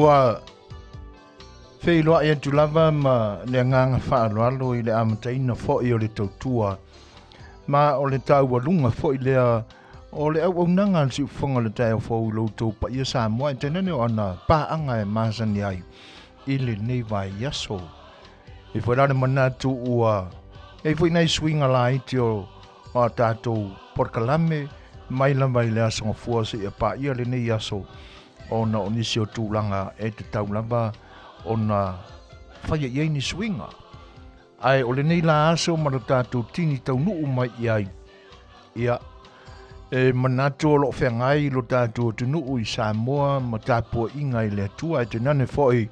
Ua feiloai atu lava ma le agaga faaaloalo i le amataina foi o le tautua ma o le taualuga foi lea o le auaunaga a le Siufofoga o le Taeao Fou i lo outou paia Samoa e tainane o ana paaga e masani ai i lenei vaiaso. E foi la le manatu ua i ai foi nai suiga laiti o a tatou polokalame mai lava i le aso Gafua seia paia lenei aso ona o nisi o tulaga e tatau lava ona faia i ai ni suiga. Ae o lenei la aso ma lo tatou tini taunuu mai i ai, ia, e manatu o lo o feagai lo tatou atunuu i Samoa ma tapuaiga i le Atua, ae tainane foi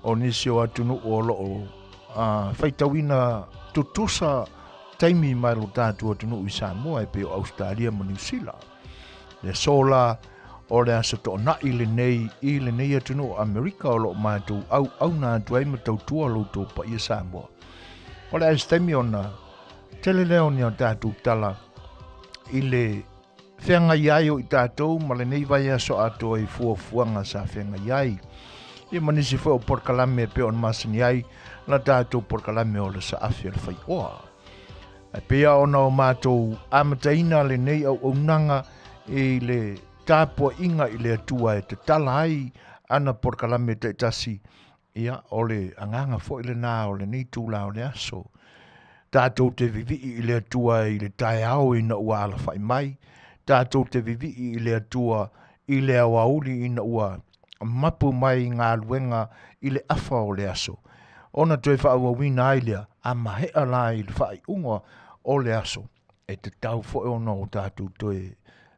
o nisi o atunuu o lo o faitauina tutusa taimi mai lo tatou atunuu i Samoa e pei o Ausetalia ma Niu Sila. Le aso la o le aso toonai lenei i lenei atunuu o Amerika o lo o matou auauna atu ai ma tautua lo outou paia Samoa. O le a se taimi ona tele lea o ni a tatou tala i le feagai ai o i tatou ma lenei vaiaso atoa i fuafuaga sa feagai ai. Ia ma nisi foi o polokalame e pei ona masani ai la tatou polokalame o le saafi o le faioa. Ae pei lava ona o matou amataina lenei auaunaga i le tapuaiga i le Atua e tatala ai ana polokalame taitasi, ia, o le agaga foi lena o lenei itula o le aso. Tatou te vivii i le Atua i le taeao ina ua alafai mai, tatou te vivii i le Atua i le aoauli ina ua mapu mai i galuega i le afa o le aso, ona toe faaauauina ai lea, a maea la i le faaiuga o le aso, e tatau foi ona o tatou toe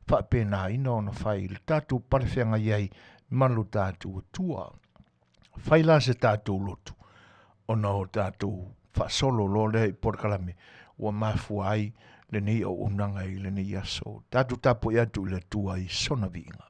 faapenaina ona fai i le tatou palefeagai ai ma lo tatou Atua. Fai la se tatou lotu, ona o tatou faasolo loa lea i polokalame ua mafua ai lenei auaunaga i lenei aso. Tatou tapuai atu i le Atua i sona viiga.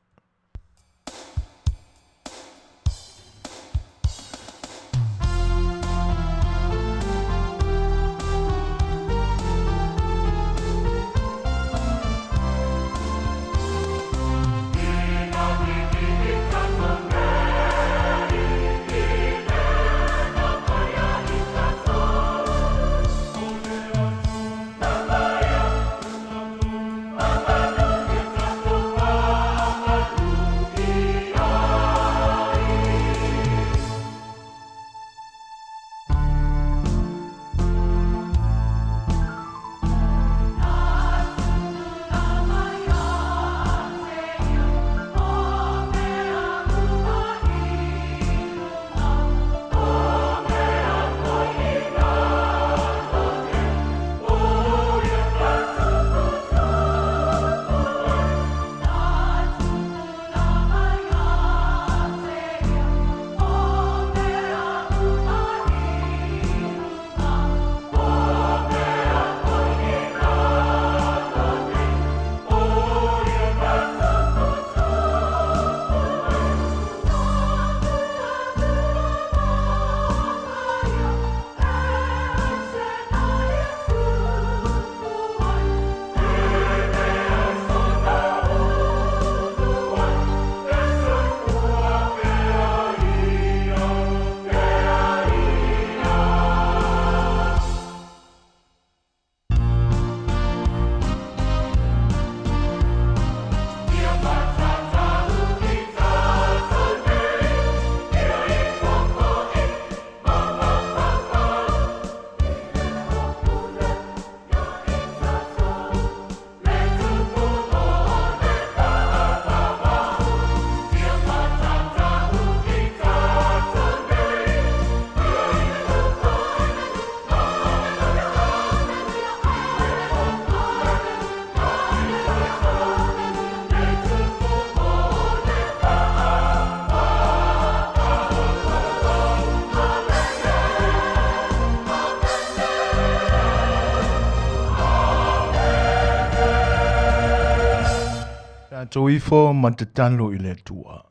Tatou ifo ma tatalo i le Atua.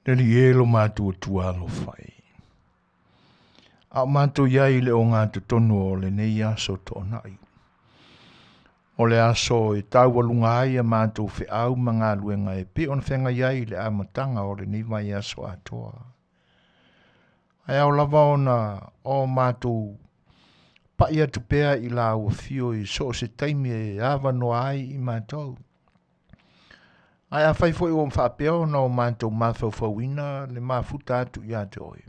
Le Alii e lo matou Atua alofa e. A o matou i ai i le ogatotonu o lenei aso toonai. O le aso e taualuga ai a matou feau ma galuega e pei ona feagai ai i le amataga o lenei vaiaso atoa. Ae ao lava ona o matou pai atu pea i lau afio i so o se taimi e avanoa ai i matou. Ae afai foi ua faapea ona o matou mafaufauina le mafuta atu ia te oe,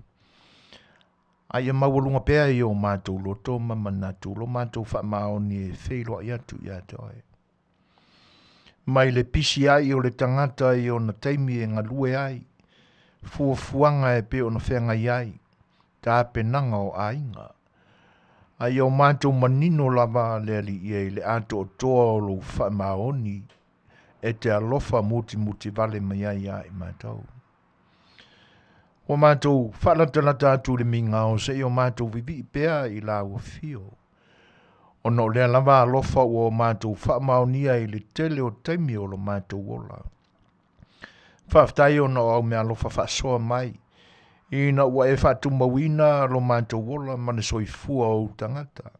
a ia maualuga pea i o matou loto ma manatu lo matou faamaoni e feiloai atu ia te oe. Mai le pisi ai o le tagata i ona taimi e galue ai, fuafuaga e pei ona feagai ai, tapenaga o aiga, a ia o matou manino lava le Alii e i le atoatoa o lou faamaoni e te alofa mutimuti vale mai ai ia i matou. Ua matou faalatalata atu i le migao seia o matou vivii pea i lau afio, ona o lea lava alofa ua o matou faamaonia i le tele o taimi o lo matou ola. Faafetai ona o au meaalofa faasoa mai, ina ua e faatumauina lo matou ola ma le soifua o ou tagata.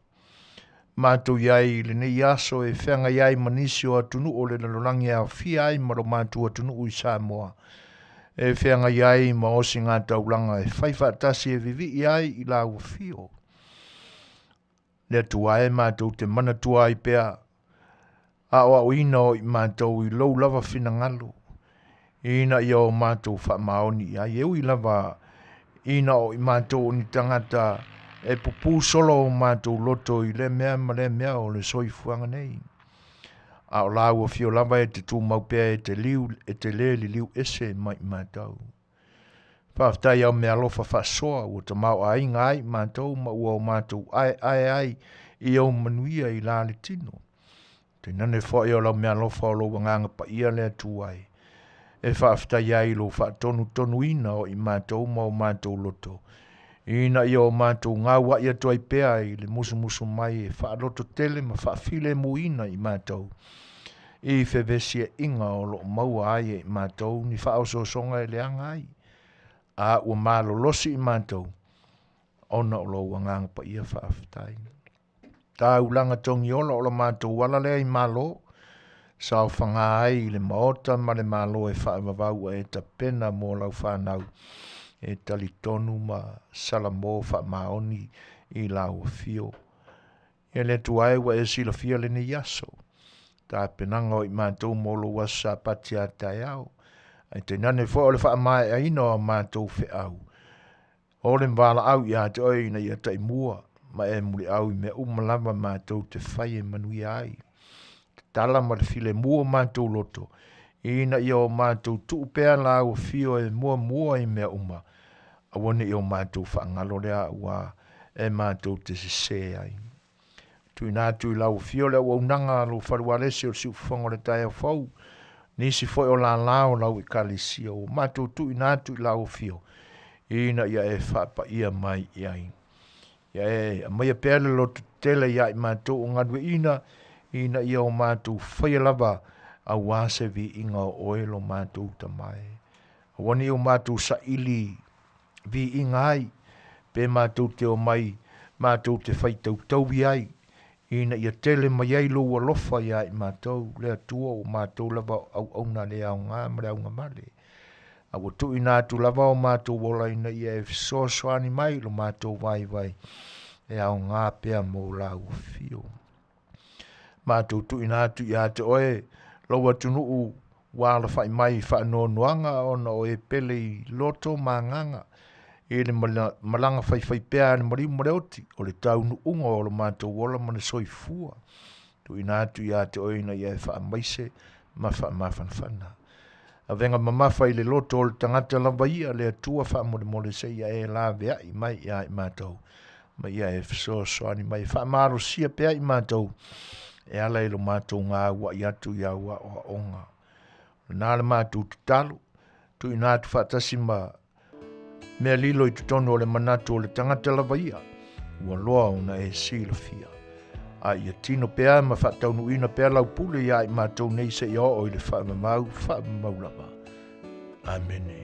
Matou i ai i lenei aso e feagai ai ma nisi o atunuu o le lalolagi e aofia ai ma lo matou atunuu i Samoa, e feagai ai ma osigataulaga e fai faatasi e vivii ai i lau afio. Le Atua e, matou te manatua ai pea aoaoina o i matou i lou lava finagalo, ina ia o matou faamaoni i ai, e ui lava ina o i matou o ni tagata e pupū solo o matou loto i lea mea ma lea mea o le soifuaga nei. A o lau afio lava e te tumau pea e te liu, e te le liliu ese mai i matou. Faafetai au meaalofa faasoa ua tamaoaiga ai i matou ma ua o matou aeae ai i ou manuia i la le tino. Tainane foi o lau meaalofa o lou Agaga Paia le Atua e, e faafetai ai i lou faatonutonuina o i matou ma o matou loto, ina ia o matou gauai atu ai pea i le musumusu mai e faalototele ma faafilemuina i matou i fevesiaiga o lo o maua ai e i matou ni faaosoosoga e leaga ai, a ua malolosi i matou ona o lou Agaga Paia. Faafetai. Taulaga togiola o la matou ala lea i Malo, saofaga ai i le Maota ma le Malo e faavavau ua e tapena mo lau fanau e talitonu ma salamo faamaoni i lau afio. Ia le Atua e, ua e silafia lenei aso, tapenaga o i matou mo lou aso Sapati a taeao, ae tainane foi o le faamaeaina o a matou feau, O le valaau ia te oe ina ia taimua ma e muliau i mea uma lava matou te fai e manuia ai. Tatala ma le filemu o matou loto, ina ia o matou tuu pea lau afio e muamua i mea uma, aua ne i o matou faagalo lea auā e matou te sesē ai. Tuuina atu i lau afio le auaunaga a lou falualesi o le siufofoga o le taeao fou, nisi foi o lālā o lau ekalesia ua matou tuuina atu i lau afio, ina ia e faapaia mai i ai. Ia e aumaia pea le lototetele ia i matou o galueaiina, ina ia o matou faia lava auā se viiga o oe lo matou Tama e. Aua ne i o matou saili viiga ai, pe matou te omai matou te fai tautaui ai, ina ia tele mai ai lou alofa ia i matou, le Atua ua matou lava o auauna le aoga ma le augavale. A ua tuuina atu lava o matou ola ina ia e fesoasoani mai i lo matou vaivai e aoga pea mo lau afio. Matou tuuina atu ia te oe lou atunuu ua alafai mai i faanoanoaga ona o e pele i loto ma agaga i le malaga faifaipea a le maliu ma le oti o le taunuuga o lo matou ola ma le soifua. Tuuina atu ia te oe ina ia e faamaise ma faamafanafana. Avega mamafa i le loto o le tagata lava ia, le Atua faamolemole se ia e laveai mai ia i matou, ma ia e fesoasoani mai e faamalosia pea i matou e ala i lo matou gauai atu i au aoaoga. O lena le matou tatalo, tuuina atu faatasi ma mea lilo i totonu o le manatu o le tagata lava ia, ua loa ona e silafia. A ia tino pea ma faataunuuina pea lau pule iā i matou nei seia oo i le faavavau faavavau lava. Amene.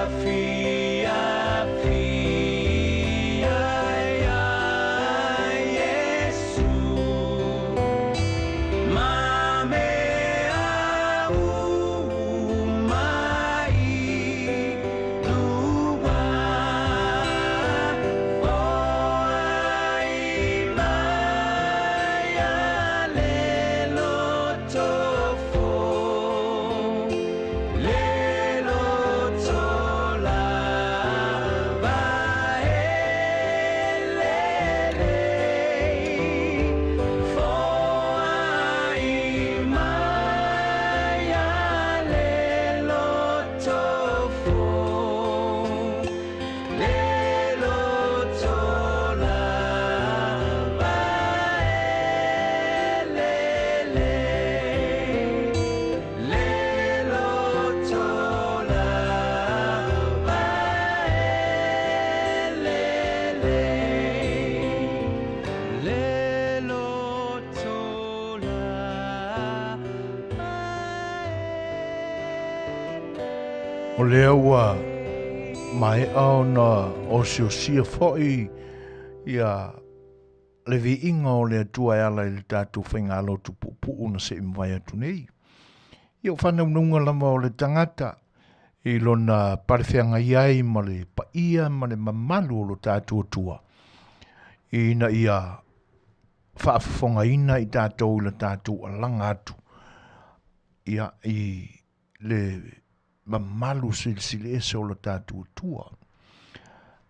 afiafi ai ia Iesu ma mea uma i luga foai mai a le loto fou. Le loto lava e lelei, foai mai a le loto fou. Le loto lava e lelei. Le loto lava e lelei. Le loto lava e. O lea ua maea ona osiosia foi ia le viiga o le Atua e ala i le tatou faigalotu puupuu na sei mavae atu nei. Ia o faanaunauga lava o le tagata i lona palefeagai ai ma le paia ma le mamalu o lo tatou Atua, ina ia faafofogaina i tatou i le tatou alaga atu ia i le mamalu silisili ese o lo tatou Atua.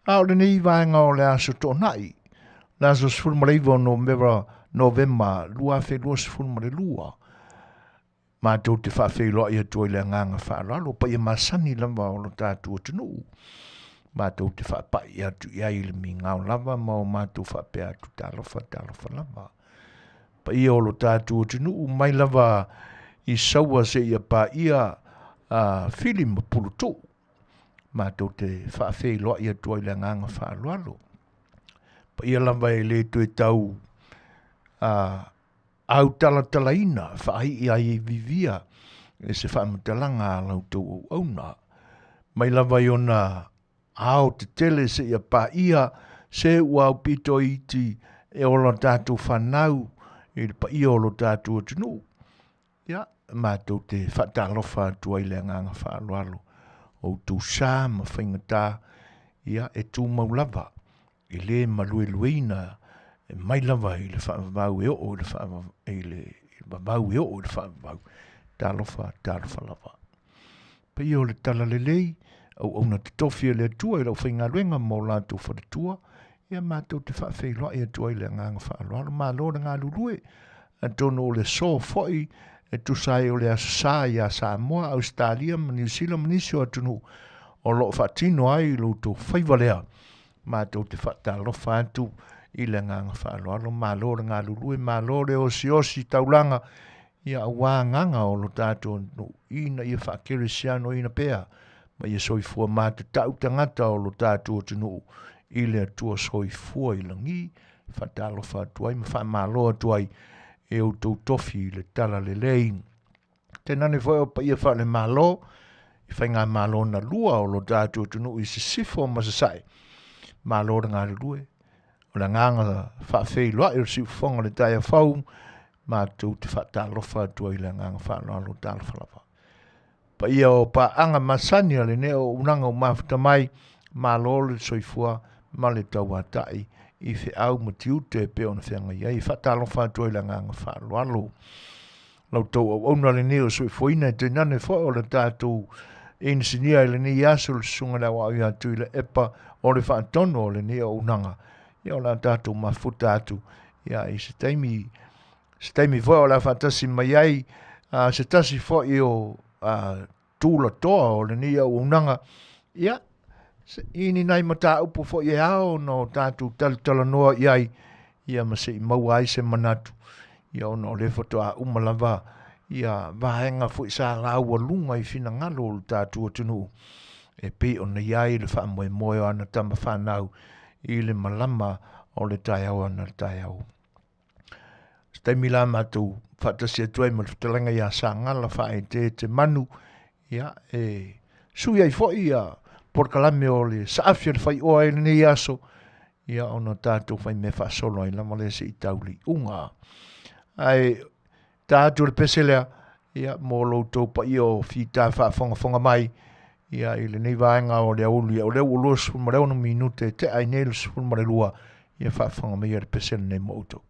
A o lenei vaega o le aso Toonai, le aso 19 o Novema, Novema 2022, matou te faafeiloai atu ai le agaga faaaloalo, paia masani lava o lo tatou atunuu. Matou te faapai atu i ai i le migao lava ma o matou faapea atu talofa, talofa lava. Paia o lo tatou atunuu mai lava i Saua seia paia a Fili ma Puletuu. Matou te faafeiloai atu ai le agaga faaaloalo. Paia lava e le toe tau a autalatalaina faaii ai i vivia e se faamatalaga a la outou auauna. Mai lava i ona ao tetele seia paia se ua aupito iti e ola tatou fanau i le paia o lo tatou atunuu. Ia, matou te faatalofa atu ai le agaga faaaloalo o outou sa ma faigata, ia, e tumau lava, e le maluelueina e mai lava i le faavavau e oo i le faavavau, i le vavau e oo i le faavavau. Talofa, talofa lava. Paia o le Talalelei, auauna totofi a le Atua i le aufaigaluega ma o latou faletua, ia matou te faafeiloai atu ai le agaga faaaloalo. Malo le galulue, atonu o le aso foi e tusa ai o le Aso Sa ia Samoa, Ausetalia ma Niu Sila ma nisi o atunuu o lo o faatino ai lo outou faiva lea. Matou te faatalofa atu i le agaga faaaloalo. Malo le galulue, malo le osiosi taulaga ia aua agaga o lo tatou atunuu ina ia faakerisianoina pea ma ia soifua matatau tagata o lo tatou atunuu i le Atua soifua i lagi. Faatalofa atu ai ma faamalo atu ai e outou tofi i le talalelei. Tainane foi o paia faale-Malo i faigamalo na lua o lo tatou atunuu i sisifo ma sasae. Malo le galulue. O le agaga faafeiloai o le siufofoga o le taeao fou, matou te faatalofa atu ai i le agaga faaaloalo talofa lava. Paia o paaga masani a lenei auaunaga ua mafuta mai, malo le soifua ma le tauatai i feau ma tiute e pei ona feagai ai. E faatalofa atu ai i le agaga faaaloalo. La outou auauna lenei o soifuaina e tainane foi o le tatou inisinia i lenei aso le susuga i le Aoao ia Tuilaepa o le faatonu o lenei auaunaga. Ia o le a tatou mafuta atu ia i se taimi se taimi foi o le a faatasi mai ai se tasi foi o tulatoa o lenei auaunaga ia i ni nai mataupu foi e ao ona o tatou talatalanoa i ai ia ma se i maua ai se manatu ia ona o lea faatoa uma lava ia vaega foi sa laualuga i finagalo o le tatou atunuu e pei ona i ai le faamoemoe o ana tama fanau i le malama o le taeao ana le taeao. Se taimi la matou faatasi atu ai ma le fetalaiga ia Sagala Faaeteete Manu, ia, e sui ai foi ia polokalame o le saafi o le faioa i lenei aso, ia ona tatou fai mea faasolo ai lava lea seia tau i le iuga. Ae ta atu le pese lea, ia mo lo outou paia o fita faafogafoga mai, ia i lenei vaega o le aoauli, o lea ua 26 minute tea ai nei le 12, ia faafofoga mai le pese lenei mo outou.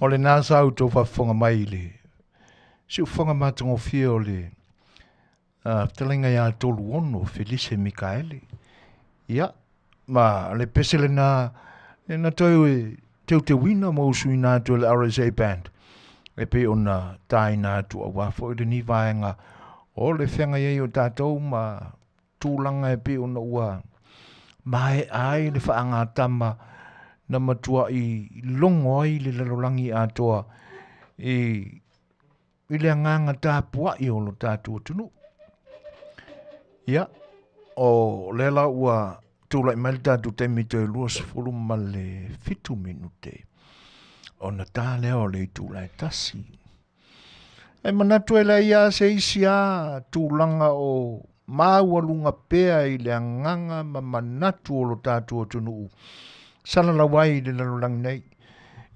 O lena sa outou faafofoga mai i le siufofoga matagofie o le fetalaiga ia Toluono Felise Mikaele. Ia, ma le pese lena e na toe teuteuina ma usuina atu e le RSA Band e pei ona taina atu aua foi lenei vaega o le feagai ai o tatou ma tulaga e pei ona ua maea ai le faagatama na matuai logo ai le lalolagi atoa i i le agaga tapuai o lo tatou atunuu. Ia, o lea la ua tulai mai le tatou taimi toe 27 minute ona ta lea o le itula e tasi. E manatu e leai lava se isi a tulaga o maualuga pea i le agaga ma manatu o lo tatou atunuu salalau ai i le lalolagi nei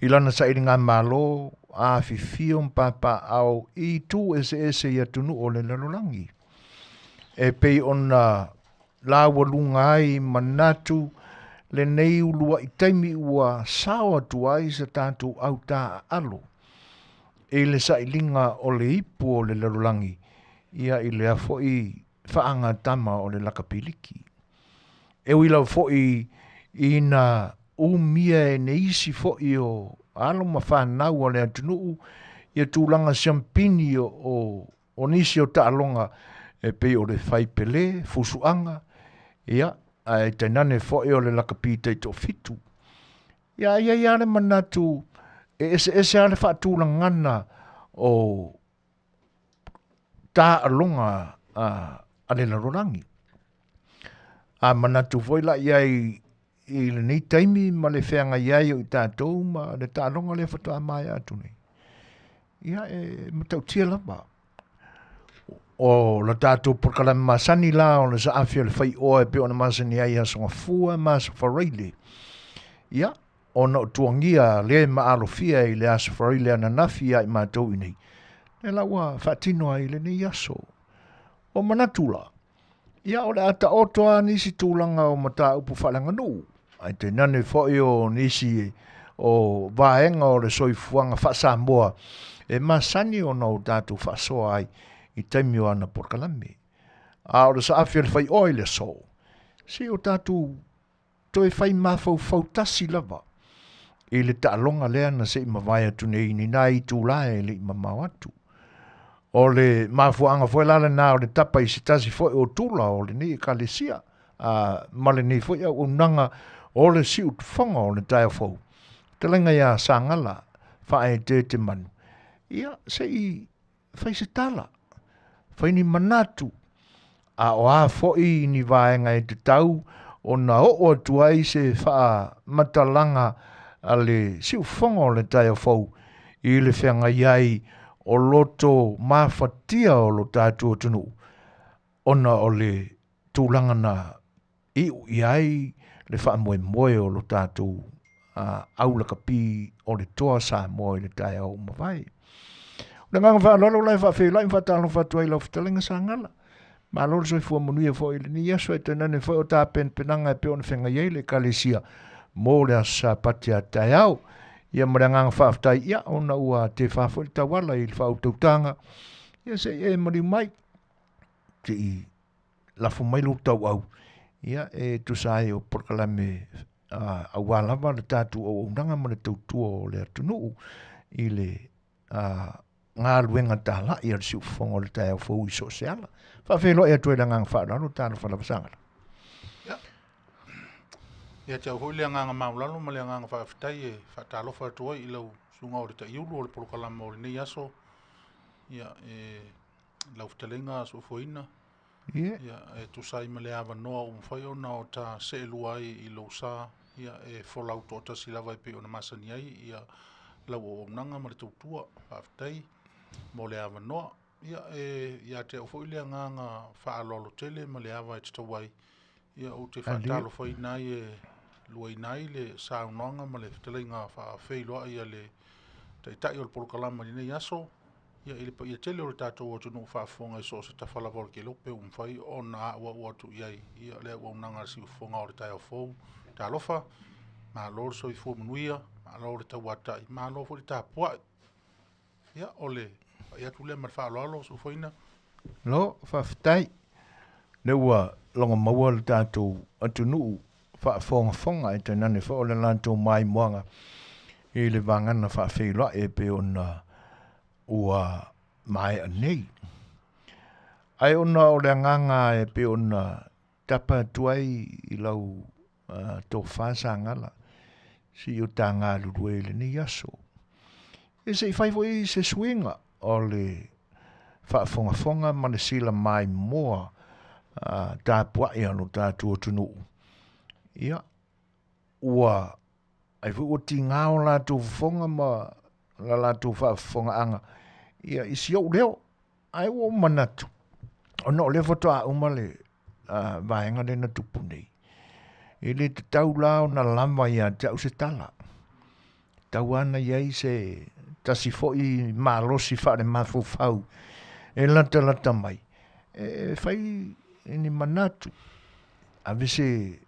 i lana sailigamalo, afifio ma papaaao i itu eseese i atunuu o le lalolagi e pei ona laualuga ai manatu lenei uluai taimi ua sao atu ai sa tatou au taaalo i le sailiga o le ipu o le lalolagi ia i lea foi faagatama o le lakapiliki. E ui lava foi ina umia e nisi foi o alo ma fanau a le atunuu ia tulaga siampini o nisi o taaloga e pei o le fai pele, fusuaga, ia, ae tainane foi o le lakapi taitoafitu. Ia, e i ai lava le manatu e eseese lava le faatulagana o taaloga a le lalolagi. A manatu foi la i ai i lenei taimi ma le feagai ai o i tatou ma le taaloga lea faatoa maea atu nei, ia e matautia lava. O la tatou polokalame masani la o le saafi o le faioa e pei ona masani ai Aso Gafua ma Aso Faraile. Ia, ona o tuagia le maalofia i le Aso Faraile ananafi ia i matou i nei, lea la ua faatino ai lenei aso. Ua manatu la, ia o le a taoto lava nisi tulaga o mataupu faaleaganuu, ae tainane foi o nisi o vaega o le soifuaga faa-Samoa e masani ona o tatou faasoa ai i taimi o ana polokalame. A o le saafi o le faioa i le aso, se o tatou toe fai mafaufau tasi lava i le taaloga lea na se i mavae atu nei i nai itula e le i mamao atu. O le mafuaaga foi la lena o le tapa i se tasi foi o tula o lenei ekalesia ma lenei foi auaunaga o le siufofoga o le taeao fou, fetalaiga ia Sagala Faaeteetemanu, ia se i fai se tala, fai ni manatu, a o a foi ni vaega e tatau ona oo atu ai se faamatalaga a le siufofoga o le taeao fou i le feagai ai o loto mafatia o lo tatou atunuu ona o le tulaga na iu i ai le faamoemoe o lo tatou au lakapi o le Toa Samoa i le taeao ua mavae. O le agaga faaaloalo la e faafeiloai ma faatalofa atu ai i lau fetalaiga Sagala. Malo le soifua manuia foi i lenei aso, ae tainane foi o tapenapenaga e pei ona feagai ai le Ekalesia mo le Aso Sapati a taeao. Ia ma le agaga faafetai, ia ona ua tefa foi le tauala i le faautautaga, ia se i e maliu mai, se i lafo mai lou tauau, ia e tusa ai o polokalame aua lava le tatou auaunaga ma le tautua o le atunuu i le galuega talai a le siufofoga o le taeao fou i so o se ala. Faafeiloai atu ai le agaga faaaloalo, talofa lava Sagala. Ia, ia te au foi le agaga maualalo ma le agaga faafetai e faatalofa atu ai i lau susuga o le Taiulu o le polokalame o lenei aso. Ia, e lau fetalaiga Soifuaina, Ia. Ia, e tusa ai ma le avanoa ua mafai ona o ta seelua ai i lou sa. Ia, e folau toatasi lava e pei ona masani ai ia lau auaunaga ma le tautua. Faafetai mo le avanoa. Ia, e ia te au foi le agaga faaaloalo tele ma le ava e tatau ai, ia ou te faatalofaina ai e luaina ai le saunoaga ma le fetalaiga faafeiloai a le Taitai o le polokalama i lenei aso, ia i le paia tele o le tatou atunuu faafofoga i so o se tafa lava o le kelope ua mafai ona auau atu i ai ia le auaunaga a le siufofoga o le taeao fou. Talofa, malo le soifua manuia, malo le tauatai, malo foi le tapuai. Ia, o le pai atu lea ma le faaaloalo, Suefoina. Lo, faafetai. Lea ua logo maua le tatou atunuu faafogafoga e tainane foi o le latou maimoaga i le vagana faafeiloai e pei ona ua maea nei. Ae ona o le agaga e pei ona tapa atu ai i lau tofa Sagala, se i o ta galulue i lenei aso. Ia se i fai foi se suiga o le faafogafoga ma le sila maimoa tapuai a lo tatou atunuu. Ia, ua ai foi ua tiga o latou fofoga ma la latou faafofogaaga ia i si ou leo. Ae ua ou manatu, ona o lea faatoa uma le vaega lea na tupu nei, e le tatau la ona lava ia te au se tala. Tau lava na i ai se tasi foi malosi faalemafaufau e latalata mai e fai ni manatu, ave se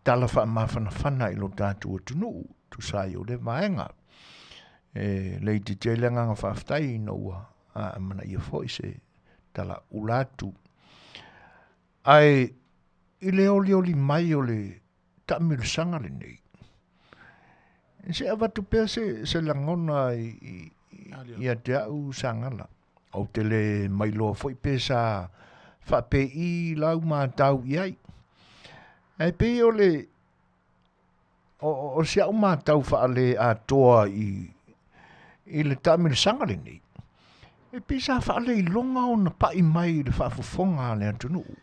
tala faamafanafana i lo tatou atunuu tusa ai o lea vaega. E le itiiti ai le agaga faafetai ina ua amanaia foi se tala ula atu. Ae i le olioli mai o le taamilosaga lenei, se avatu pea se, se lagona ia te au Sagala. Ou te le mailoa foi pe sa faapei lau matau i ai. Ae pei o le o, o si au matau faale atoa i, i le taamilosaga lenei, e pei sa faaleiloga ona pai mai i le faafofoga a le atunuu.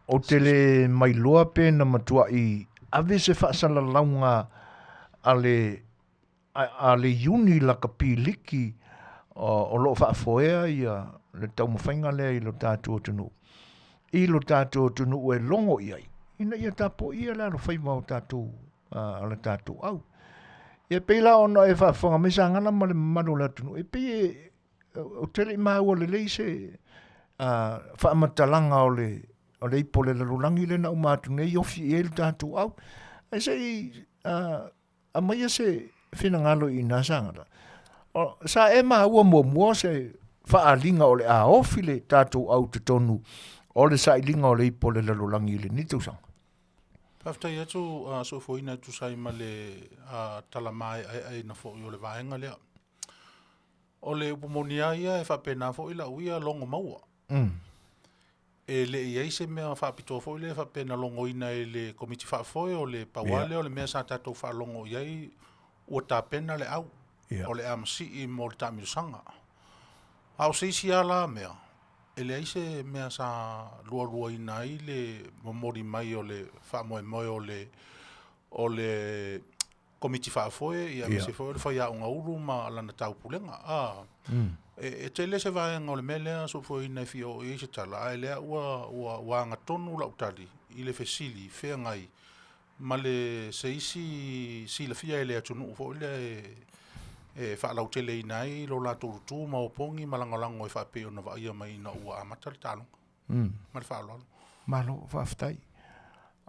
Ou te le mailoa pe na matuai ave se faasalalauga a le a le Iuni Lakapi Liki o lo o faafoea ia le taumafaiga lea i lo tatou atunuu, i lo tatou atunuu e logo i ai, ina ia tapuaia le alofaiva o tatou a le tatou au. Ia pei la ona e faafofoga mai Sagala ma le mamalu o le atunuu, e pei e ou te le i maua lelei se faamatalaga o le o le ipu o le lalolagi lea na uma atu nei ofi i ai le tatou au. Ae se i aumaia se finagalo i ina Sagala. O, sa e maua muamua se faaaliga o le a ofi le tatou au totonu o le sailiga o le ipu o le lalolagi i lenei tausaga? Faafetai atu uh, soifuaina e tusa ai ma le uh, tala maeaeaina foi o le vaega lea. O le upu moni lava ia e faapena foi lau ia logo maua. E le i ai se mea faapitoa foi lea faapea na logoina e le Komiti Faafoe o le pau lava lea o le mea sa tatou faalogo i ai ua tapena le au o le a masii mo le taamilosaga. A o se isi lava la mea, e leai se mea sa lualuaina ai le momoli mai o le faamoemoe o le o le Komiti Faafoe, ia aemaise foi o le faiaoga ulu ma lana taupulega. A, e, e tele se vaega o le mea lea soifuaina e fia oo i ai se tala, ae lea ua, ua, ua agatonu lau tali i le fesili feagai ma le se isi silafia e le atunuu foi lea e, e faalauteleina ai lo latou lutu ma opogi ma lagolago e faapei ona vaaia mai ina ua amata le taaloga. Ma le faaaloalo. Malo, faafetai.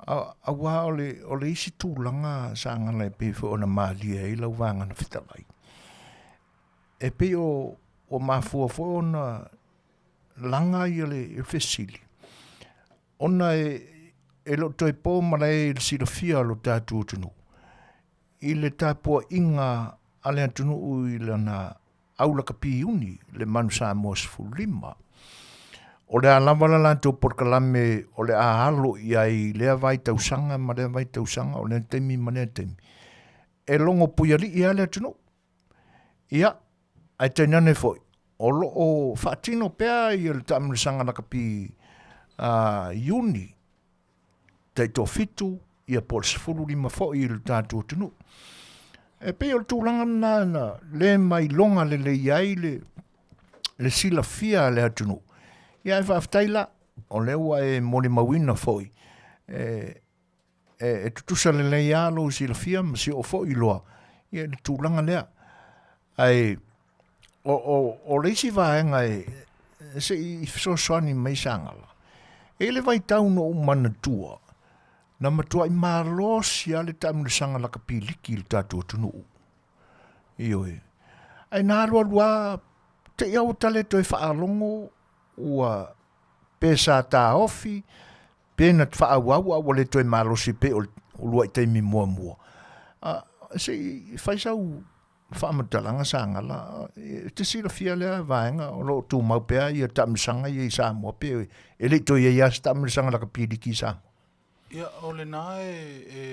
Aua o le, o le isi tulaga Sagala e pei foi ona malie ai lau vagana fetalai, e pei o, ua mafua foi ona laga ia le fesili, ona e, e le o toe po malae i le silafia o lo tatou atunuu, i le tapuaiga a le atunuu i lana aulakapi iuni le Manu Samoa 15. O le a lava la latou polokalame o le a alo i ai i lea vaitausaga ma lea vaitausaga, o lea taimi ma lea taimi, e logo puialii lava le atunuu. Ia, ae tainane foi, o lo o faatino pea ia le taamilosaga lakapi Iuni taitoafitu. ia po o le 15 foi i le tatou atunuu. E pei o le tulaga lena na le mailoga lelei ai le le silafia a le atunuu. Ia ae faafetai la, o lea ua e molimauina foi, e, e, e tutusa lelei lava lou silafia ma si oo foi iloa ia i le tulaga lea. Ae o, o, o le isi vaega e, se i fesoasoani mai Sagala, e i le vaitau na ou manatua, na matuai malosi lava le taamilosaga lakapiliki i le tatou atunuu. Ioe. Ae na alualu lava te i aua tale toe faalogo ua pe sa taofi pe na faaauau a ua le toe malosi pei o le uluai taimi muamua. A, se i fai sau faamatalaga Sagala, e te silafia lea vaega o lo o tumau pea ia taamilosaga ia i Samoa pe e le i toe i ai lava se taamilosaga lakapiliki i Samoa? Ia, o lena e, e,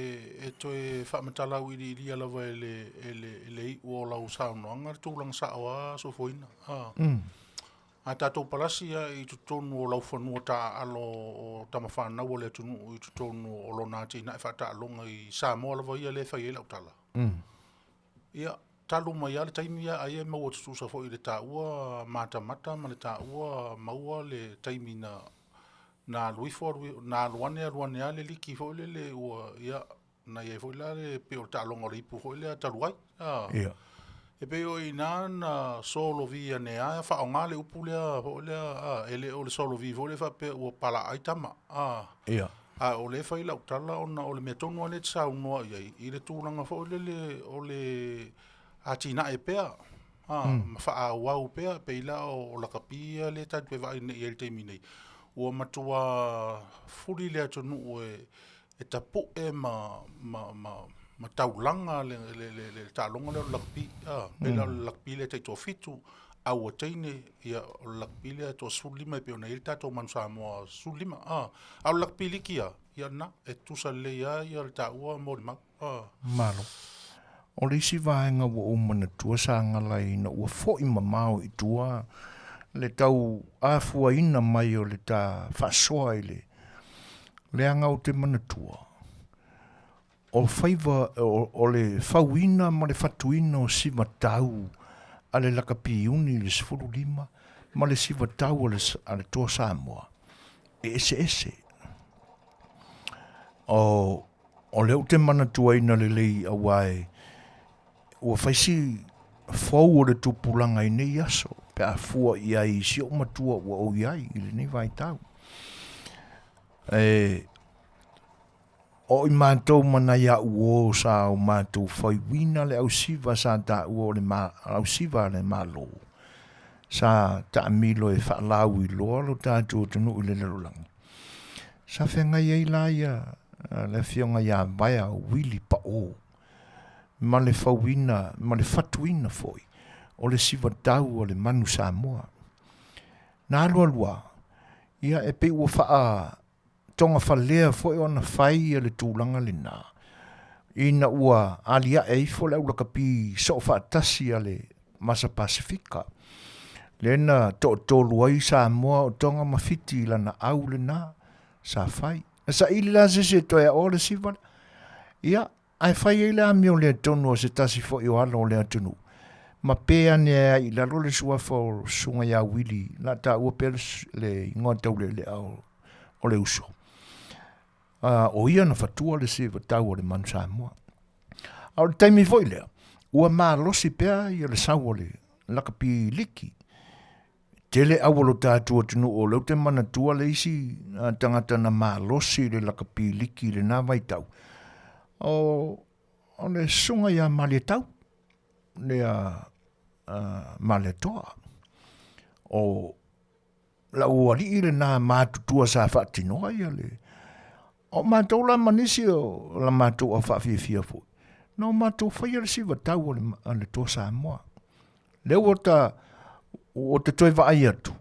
e toe faamatala auiliilia lava e le, e le, e le iu o lau saunoaga le tulaga sao lava Sofoina. A, a tatou palasi lava i totonu o laufanua taaalo o tamafanau a le atunuu i totonu o lona atinae faataaloga i Samoa lava ia lea e fai ai lau tala. Ia, talu mai lava le taimi ia, ai e maua tutusa foi i le taua matamata ma le taua maua le taimi na na alu ifo alu ifo, na alu ane alu ane lava le liki foi lele ua, ia, na i ai foi la le pei o le taaloga o le ipu foi lea talu ai. A, Ia. E pei o i ina na solovi ane lava, faaaoga le upu lea foi lea, a, e le o le solovi foi lea faapea ua palaai tama. A, Ia. A o lea e fai lau tala ona o le mea tonu lava lea e te saunoa i ai, i le tulaga foi lele o le atinae pea, a, ma faaauau pea, pei la o lakapi ia lea tatou te vaai nei i ai i le taimi nei, ua matua fuli le atunuu e tapue ma, ma, ma, ma taulaga le, le, le, le taaloga lea o le lakapi, a, pei la o le lakapi lea taitoafitu, au a teine, ia, o le lakapi lea toa-15 e pei ona i ai le tatou Manu Samoa 15, a. A o le lakapi liki lava, ia lena, e tutusa lelei lava ia le taua molimau, a. Malo. O le isi vaega ua ou manatua sa gala ina ua foi mamao i tua le tau afuaina mai o le ta faasoa i le leaga ou te manatua, o faiva, o le fauina ma le fatuina o sivatau a le lakapi iuni i le 15 ma le sivatau a le Toa Samoa, e eseese. O, o lea ou te manatuaina lelei aua e ua fai si fou o le tupulaga i nei aso pe a fua i ai i si ou matua ua ou i ai i lenei vaitau. E, O i matou ma nai a'u uō sa o matou faiuina le ausiva sa taua o le ausiva a le Malo, sa taamilo e faalauiloa lo tatou atunuu i le lalolagi. Sa feagai ai la ia le afioga ia Vaea Wili Paʻō ma le fauina ma le fatuina foi o le sivatau a le manu Samoa. Na alualu lava, ia e pei ua faa togafalea foi ona fai ia le tulaga lena, ina ua aliae ifo le aulakapi soofaatasi a le Masa Pasefika, lea na toatolu ai Samoa o Toga ma Fiti i lana au lena sa fai. Na saili la se isi e toe aoa le siva lea. Ia, ae fai ai le amio lea tonu a se tasi foi o alo o le atunuu, ma pe ane ai i lalo le suafa o Susuga ia Wili, la taua pea le igoa taulealea o le uso. O ia na fatua le siva tau o le manu Samoa. A o le taimi foi lea, ua malosi pea ia le sau o le lakapi liki. Tele aua lo tatou atunuu o lea ou te manatua le isi tagata na malosi i le lakapi liki i lena vaitau, o, o le susuga ia Malietau, lea Malietoa. O lau alii lena matutua sa faatinoa ia le O matou la ma nisi o la matou au faafiafia foi, na o matou faia le sivatau a le Toa Samoa. Lea ua ta, ua ta toe vaai atu,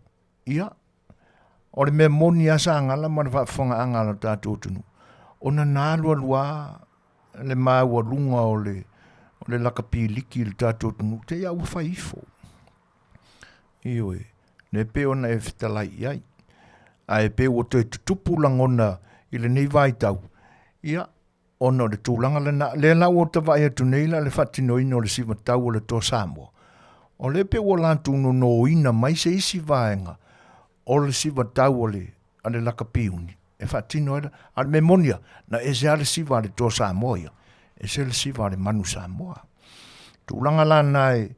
ia, o le mea moni lava sa gala ma le faafofogaaga a lo tatou atunuu, ona na alualu lava le maualuga o le, o le lakapi liki i le tatou atunuu, te i a ua fai ifo. Ioe, lea pei ona e fetalai i ai. Ae pei ua toe tutupu lagona i lenei vaitau, ia, Ona o le tulaga lena, lea la ua ta vaai atu nei la le faatinoina o le sivatau o le Toa Samoa, o lea pei ua latou nonoina mai se isi vaega o le sivatau a le, a le lakapi iuni e faatino ai la. A o le mea moni lava, na ese lava le siva a le Toa Samoa ia, ese le siva a le Manu Samoa. Tulaga la na e,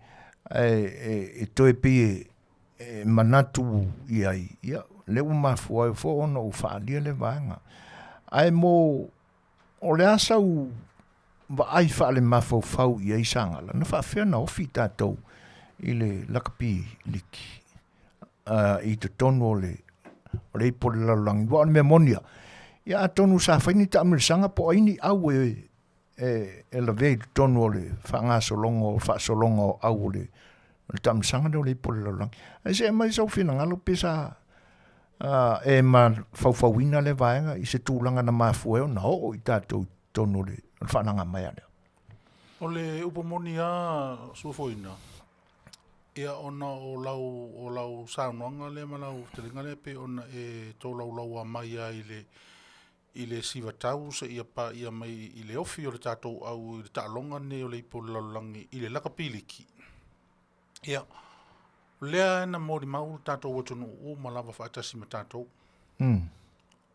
e, e, e toe pei e, e manatu i ai, ia, lea ua mafua ai foi ona ou faaalia lea vaega. Ae mo, o le a sau vaai faalemafaufau i ai Sagala, na faafefea na ofi tatou i le lakapi liki i totonu o le o le ipu o le lalolagi. Aua o le mea moni lava, ia atonu sa fai ni taamilosaga po o ai ni au e e, e lavea i totonu o le faagasologa o faasologa o au o le, o le taamilosaga lea o le ipu o le lalolagi. Ae se aumai sau finagalo pe sa e mafaufauina lea vaega i se tulaga na mafua ai ona oo i tatou i totonu o le, o le faalagamaea lea. O le upu moni lava Suafoina, ia ona o lau, o lau saunoaga lea ma lau fetalaiga lea pei ona e tolaulaua mai ai i le, i le sivatau seia paia mai i le ofi o le tatou au i le taaloga lenei o le ipu o le lalolagi i le lakapi liki. Ia, o lea na molimau le tatou atunuu uma lava faatasi ma tatou.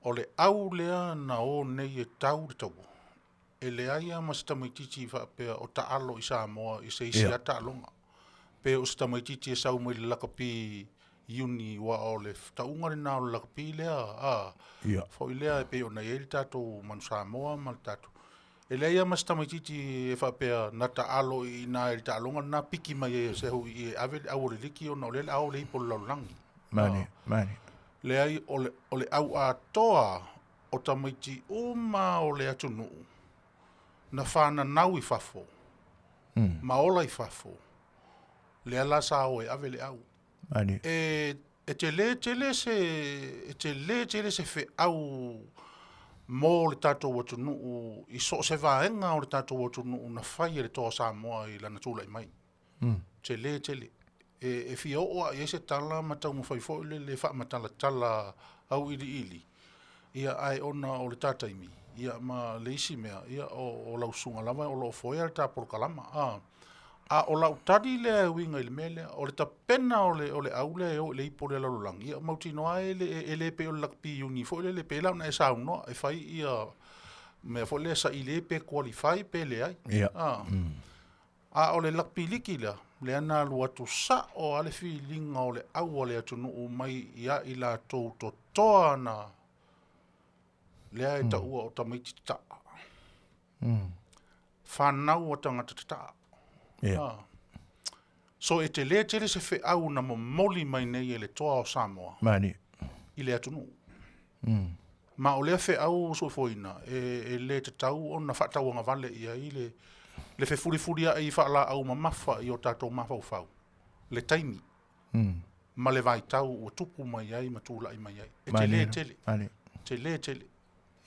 O le au lea na o nei e tau le taua, e leai lava ma se tamaitiiti faapea o taalo i Samoa i se isi lava taaloga. Pe o se tamaitiiti e sau mai le lakapi iuni aua o le tauga lena o le lakapi lea, a, foi lea e pei ona i ai le tatou Manu Samoa ma le tatou. E leai lava ma se tamaitiiti e faapea na taalo i ina i le taaloga lena piki mai ai e sehu i i e ave le au o le liki ona o lea o le a o le ipu o le lalolagi. Mani, mani. Leai, o le, o le au atoa o tamaiti uma o le atunuu na fananau i fafo ma ola i fafo, lea la sa o e ave le au. Mani. E, e tele tele se, e tele tele se feau mo le tatou atunuu i so o se vaega o le tatou atunuu na fai e le Toa o Samoa i lana tulai mai. Tele tele. E, e fia oo lava i ai se tala ma taumafai foi lele e faamatalatala auiliili, ia ae ona o le ta taimi, ia ma le isi mea, ia o, o lau susuga lava o lo o foea le ta polokalama. A, a o lau tali lea e uiga i le mea lea, o le tapena o le, o le au lea e o i le ipu o le lalolagi, ia mautinoa e le, e le pei o le lakapi iuni foi lele, pei la ona e saunoa e fai ia mea foi lea e saili ai pe qualify pe leai. Ia. A. A o le lakapi liki lea, lea na alu atu sao lava le filiga o le au a le atunuu mai ia i latou totoa na lea e taua o tamaiti tataa. Fanau a tagata tataa. Ia. So e tele tele se feau na momoli mai nei e le Toa o Samoa Mani. i le atunuu. Ma o lea feau Suefoina e, e le tatau ona faatauagavale i ai le, le fefulifulia'i faalaau mamafa i o tatou mafaufau, le taimi ma le vaitau ua tupu mai ai ma tulai mai ai. E tele tele. Mani. Tele tele.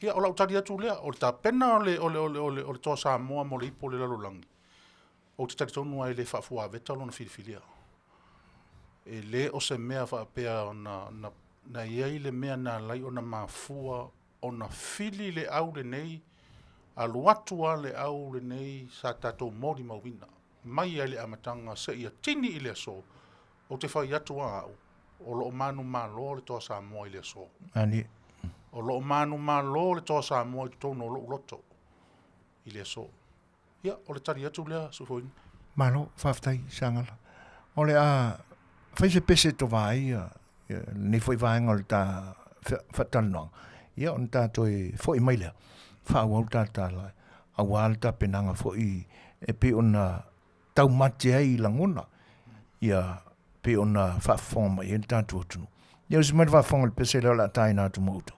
Ia, o lau tali atu lea, o le tapena o le, o le, o le, o le, o le Toa Samoa mo le ipu o le lalolagi, ou te talitonu lava e le faafuaveta lona filifilia. E le o se mea faapea na, na, na i ai le mea na ala ai ona mafua ona fili le au lenei, alu atu lava le au lenei sa tatou molimauina mai lava i le amataga seia tini i le aso, ou te fai atu lava au, o lo o manumalo le Toa Samoa i le aso. Mani. O lo o manumalo le Toa Samoa i totonu o lou loto i le aso. Ia, o le tali atu lea, Suefoina. Malo, faafetai Sagala. O le a fai se pese tovā ai ia lenei foi vaega o le ta faatalanoaga, ia ona ta toe foi mai lea, faaauau le ta tala aua le tapenaga foi e pei ona taumate ai i lagona, ia pei ona faafofoga mai ai le tatou atunuu. Ia usi mai le faafofoga i le pese lea o le a taina atu ma outou.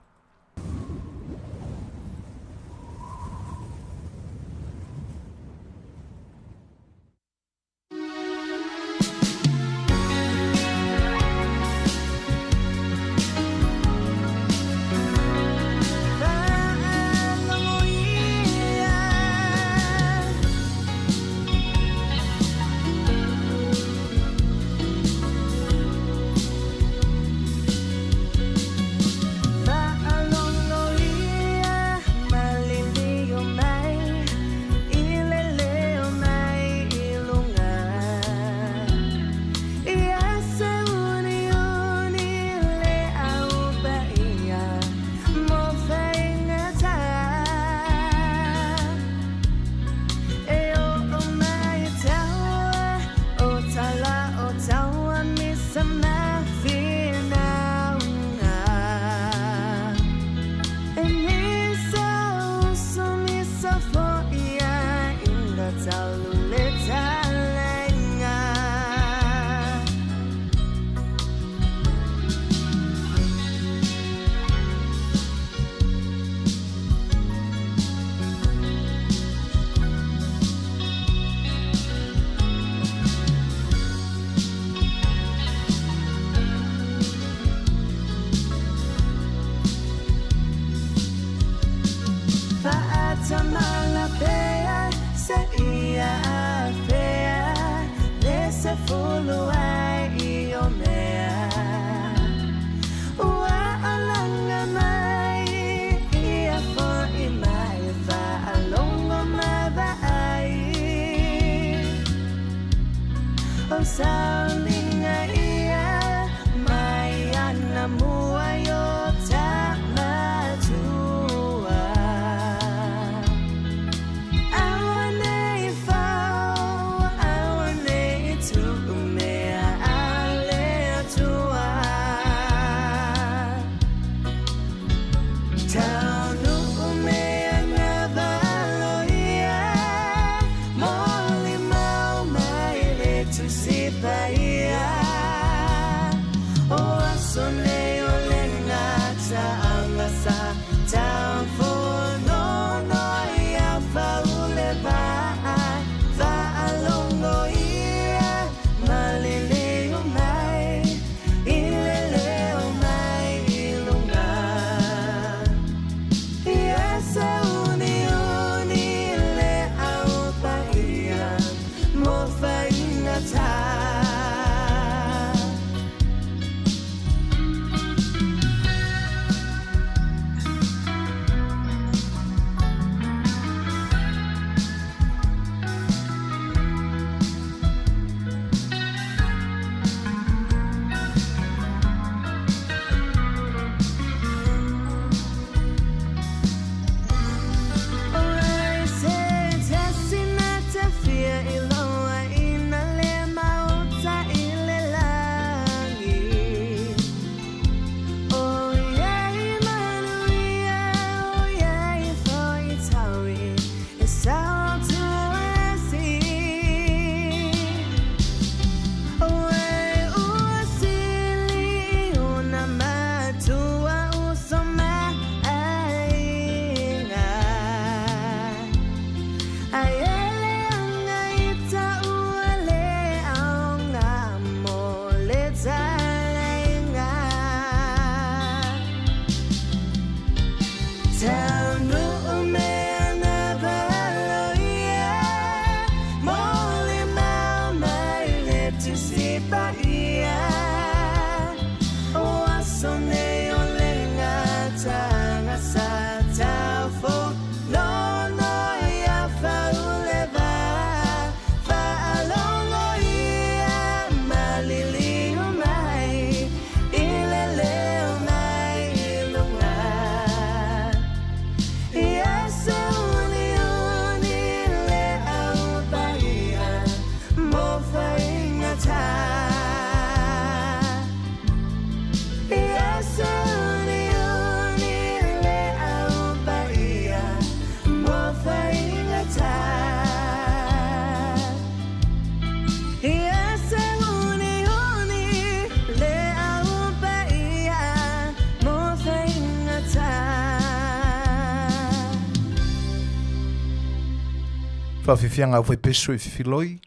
Faafiafiaga au faipesu e fifiloi.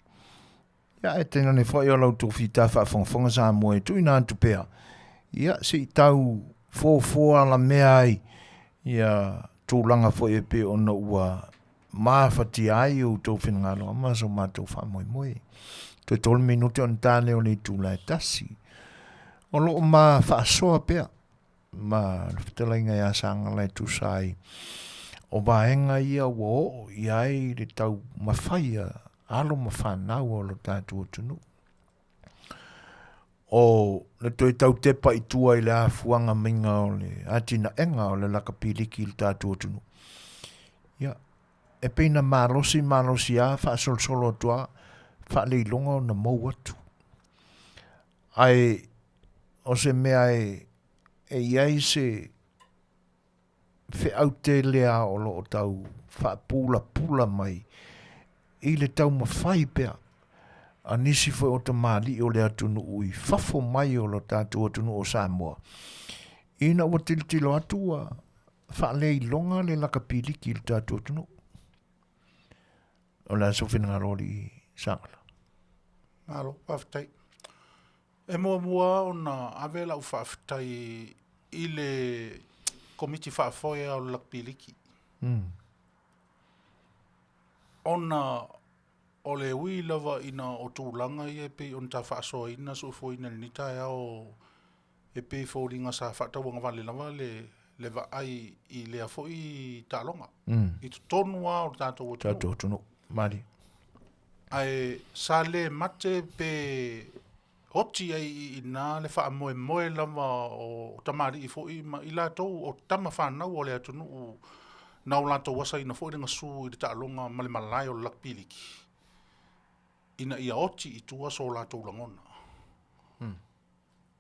Ia e tainane foi o la outou fita faafogafoga Samoa e tuuina atu pea. Ia se i tau foafoa alamea ai ia tulaga foi e pei ona ua mafatia ai o outou finagalo ma so matou faamoemoe. Toe 3 minute ona ta lea o le itula e 1. O loo ma faasoa pea ma le fetalaiga ia Sagala e tusa ai o vaega ia ua oo i ai le taumafai a alo ma fanau o lo tatou atunuu. O le toe tautepa i tua i le afuaga maiga o le atinaega o le lakapiliki i le tatou atunuu. Ia, e pei na malosi malosi a faasolosolo atu a faaleiloga ona mou atu. Ae o se mea e i ai se feau tele a o loo tau faapulapula mai i le taumafai pea a nisi foi o tamalii o le atunuu i fafo mai o lo tatou atunuu o Samoa, ina ua tilotilo atu ua faaleiloga le lakapiliki i le tatou atunuu. O le a sou finagalo alii Sagala? Malo, faafetai. E muamua ona ave lau faafetai i le Komiti Faafoe o le Lakapiliki. Ona o le ui lava ina o tulaga ia e pei ona ta faasoaina soifuaina i lenei taeao e pei foliga sa faatauagavale lava le vaai i lea foi taaloga. I totonu lava o le tatou atunuu. Tatou atunuu, mali. Ae sa le mate pe oti ai i ina le faamoemoe lava o tamalii foi ma i latou o tama fanau o le atunuu na o latou asaina foi le gasu i le taaloga ma le malae o le lakapi liki ina ia oti i tua so latou lagona.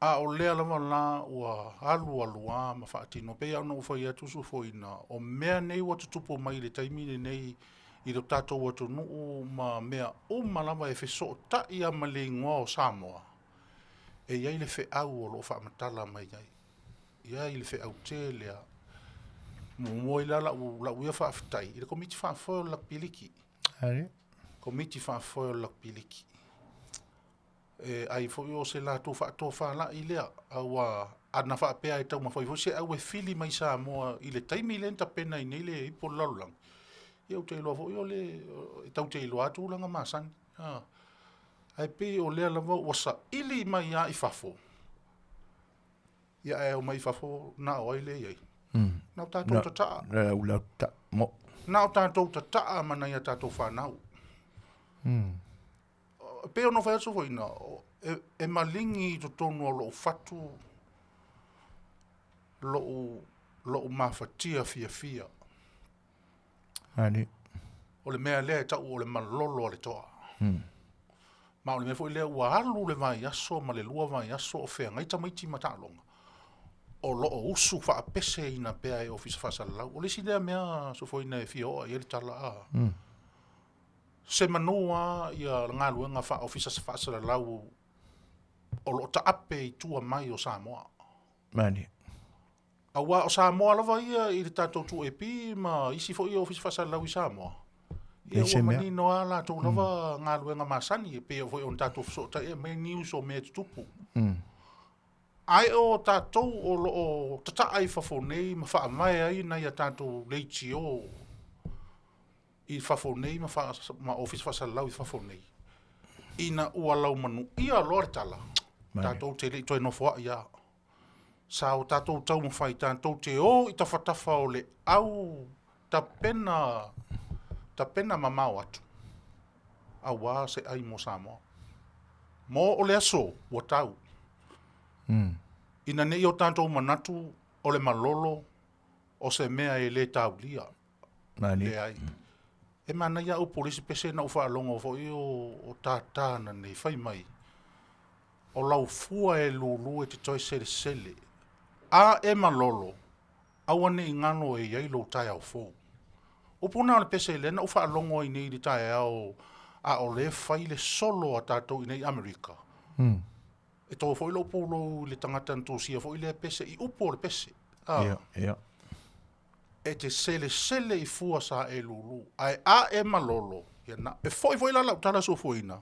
A o lea lava la ua alu alu lava ma faatino. E pei lava ona ou fai atu Sufoina, o mea nei ua tutupu mai i le taimi lenei i lo tatou atunuu ma mea uma lava e fesootai lava ma le igoa o Samoa, e i ai le feau o lo o faamatala mai ai. E i ai le feau tele lava. E muamua ai la lau, lau ia faafetai i le Komiti Faafoe o le Lakapi Liki. Komiti Faafoe o le Lakapi Liki. E ai foi o se latou faatofalai lea, aua ana faapea e taumafai foi se au e fili mai Samoa i le taimi lea na tapena ai nei le ipu o le lalolagi, ia ou te iloa foi o le e tatou te iloa lava tulaga masani. A. Ae pei o lea lava ua saili mai lava i fafo, ia ae omai i fafo na o ai lea e i ai? Na o tatou tataa. Na o tatou tataa ma nai a tatou fanau. E pei ona fai atu foi na, e maligi i totonu o lou fatu lou mafatia fiafia. Ali. O le mea lea e tau o le malolo a le toa. Ma o le mea foi lea ua alu le vaiaso ma le 2 vaiaso o feagai tamaiti ma taaloga, o lo o usu faapeseina pea e Ofisa Faasalalau. O le isi lea mea Sofoina e fia oo i ai le tala a. Se manu lava ia galuega faa-Ofisa Faasalalau o lo o taape i tua mai o Samoa. Mani. Aua o Samoa lava ia i le tatou 2AP ma isi foi Ofisa Faasalalau i Samoa, ia ua manino lava latou lava galuega masani, e pei foi ona tatou fesootai e aumai news o mea e tutupu. Ae o tatou o lo o tataa i fafo nei ma faavae ai nai a tatou leitio i fafo nei ma, ma ofisa faasalalau i fafo nei, ina ua laumanuia loa le tala, tatou te le i toe nofoai lava. Sa o tatou taumafai tatou te o i tafatafa o le au tapena, tapena mamao atu, aua se ai mo Samoa. Mo o le aso ua tau. Ina ne i o tatou manatu o le malolo o se mea e le taulia. Leai. E manaia upu o le isi pese na ou faalogo foi o tātā na nei, fai mai, o lau fua e lulu e te toe selesele, a e malolo, aua ne i galo e i ai lou taeao fou. Upu na o le pese lea na ou faalogo ai nei i le taeao a o lea e fai le solo a tatou i nei Amerika. E to foi lou pulou i le tagata na tusia foi lea pese i upu o le pese. Ah. Yeah, yeah. E te selesele i fua sa e lulu, ae a e malolo, ia na, e foi foi la lau tala sofoina,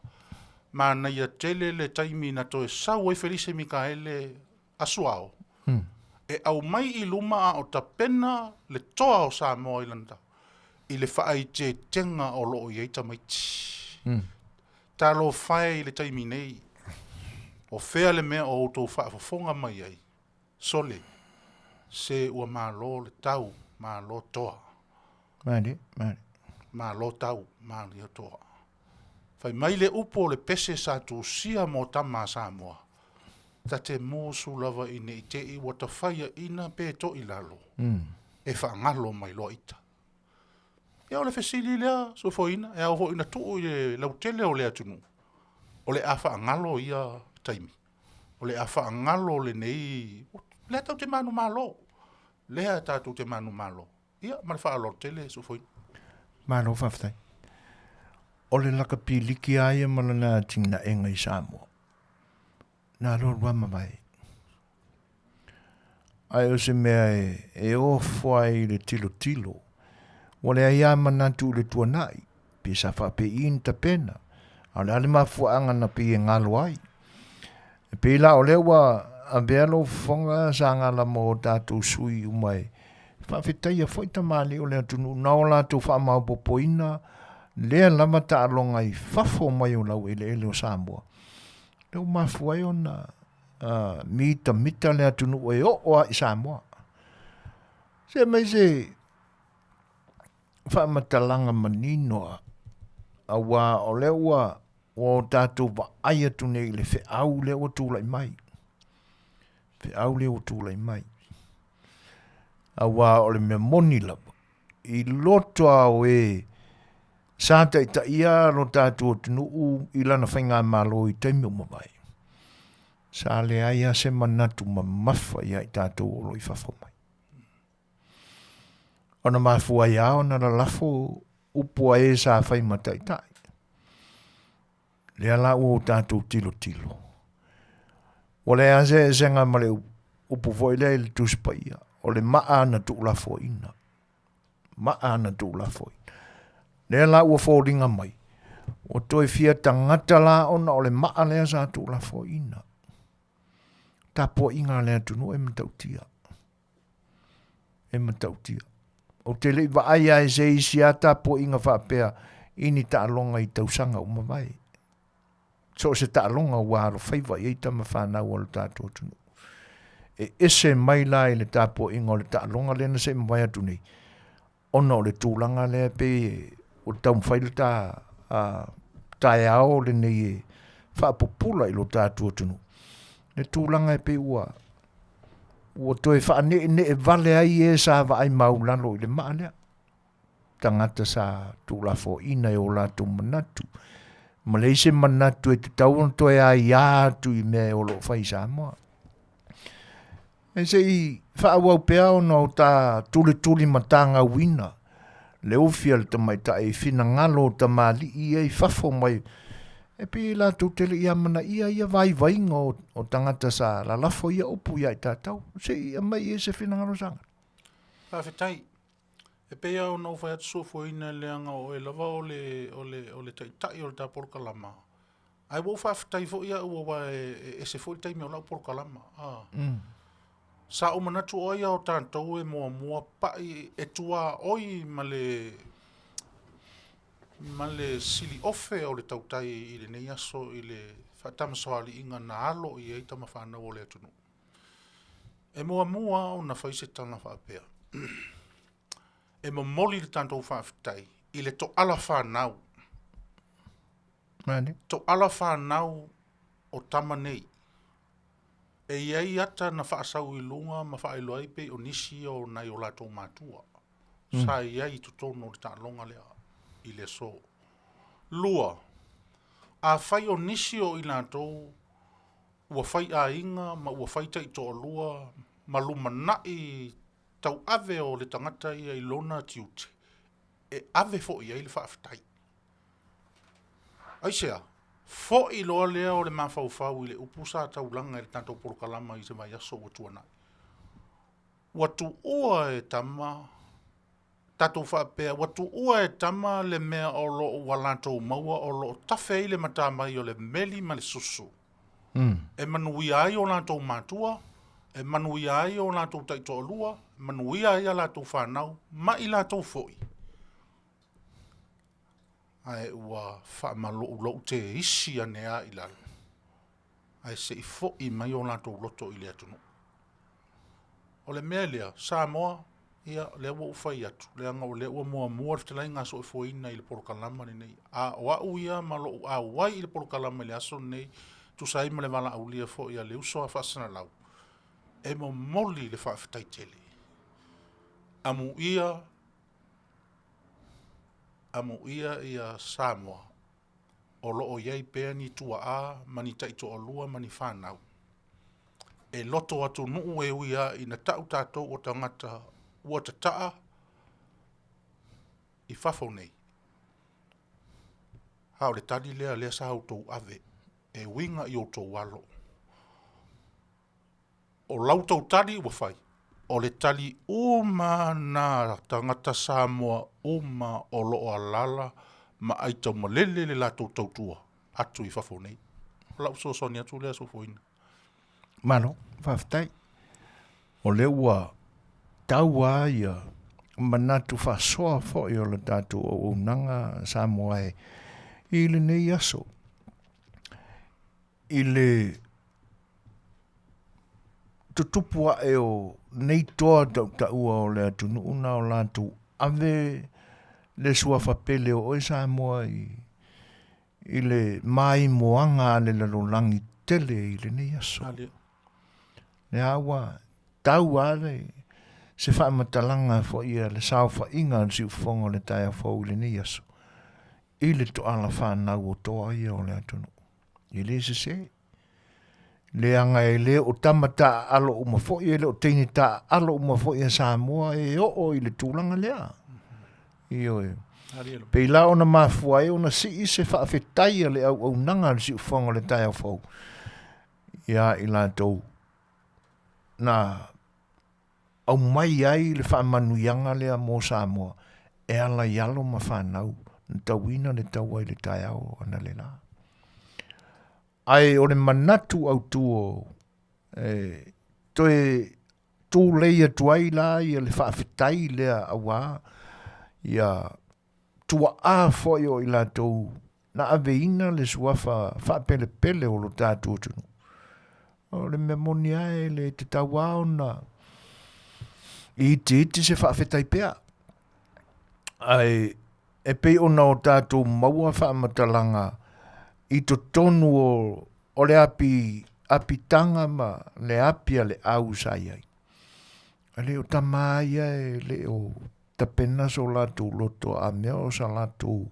manaia tele le taimi na toe sau ai Felise Mikaele Asuao, e aumai i luma a o tapena le toa o Samoa i lana tau, i le faaeteetega o lo o i ai tamaiti. Talofa e i le taimi nei, o fea le mea o outou faafofoga mai ai, sole, se ua malo le tau, malo toa. Malie, malie. Malo tau, malie toa. Fai mai le upu o le pese sa tusia mo tama a Samoa, ta te musu lava i ne i te i ua tafaiaina pe to i lalo, e faagalo mai loa ita. Ia o le fesili lea, Sofoina, e ao foi ona tuu i le lautele o le atunuu, o le a faagalo ia taimi, o le a faagalo lenei, lea tatou te manumalo, lea tatou te manumalo. Ia, ma le faaaloalo tele, Sofoina. Malo faafetai. O le lakapi liki lava ia ma lana atinaega i Samoa, na alu alu lava mavae. Ae o se mea e ofo ai i le tilotilo, ua leai lava manatu i le tuanai, pe sa faapei na tapena, a o le a le mafuaaga na pei e galo ai. E pei la o lea ua avea lou fofoga Sagala mo tatou sui uma e faafetaia foi tamalii o le atunuu na o latou faamaopoopoina lea lava taaloga i fafo mai o laueleele o Samoa. Lea ua mafua ai ona mitamita le atunuu e oo lava i Samoa. Se mai se faamatalaga manino lava. Auā o lea ua ua o tatou vaai atu nei i le feau lea ua tulai mai. Feau lea ua tulai mai. Auā o le mea moni lava, i loto a o e sa taitaia lo tatou atunuu i lana faigamalo i taimi ua mavae, sa leai lava se manatu mamafa ia i tatou o lo o i fafo mai. Ona mafua ai lava ona lalafo upu a e sa fai ma taitai. Lea la ua o tatou tilotilo. Ua leai lava se eseesega ma le upu foi lea i le Tusi Paia, o le maa na tuulafoaiina. Maa na tuulafoaiina. Lea la ua foliga mai, ua toe fia tagata la ona o le maa lea sa tuulafoaiina. Tapuaiga a le atunuu e matautia. E matautia. Ou te le i vaai lava i se isi lava tapuaiga faapea i ni taaloga i tausaga ua mavae. So o se taaloga ua alofaiva i ai tama fanau a lo tatou atunuu. E ese mai la i le tapuaiga o le taaloga lea na se i mavae atu nei, ona o le tulaga lea e pei ua taumafai le ta taeao lenei e faapupula i lo tatou atunuu, le tulaga e pei ua ua toe faaneenee vale ai e sa vaai maulalo i le maa lea, tagata sa tuulafoaiina e o latou manatu, ma leai se manatu e tatau ona toe aia atu i mea o lo o fai i Samoa. E se i faaauau pea ona o ta tulitulimatagauina le ufi a le tamaitai i finagalo o tamalii ia i fafo mai, e pei latou te le i amanaia ia vaivaiga o, o tagata sa lalafo ia upu ia i tatou. Se i aumai i ai se finagalo Saga. Faafetai. E pei lava ona ou fai atu Sofoina leaga o oe lava o le, o le, o le taitai o le ta polokalama. Ae ua ou faafetai foi au aua e ese foi le taimi o lau polokalama. Ah. Sa ou manatu o ai a o tatou e muamua pai e tuaoi ma le ma le siliofe o le tautai i lenei aso i le faatamasoaliiga na alo i ai tama fanau o le atunuu. E muamua ona fai se tala faapea, e momoli le tatou faafetai i le toala fanau. Mani. Toala fanau o tama nei. E i ai ata na faasau i luga ma faailoa ai pei o nisi ia o nai o latou matua. Sa i ai i totonu o le taaloga lea i le aso. Lua, afai o nisi o i latou ua fai aiga ma ua fai taitoalua ma lumanai tauave o le tagata ia i lona tiute, e ave foi i ai le faafetai. Aisea? Foi loa lea o le mafaufau i le upu sa taulaga i le tatou polokalama i se vaiaso ua tuanai. Ua tuua e tama tatou faapea, ua tuua e tama le mea o lo o ua latou maua o lo o tafe ai le matamai o le meli ma le susu. E manuia ai o latou matua, e manuia ai o latou taitoalua, e manuia ai a latou fanau ma i latou foi. Ae ua faamaloulou teisi ane lava i lalo, ae se i foi mai o latou loto i le atunuu. O le mea lea, Samoa, ia, lea ua ou fai atu, leaga o lea ua muamua le fetalaiga a Soifuaina i le polokalama lenei. A o au ia ma lou auai i le polokalama i le aso lenei, tusa ai ma le valaaulia foi a le uso a faasalalau, e momoli le faafetai tele. Amuia, amuia ia Samoa o lo o i ai pea ni tuaa ma ni taitoalua ma ni fanau e loto atunuu e ui lava ina tau tatou o tagata ua tataa i fafo nei. A o le tali lea lea sa outou ave e uiga i outou alo. O la outou tali ua fai, o le tali uma na tagata Samoa uma o lo o alaala ma aitaumalele le latou tautua atu i fafo nei. O lau fesoasoani atu lea Sofoina. Malo, faafetai. O lea ua tau lava ia manatu faasoa foi o le tatou auaunaga Samoa e i lenei aso. I le tutupu ae o nei toa tautaua o le atunuu na o latou ave le suafa pele o oe Samoa i i le maimoaga a le lalolagi tele i lenei aso. Lea ua tau lava le se faamatalaga foi a le saofaiga a le siufofoga o le taeao fou i lenei aso i le toala fanau o toa ia o le atunuu. E le sese. Leaga e le o tama taaalo uma foi, e le o teine taaalo uma foi a Samoa e oo i le tulaga lea. Ioe. Pei la ona mafua ai ona sii se faafetai a le auaunaga a le siufofoga o le taeao fou ia i latou na aumai ai le faamanuiaga lea mo Samoa e ala i alo ma fanau na tauina le taua i le taeao analeila. Ae o le manatu autu o e toe tulei atu ai la ia le faafetai lea aua ia tuaa foi o i latou na aveina le suafa faapelepele o lo tatou atunuu. O le mea moni lava e le tatau lava ona itiiti se faafetai pea. Ae e pei ona o tatou maua faamatalaga i totonu o, o le api, apitaga ma le api a le au sa i ai. E le o tama ia e le o tapena so latou loto a mea o sa latou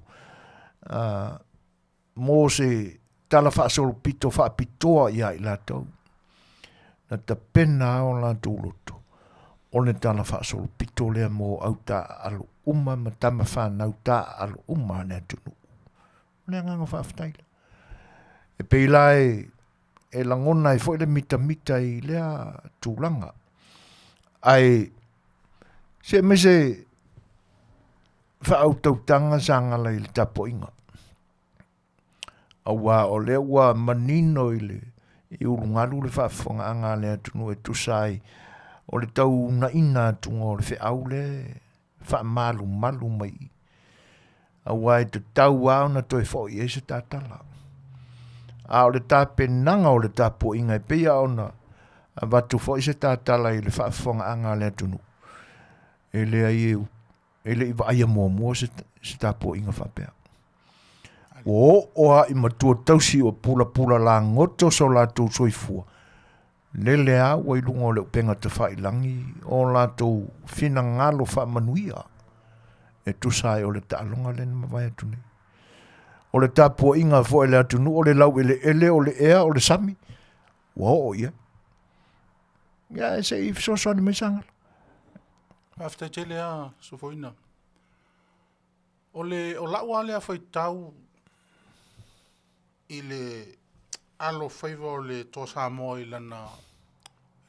mo se tala faasolopito faapitoa ia i latou. Na tapena lava o latou loto o le tala faasolopito lea mo au taaalo uma ma tama fanau taaalo uma a le atunuu. O le agaga faafetai lea. E pei la e, e lagona ai foi le mitamita i lea tulaga. Ae see mai se faautautaga sa gala i le tapuaiga. Aua o lea ua manino i le i ulugalu le faafofogaaga a le atunuu e tusa ai o le tauunaina atuga o le feau lea e faamalumalu mai i. Aua e tatau lava ona toe foi i ai se tatala. A o le tapenaga o le tapuaiga e pei lava ona avatu foi se tatala i le faafofogaaga a le atunuu, e leai e e le i vaaia muamua se, se tapuaiga faapea. Ua oo lava i matua tausi ua pulapula lagoto so latou soifua, lele lava ua i luga o le upega tafailagi o latou finagalo faamanuia e tusa ai o le taaloga lea na mavae atu nei. O le tapuaiga foi a le atunuu o le laueleele, o le ea, o le sami, ua oo i ai. Ia, se i fesoasoani mai Sagala. Faafetai tele lava Sofoina. O le o lau lava lea faitau i le alofaiva o le Toa Samoa i lana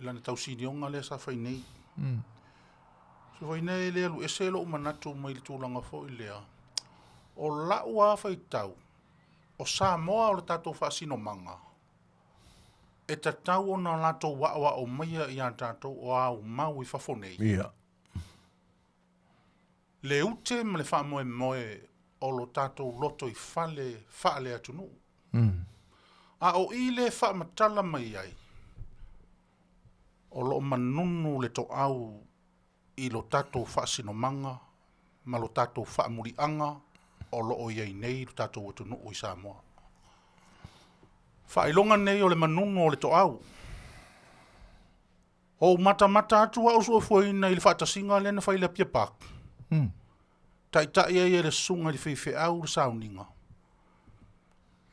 i lana tausinioga lea sa fai nei. Sofoina e le alu ese lou manatu mai le tulaga foi lea. O lau lava faitau, o Samoa o le tatou faasinomaga, e tatau ona latou aoao maia ia tatou o aumau i fafo nei. Ia. Le ute ma le faamoemoe o lo tatou lotoifale faale-atunuu. A o i le faamatala mai ai, o lo o manunu le toau i lo tatou faasinomaga ma lo tatou faamuliaga o lo o i ai nei lo tatou atunuu i Samoa. Faailoga nei o le manunu o le toau. Ou matamata atu au suefueina i le faatasiga lea na fai i le Apia Park. Taitai ai e le susuga i le faifeau le sauniga.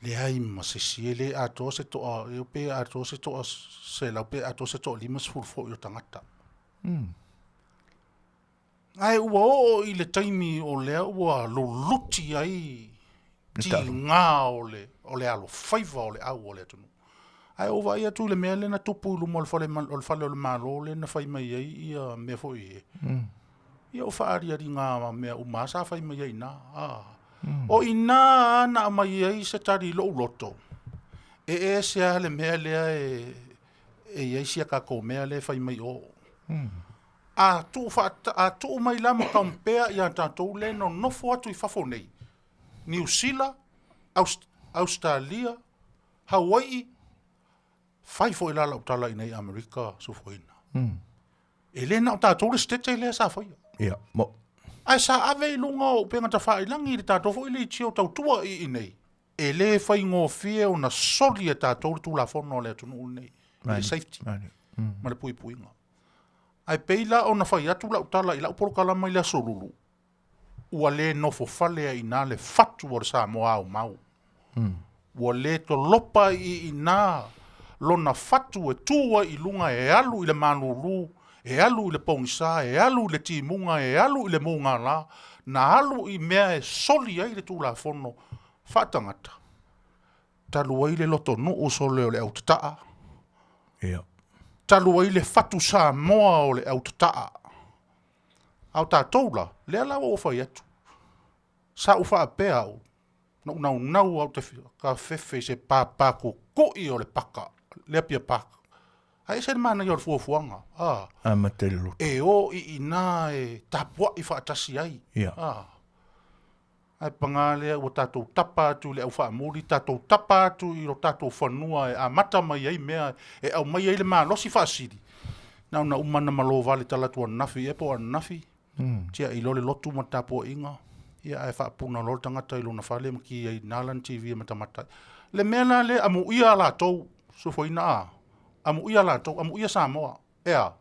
Leai ma se isi, e le atoa se toa, e pe atoa se toa 100 pe atoa se toa 50 foi o tagata. Ae ua oo i le taimi o lea ua luluti ai tiga o le, o le alofaiva o le au o le atunuu. Ae ou vaai atu i le mea lea na tupu i luma o le fale, o le fale o le Malo lea na fai mai ai ia mea foi e. Ia o faaalialiga mea uma lava sa fai mai ai i ina. Ah. O i ina lava na aumai ai se tali i lou loto, e ese lava le mea lea e, e i ai sia tatou mea lea e fai mai o. A tuu, faata, a tuu mai la ma compare ia tatou lea e nonofo atu i fafo nei, Niu Sila, Aust Australia, Hawaii, fai foi la lau tala i nei Amerika Sufoina. E le na o tatou le state lea sa faia. Ia, mo. Ae sa ave i luga o upega tafailagi i le tatou foi leitio tautua i inei. E lē faigofie ona soli e tatou le Tulafono a le atunuu lenei i le safety ma le puipuiga. Ae pei la ona fai atu lau tala i lau polokalama i le Aso Lulu, ua le nofofale ai i ina le fatu o le Samoa aumau. Ua le tolopa ai i ina lona fatu e tu ai i luga e alu i le malulu, e alu i le pogisa, e alu i le timuga, e alu i le mugala, na alu i mea e soli ai le Tulafono faatagata, talu ai le lotonuu sole o le autataa, Ia. talu ai le fatu Samoa o le autataa. A o tatou la, lea la ua ou fai atu, sa ou faapea au, na ou naunau lava ou te afefe i se papakukui o le paka, le Apia Park. Ae ese le manaia o le fuafuaga, a. Amata i le loto. E o i ina e tapuai faatasi ai. Ia. A. Ae paga lea ua tatou tapa atu i le aufaamuli, tatou tapa atu i lo tatou fanua e amata mai ai mea, e aumai ai le malosi faasili, na ona uma na malo vale talaatu ananafi ea po o ananafi, tiai loa le lotu ma le tapuaiga, ia ae faapuna loa le tagata i lona fale ma ki ai i ina lana TV e matamata ai. Le mea la lea, amuia latou, Sofoina a, amuia latou, amuia Samoa, e a?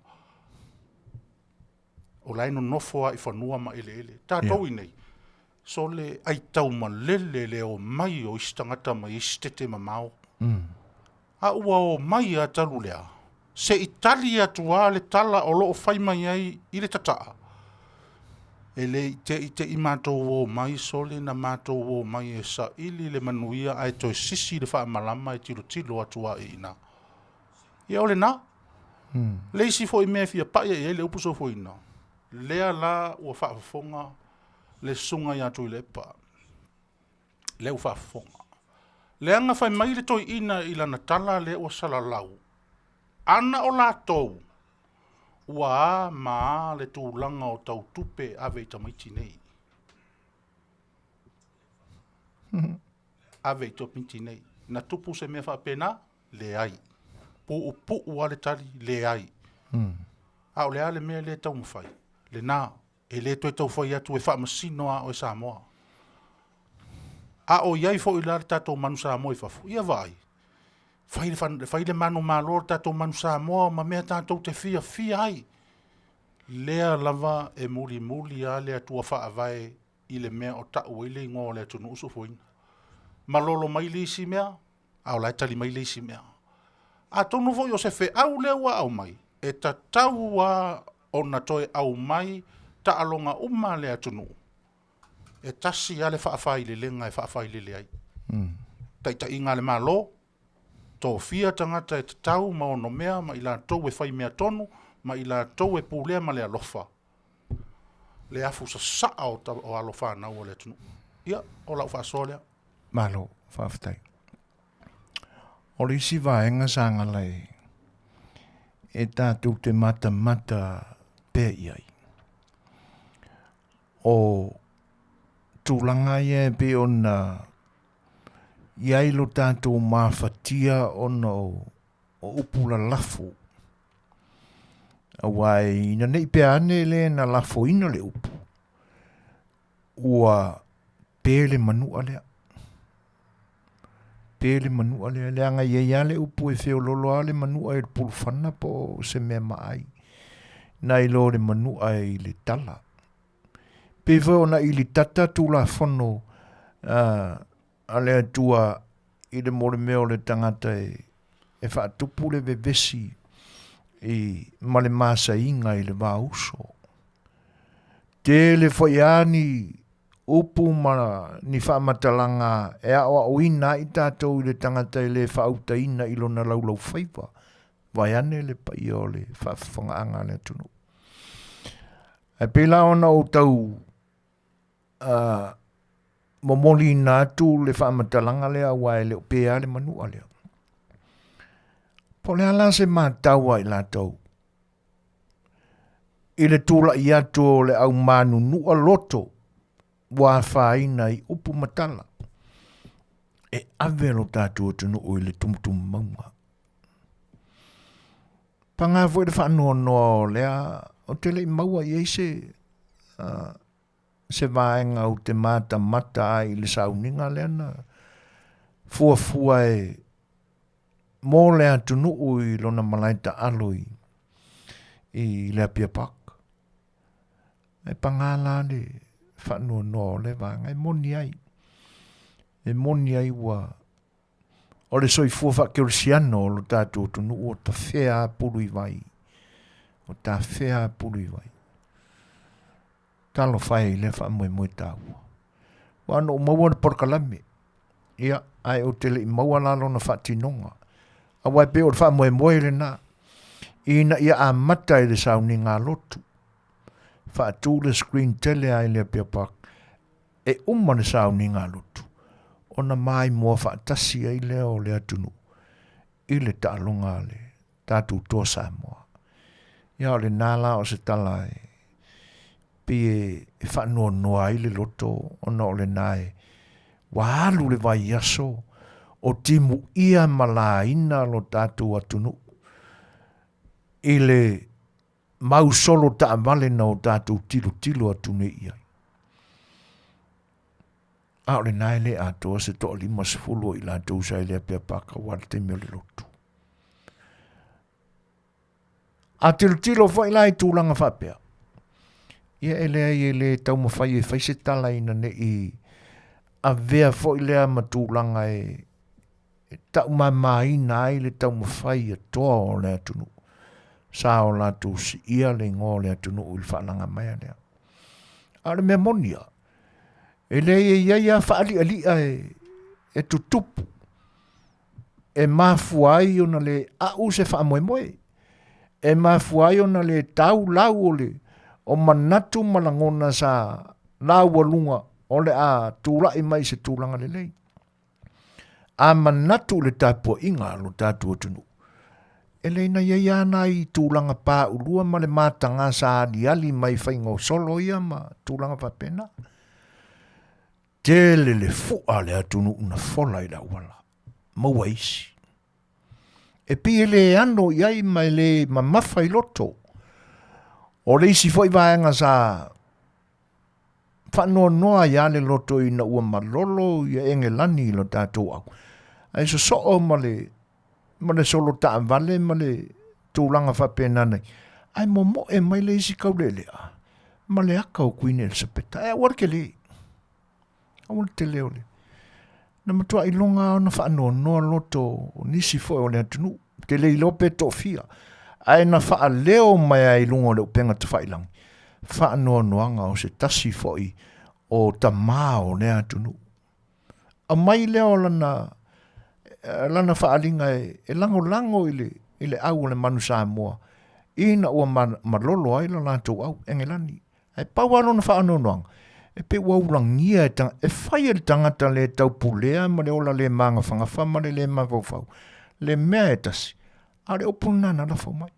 O la e nonofo lava i fanua ma eleele. Tatou i inei, sole aitaumalele le omai o isi tagata mai isi sitete mamao. A ua omai lava talu lea, se i tali atu lava le tala o lo o fai mai ai i le tataa, e le i te i te i matou omai sole na matou omai e saili le manuia ae toe sisi le faamalama e tilotilo atu lava i ina. Ia o lena. Le isi foi mea e fia pai i ai le upu Sofoina, lea la ua faafofoga le susuga ia Tuilaepa, lea ua faafofoga. Leaga fai mai le toeaina i lana tala lea ua salalau, ana o latou, ua a ma a le tulaga o tau tupe ave i tamaiti nei. Ave i tamaiti nei. Na tupu se mea faapena? Leai. Puupuu lava le tali, leai. A o le a le mea lea e taumafai? Lena, e le toe tau fai atu e faamasino lava oe Samoa. A o i ai foi la le tatou manu Samoa i fafo, ia vaai, fai le, fai le manumalo le tatou manu Samoa ma mea tatou te fiafia ai. Lea lava e mulimuli lava le Atua Faavae i le mea o tau ai le igoa o le atunuu Sofoina. Malolo mai le isi mea, a o la e tali mai le isi mea. Atonu foi o se feau lea ua aumai, e tatau lava ona toe aumai taaloga uma a le atunuu, e tasi lava le faafailelega e faafailele ai. Taitaiga a le Malo, tofia tagata e tatau ma onomea ma i latou e fai mea tonu ma i latou e pulea ma le alofa le afu sasaa o alo fanau a le atunuu. Ia, o lau faasoa lea. Malo, faafetai. O le isi vaega sa gala e, e tatou te matamata pea i ai, o tulaga ia e pei ona i ai lo tatou mafatia ona o, o upu lalafo. Aua ina ne i pea ane le na lafoina le upu, ua pe le manua lea. Pe le manua lea, leaga e i ai lava le upu e feololo lava le manua i le pulufana po o se mea maai, nai lo le manua i le tala. Pei foi ona ilitata Tulafono a le Atua i le mo le mea o le tagata e, e faatupu le vevesi i, ma le masaiga i le vauso. Tele foi lava ni upu ma ni faamatalaga e aoaoina ai tatou i le tagata e le faautaina i lona laulaufaiva, vaeane le paia o le faafofogaaga a le atunuu. Ae pei la ona ou tau uh, momoliina atu le faamatalaga lea aua e le o pe lava le manua lea. Po o le a la se matau a i latou i le tulai atu o le au manunua loto ua afaina i upu ma tala e ave lo tatou atunuu i le tumutumu mauga. Paga foi le faanoanoa o lea ou te le i maua i ai se uh, se vaega ou te matamata ai i le sauniga lea na fuafua e mo le atunuu i lona malae taalo i, i le Apia Park. E pagā la le faanoanoa o le vaega e moni ai. E moni ai ua o le soifua faakerisiano o lo tatou atunuu o tafea a pulu i vai. O tafea a pulu i vai. Talofa e i lea faamoemoe taua. Aua na ou maua le polokalame, ia, ae ou te le i maua la lona faatinoga. Aua e pei o le faamoemoe lena, ina ia amata i le sauniga lotu, faatu le screen tele lava i le Apia Park, e uma le sauniga lotu, ona maimoa faatasi ai lea o le atunuu i le taaloga a le tatou Toa Samoa. Ia o lena la o se tala e pei e faanoanoa ai le loto ona o lena e ua alu le vaiaso o timuia ma laina lo tatou atunuu i le mau solo taavale na o tatou tilotilo atu nei i ai. A o lena e le atoa se toa 50 o i latou sa i le Apia Paka aua le taimi o le lotu. A tilotilo foi la i tulaga faapea, ia e leai e le taumafai e fai se tala ina ne i avea foi lea ma tulaga e taumamaina ai le taumafai a toa o le atunuu sa o latou siia le igoa o le atunuu i le faalaga maea lea. A o le mea moni lava, e leai e i ai lava faalialia e tutupu e mafua ai ona le a'u se faamoemoe, e mafua ai ona le tau lau o le o manatu ma lagona sa laualuga o le a tulai mai i se tulaga lelei. A manatu i le tapuaiga a lo tatou atunuu, e le na i ai lava nai tulaga paulua ma le mataga sa aliali mai i faiga o solo ia ma tulaga faapena. Tele le fua a le atunuu na fola i le auala, maua isi. E pei e le ano i ai ma e le mamafa i loto. O le isi foi vaega sa faanoanoa ai lava le loto ina ua malolo ia Engelani i lo tatou au. Ae sosoo ma le, ma le solo taavale ma le tulaga faapena nei. Ae momoe mai le isi kaulelea ma le aka o Kuini Elisapeta. Ae aua le tele. Aua le tele o le. Na matua iloga lava ona faanoanoa loto o nisi foi o le atunuu. Ou te le iloa pe toafia. Ae na faaleo mai ai i luga o le upega tafailagi faanoanoaga o se tasi foi o tamā o lea atunuu. Aumai lea o lana, lana faaaliga e, e lagolago i le, i le au o le manu Samoa ina ua malolo ai lo latou au Engelani. Ae pau lava lona faanoanoaga, e pei ua ulagia e tagata, e fai e le tagata le taupulea ma le ola le magafagafa ma le le mafaufau le mea e tasi, a o le upu lena na lafo mai.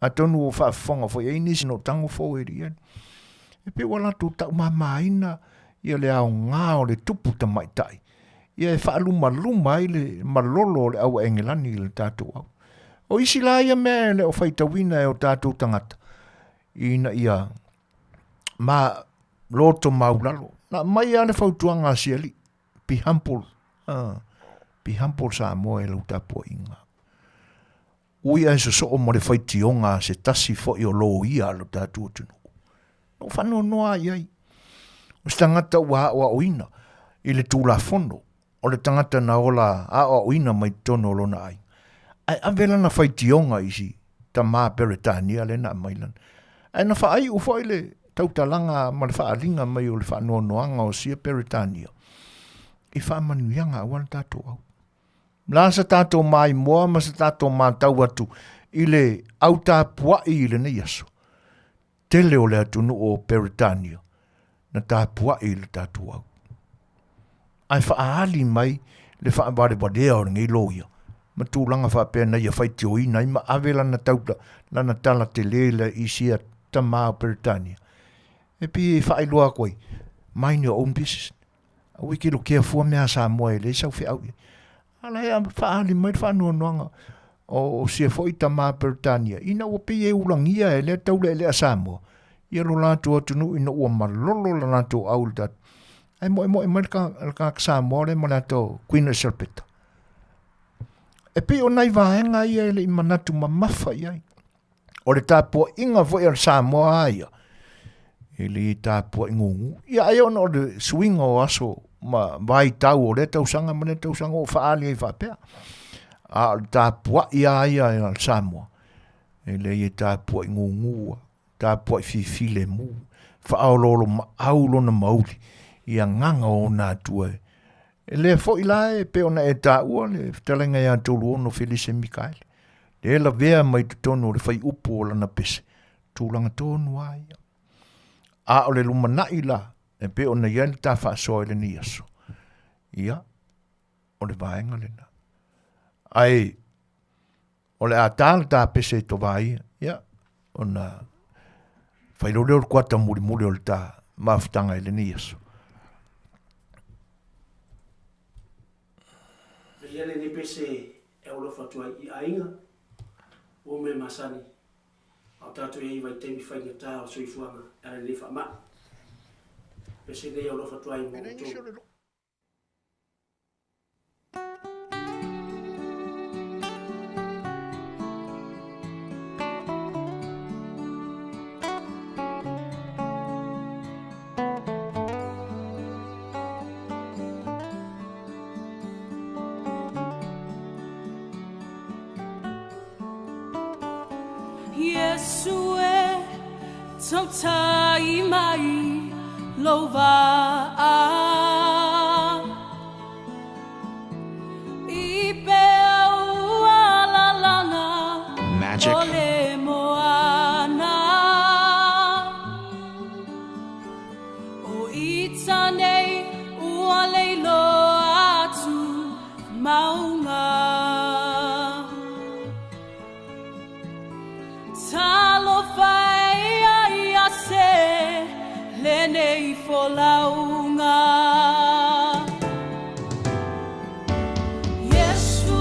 Atonu ua faafofoga foi i ai nisi na o tago fou e alii E pei ua latou taumamaina ia le aoga o le tupu tamaitai ia e faalumaluma ai le malolo o le au a Engelani i le tatou au. O isi la ia mea e le o faitauina e o tatou tagata ina ia ma loto maulalo. Na aumai lava le fautuaga a si alii, be humble, be humble Samoa i lau tapuaiga. Ui ae sosoo ma le faitioga a se tasi foi o loia a lo tatou atunuu. Na ou faanoanoa lava i ai. O se tagata ua aoaoina i le Tulafono, o le tagata na ola aoaoina mai totonu o lona aiga, ae ave lana faitioga i si tamā Peretania lea na aumai lana. Ae na faaiu foi le tautalaga ma le faaaliga mai o le faanoanoaga o sia Peretania i faamanuiaga aua le tatou au. La sa tatou maimoa ma sa tatou matau atu i le au tapuai i lenei aso. Tele o le atunuu o Peretania na tapuai i le tatou au. Ae faaali mai le faavalevalea o lenei loia ma tulaga faapea na ia faitioina ai ma ave lana tauta, lana tala tele lea i sia tamā o Peretania. E pei e faailoa atu ai, mind your own business. Aua e te lotea fua mea a Samoa e leai sau feau i ai. A la e faaali mai le faanoanoaga o sia foi tamā Peretania ina ua pei e ulagia e lea taulealea Samoa ia lo latou atunuu ina ua malolo le latou au i le tatou. Ae moemoe mai le tagata Samoa lea ma le ata o Queen Elisapeta. E pei o nai vaega ia e le i manatu mamafa i ai. O le tapuaiga foi a le Samoa lava ia, e le tapuai gugu. Ia ai ona o le suiga o aso ma vaitau o lea tausaga ma lea tausaga ua faaali ai faapea. A o le tapuai lava ia a le Samoa, e leai e tapuai gugu lava, tapuai fifilemu, faaoloolomaau lona mauli i agaga o ona atua e E lea foi la e pei ona e taua le fetalaiga ia Toluono Felise Mikaele, lea e lavea mai totonu o le faiupu o lana pese, tulaga tonu lava ia. A o le lumanai la, e pei ona i ai le ta faasoa i lenei aso, ia, o le vaega lena. Ae o le a ta le ta pese i Tovaia, ia, ona fai loa lea o le kuata mulimuli o le ta mafutaga i lenei aso. Veia lenei pese e alofa atu ai i aiga, ua mea masani, a o tatou i ai i vaitaimi faigata o le soifuaga e ala i lenei faamai. Pese nei e alofa atu ai mo outou. Iesu e tautai mai lou vaa I peau alalana Magic. o le moana O ita nei ua leiloa atu maunga Talofa e ia ia se lenei folauga Iesu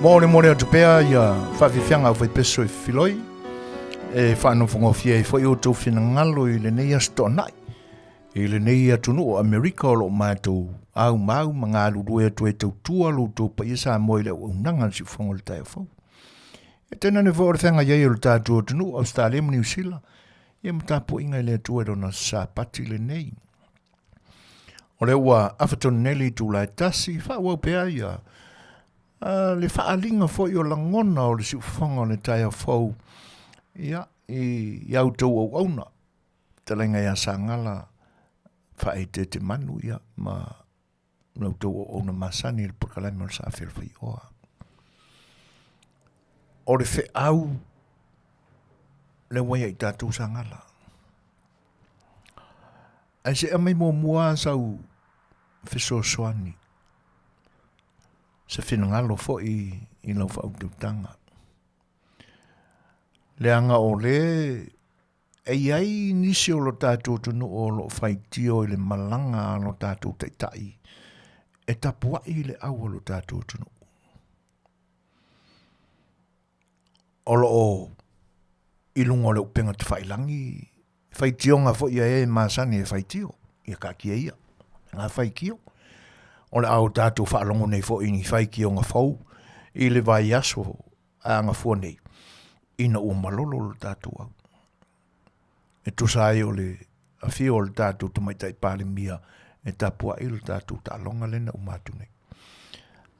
Molemole atu pea ia faafiafiaga au faipeso e filoi e faanofogofie ai foi outou finagalo i lenei aso toanai i lenei atunuu o Amerika o lo o matou aumau ma galulue atu ai tautua lo outou paia Samoa i le auaunaga a le siufofoga o le taeao fou. E tainane foi o le feagai ai o le tatou atunuu Ausetalia ma Niu Sila ia ma tapuaiga i le Atua i lona Sapati lenei. O lea ua afa tonu nei le itula e 1, faaauau pea ia le faaaliga foi o lagona o le siufofoga o le taeao fou ia, i a outou auauna, fetalaiga ia Sagala Faaeteete Manu ia, ma la outou auauna masani i le polokalame o le Sa Felofaioa. O le feau lea ua ia i tatou Sagala. Ae se aumai muamua sau fesoasoani, se finagalo foi i lau faautautaga. Leaga o le e i ai nisi o lo tatou atunuu o lo o faitio i le malaga a lo tatou taitai e tapuai le au a lo tatou atunuu. O lo o i luga o le upega tafailagi, faitioga foi a e masani e faitio, ia taatia ia, ngā faitio. O le a o tatou faalogo nei foi i ni faitioga fou i le vaiaso a gafua nei, ina ua malolo lo tatou au. E tusa ai o le afio o le tatou Tamaitai Palemia e tapuai lo tatou taaloga lea na uma atu nei.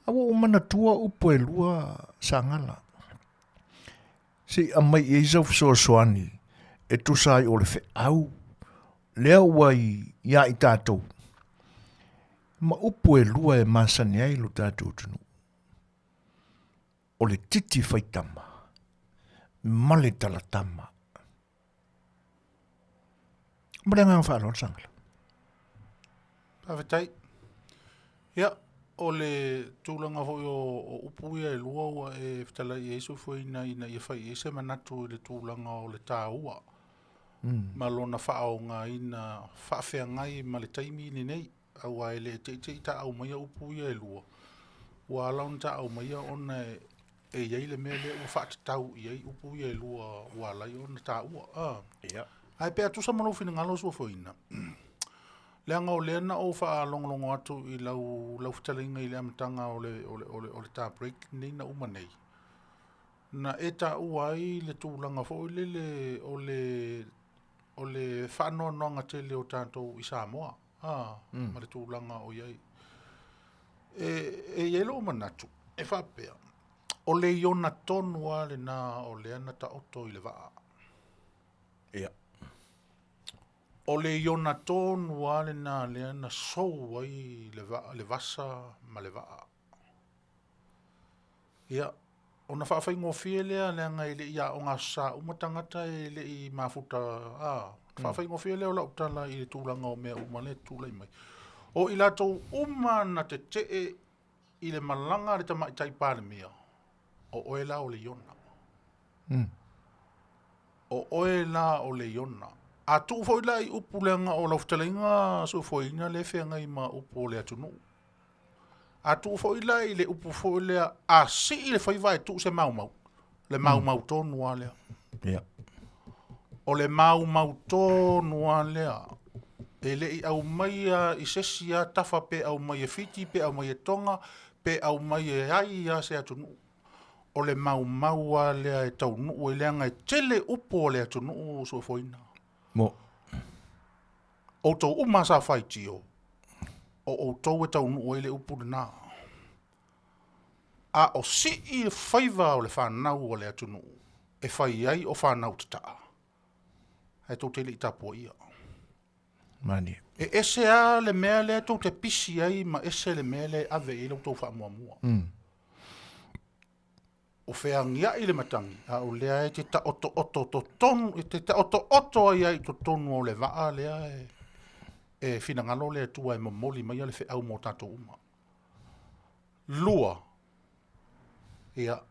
A ua ou manatua upu e lua Sagala, se i aumai i ai sau fesoasoani e tusa ai o le feau lea ua ia i tatou ma upu e lua e masani ai lo tatou atunuu. O le titi faitama ma le talatama. Ma le agaga faaaloalo Sagala. Faafetai. Ia, o le tulaga foi o, o upu ia e lua ua e fetalai i ai Soifuaina ina ia fai i ai se manatu i le tulaga o le taua ma lona faaaogaina faafeagai ma le taimi lenei, aua e le teitei ta aumaia upu ia e lua, ua ala ona ta aumaia ona e, e i ai le mea lea ua faatatau i ai upu ia e lua ua ala ai ona taua. Ah. Ia. Ae pe a tusa ma lou finagalo Suafoina, leaga o lea na ou faalogologo atu i lau, lau fetalaiga i le amataga o le, o le, o le, o le ta break lenei na uma nei, na e taua ai le tulaga foi lele o le, o le faanoanoaga tele o tatou i Samoa, ah, ma le tulaga o i ai. E, e i ai lou manatu, e faapea, o le Iona tonu lava lena o lea na taoto i le vaa. Ia. O le Iona tonu lava lena lea na sou ai le, vaa, le vasa ma le vaa. Ia, ona faafaigofie lea leaga e le i aoga aso Sa uma tagata e le i mafuta, a, faafaigofie lea o lau tala i le tulaga o mea uma lea e tulai mai. O i latou uma na tetee i le malaga a le Tamaitai Palemia, o oe la o le Iona. O oe la o le Iona. A tuu foi la i upu leaga o lau fetalaiga Soifuaina lea e feagai ma upu o le atunuu. A tuu foi la i le upu foi lea, a sii le faiva ae tuu se maumau, le maumau tonu lava lea. Ia. O le maumau tonu lava lea. E le i aumaia i se isi lava tafa pe aumai e Fiti, pe aumai e Tonga, pe aumai e ai lava se atunuu. O le maumau lava lea e taunuu ai leaga e tele upu o le atunuu Soifuaina. Mo. Outou uma sa faitio, o outou e taunuu ai le upu lena. A o sii le faiva o le fanau a le atunuu e fai ai o fanau tataa, ae tou te le i tapuaia. Mani. E ese lava le mea lea tou te pisi ai ma ese le mea lea e ave i ai la outou faamuamua. O feagiai le matagi, a o lea e te taotooto totonu, e te taotooto ai ai i totonu o le vaa lea e, e finagalo le Atua e momoli maia le feau mo tatou uma. Lua, ia,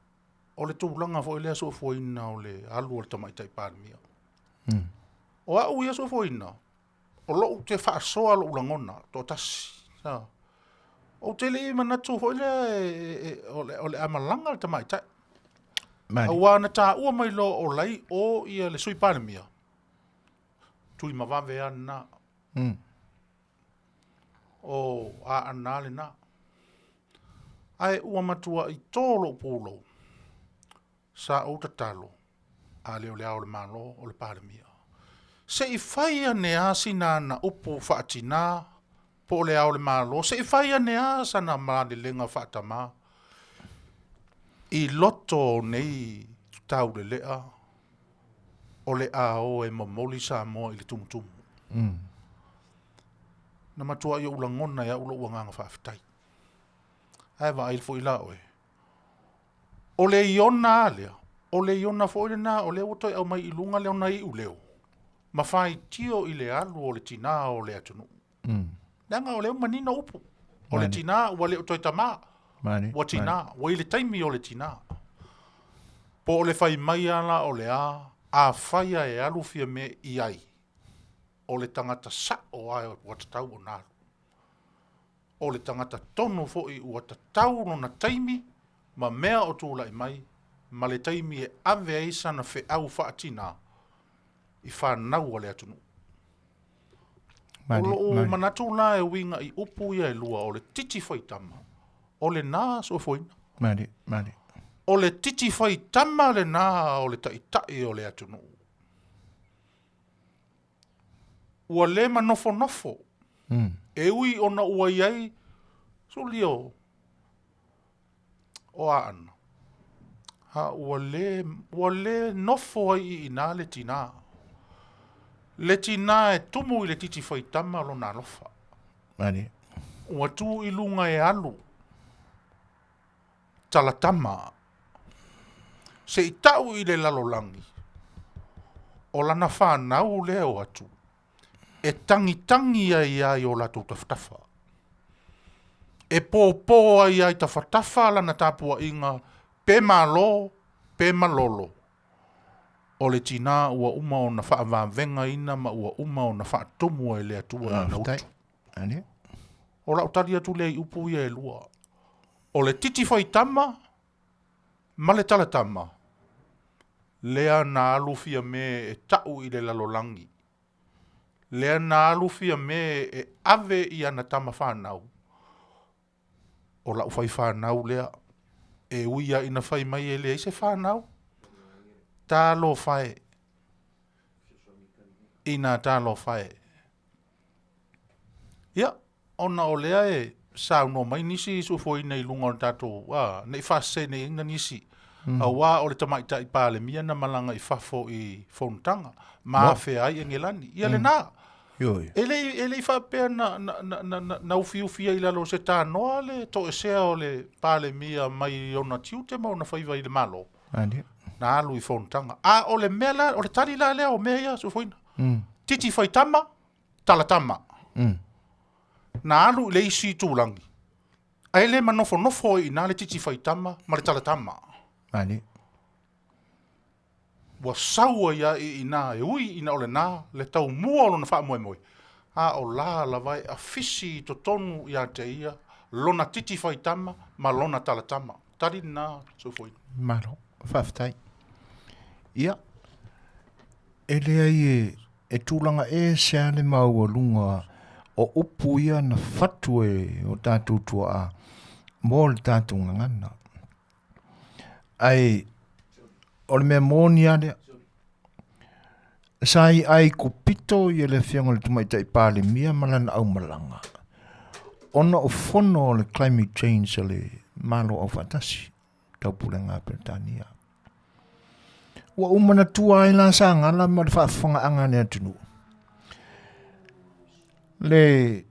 o le tulaga foi lea soifuaina o le alu o le Tamaitai Palemia. O au ia soifuaina, o lou te faasoa lou lagona, toatasi. Ou te le i manatu foi lea o le a malaga le tamaitai. Aua na taua mai loa o la e i o ia le Sui Palemia, Tuimavave lava lena. O Aana lena. Ae ua matuai to lou pulou, sa ou tatalo, a le o le Ao o le Malo, o le Palemia. Se i fai ane lava sina ana upu faatina po o le Ao o le Malo, se i fai ane lava sana malelega faatama i loto o nei taulelea o le a o e momoli Samoa i le tumutumu. Na matuai ou lagona e au lou agaga faafetai. Ae vaai foi la oe, o le Iona lava lea, o le Iona foi lena o lea ua toe aumai i luga lona iuleo ma faitio i le alu o le tina o le atunuu. Leaga o lea ua manino upu, o le tina ua le o toe tamā, ua tina, ua i le taimi o le tina. Po o le fai mai lava la o le a, afai lava e alu Fiame i ai, o le tagata sao lava ua tatau ona alu. O le tagata tonu foi ua tatau lona taimi ma mea o tulai mai ma le taimi e ave ai sana feau faatina i fanau a le atunuu. O lou manatu la e uiga i upu ia e lua, o le titi faitama, o lena soifuaina. O le titi faitama lena o le taitai o le atunuu. Ua le manofonofo, e ui ona ua i ai suli o Aana, a ua le, ua le nofo ai i ina le tina. Le tina e tumu i le titi faitama lona alofa. Ua tu i luga e alu talatama se i tau i le lalolagi o lana fanau lea o atu e tagitagi ai lava i o latou tafatafa, e pōpō ai lava i tafatafa lana tapuaiga pe malo pe malolo, o le tinā ua uma ona faavavegaina ma ua uma ona faatumua e le Atua i lana utu. O lau tali atu lea i upu ia e lua, o le titi faitama ma le talatama, lea na alu Fiame e tau i le lalolagi, lea na alu Fiame e ave i ana tama fanau, o lau fai fanau lea, e ui lava ina fai mai e leai se fanau, talofa e, ina talofa e. Ia, ona o lea e saunoa mai nisi suefuaina i luga o le tatou, ne i faaseseina nisi, aua o le tamaitai Palemia na malaga i fafo i fonotaga ma afea ai Engelani. Ia lena, e le, e le i faapea na, na, na, na, na, na ufiufi ai i lalo o se tanoa le toesea o le Palemia mai ona tiute ma ona faiva i le Malo. Na alu i fonotaga. A o le mea la, o le tali la lea o mea ia, suefuaina. Titi faitama, talatama. Na alu i le isi itulagi, ae le manofonofo ai i ina le titi faitama ma le talatama. Mani. Ua sau ai lava i ina e ui ina o lena le taumua o lona faamoemoe, a o la lava e afisi i totonu ia te ia lona titi faitama ma lona talatama. Tali lena, Soifuaina. Malo, faafetai. Ia, e leai e, e tulaga ese lava le maualuga o upu ia na fatu e o tatou tuaa mo le tatou gagana. Ae o le mea moni lava lea, sa i Aikupito ia le afioga i le Tamaitai Palemia ma lana aumalaga, ona o fono o le climate change a le Malo Aufaatasi, Taupulega a Peretania. Ua ou manatua ai la Sagala ma le faafofogaaga a le atunuu. Le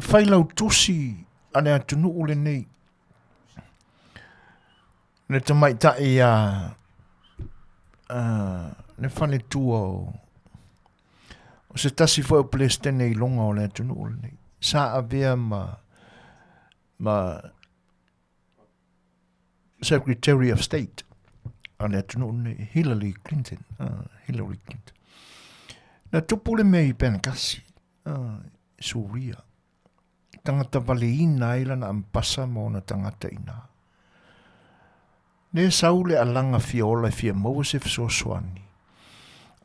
failautusi a le atunuu lenei, le tamaitai a, a le faletua o, o se tasi foi o Peresetene i luga o le atunuu lenei, sa avea ma, ma Secretary of State a le atunuu lenei, Hillary Clinton. Hillary Clinton. Na tupu le mea i Benghazi, Suria. tagata valeina ai lana ampasa ma ona tagata i ina. Lea e sau le alaga fia ola e fia maua se fesoasoani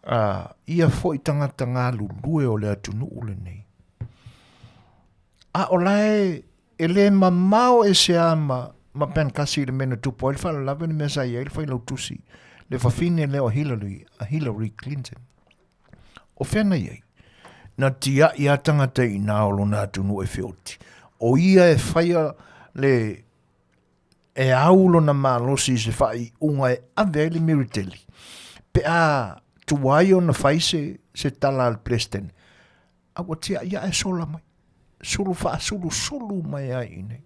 a ia foi tagata galulue o le atunuu lenei. A o la e e le mamao ese a ma, ma Pancassi i le mea na tupu ai le faalavelave le mea sa i ai le failautusi, le fafine lea o Hillary, a Hillary Clinton. O fea na i ai? Na tiai a tagata i ina o lona atunuu e feoti. O ia e faia le e au lona malosi i se faaiuga e ave ai le militeli pe a tuai ona fai se, se tala a le Peresetene, a ua tiai ae sola mai, sulu faasulusulu mai ai i inei.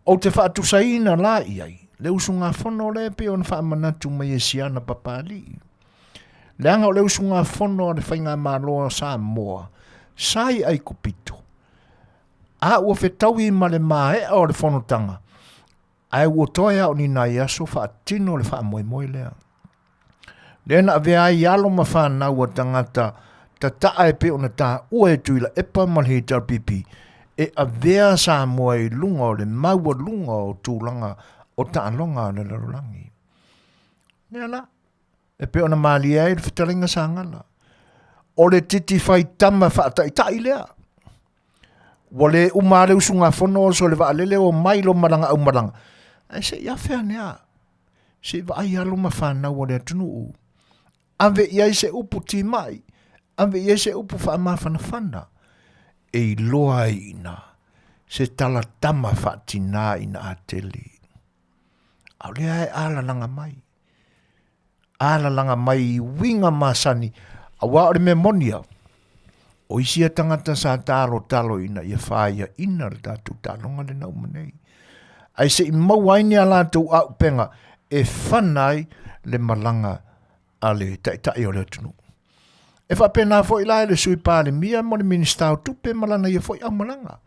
Ou te faatusaina la i ai le usugafono lea e pei ona faamanatu mai e Siana Papalii. Leaga o le usugafono a le Faigamalo a Samoa sa i Aikupito, A ua fetaui ma le maea o le fonotaga, ae ua toe lava o ni nai aso faatino le faamoemoe lea. Lea na avea ai alo ma fanau a tagata tataa e pei ona taua e Tuilaepa ma le HRPP e avea Samoa i luga o le maualuga o tulaga o taaloga a le lalolagi. Lea la, e pei ona malie ai le fetalaiga Sagala. O le titi faitama faataitai lea. Ua le uma le usugafono oso le vaalele o mai lo malaga au malaga. Ae se i afe ane a. Se i vaai alo ma fanau a le atunuu. Ave i ai se upu timai. Ave i ai se upu faamafanafana. E iloa ai i ina se talatama faatina ina a tele. A o lea e alalaga mai. Alalaga mai i uiga masani, aua o le mea moni a, o isi ia tagata sa talotalo ina ia faiaina le tatou taaloga lena uma nei. Ae se i maua ai ni a latou auupega e fana ai le malaga a le taitai o le atunuu. E faapena foi la i le Sui Palemia ma le Minisita o Tupe ma lana ia foi aumalaga.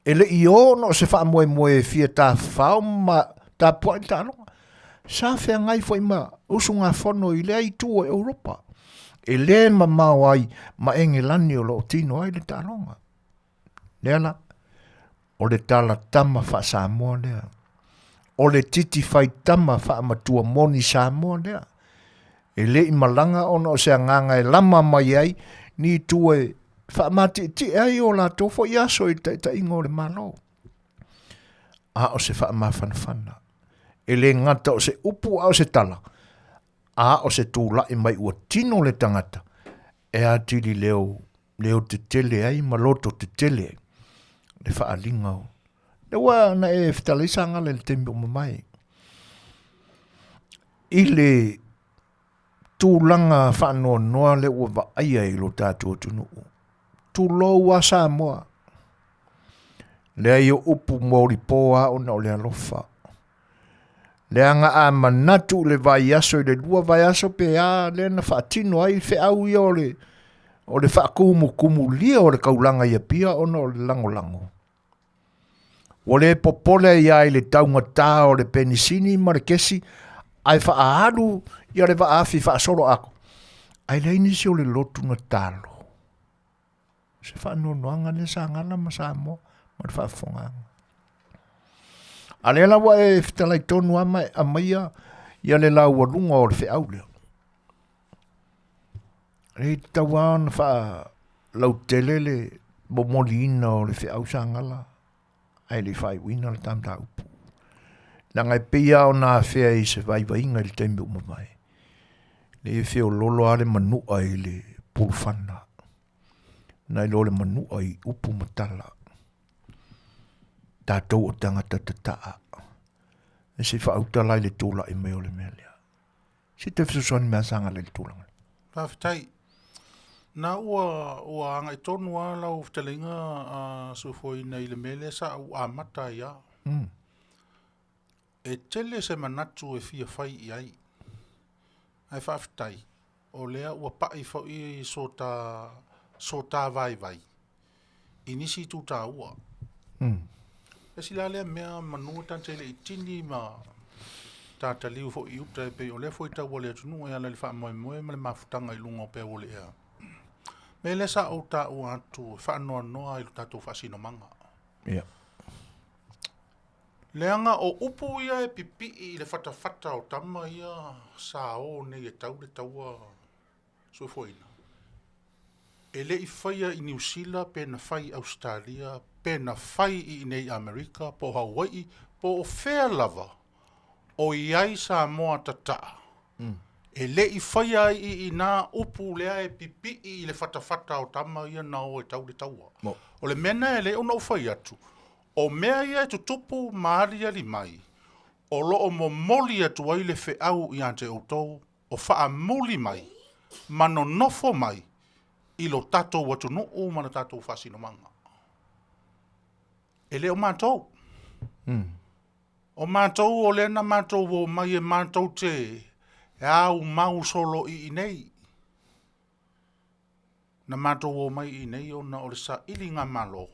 E le i o ona o se faamoemoe e fia tafafao ma tapuai le taaloga. Sa feagai foi ma usugafono i lea itu o Europa. E le mamao ai ma Engelani o lo o tino ai le taaloga. Lea la, o le tala tama faa-Samoa lea. O le titi faitama faamatua moni Samoa lea. E le i malaga ona o se agaga e lama mai ai ni itu e faamatietie ai o latou foi aso i le taitaiga o le Malo. A o se faamafanafana. E le gata o se upu a o se tala, a o se tulai mai ua tino le tagata e atili leo leo tetele ai ma loto tetele ai le faaaliga o le ua na e fetalai Sagala i le taimi ua mavae i le tulaga faanoanoa lea ua vaaia i lo tatou atunuu. Tulou a Samoa, leai o upu molipo a ona o le alofa. Leaga a manatu i le vaiaso i le 2 vaiaso pe a lea na faatino ai feau ia o le o le faakumukumulia o le kaulaga i Apia ona o le lagolago. Ua le popole ai a i le taugata o le penisini ma le kesi ae faaalu ia le vaafi faasolo ako. Ae leai nisi o le lotu na talo. Se faanoanoaga lea Sagala ma Samoa ma le faafofogaaga. A lea la ua e fetalai tonu lava ma e aumaia ia le laualuga o le feau lea. E tatau lava ona faalautele le momoliina o le feau Sagala ae le i faaiuina le ta mataupu. Leaga e pei lava ona afea i se vaivaiga i le taimi ua mavae. Le feololo lava le manua i le pulufana, nai lo le manua i upu ma tala. Tatou o tagata tataa, e se i faauta la i le tulai mai o le mea lea. Se toe fesoasoani mai a Sagala i le tulaga lea. Faafetai. Na ua ua agai tonu lava lau fetalaiga a Soifuaina i le mea lea sa ou amata ai lava. E tele se manatu e fia fai i ai, ae faafetai o lea ua pai foi so ta so ta vaivai i nisi itu taua. Esi la lea mea manu e tante le i tini ma tataliu foi i uta e pei o lea foi tau a le atunuu e ala i le faamoemoe ma le mafutaga i luga o peau o le ea. Mea lea sa ou taua atu e faanoanoa i lo tatou faasinomaga. Ia. Leaga o upu ia e pipii i le fatafata o tama ia sa o nei e tau le taua soifuaina, e le i faia i Niu Sila pe na fai i Ausetalia pe na fai i inei i Amerika po o Hauai'i po o fea lava o i ai Samoa tataa, e le i faia ai i inā upu lea e pipii i le fatafata o tama ia na o e tau le taua. O le mea lena e ala ai ona ou fai atu, o mea ia e tutupu ma aliali mai, o lo o momoli atu ai le feau ia te outou o faamuli mai ma nonofo mai i lo tatou atunuu ma le tatou faasinomaga. E le o matou. O matou o lea na matou o mai e matou te aumau solo i inei. Na matou o mai i inei ona o le sailigamalo,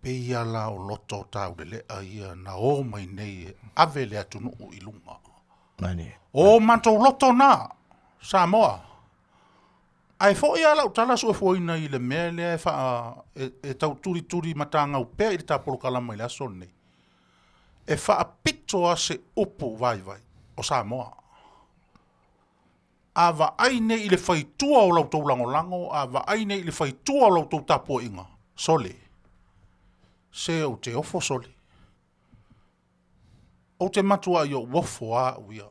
pei lava la o loto taulelea ia na o mai nei e ave le atunuu i luga. O matou loto na, Samoa. Ae foi lava lau tala suefuaina i le mea lea e, faa, e, e tau tulituli matagau pea i le ta polokalama i le aso lenei. E faapito lava se upu vaivai o Samoa. A vaai nei i le faitua o la outou lagolago, a vaai nei i le faitua o la outou tapuaiga, sole, se ou te ofo sole. Ou te matuai ou ofo lava au ia.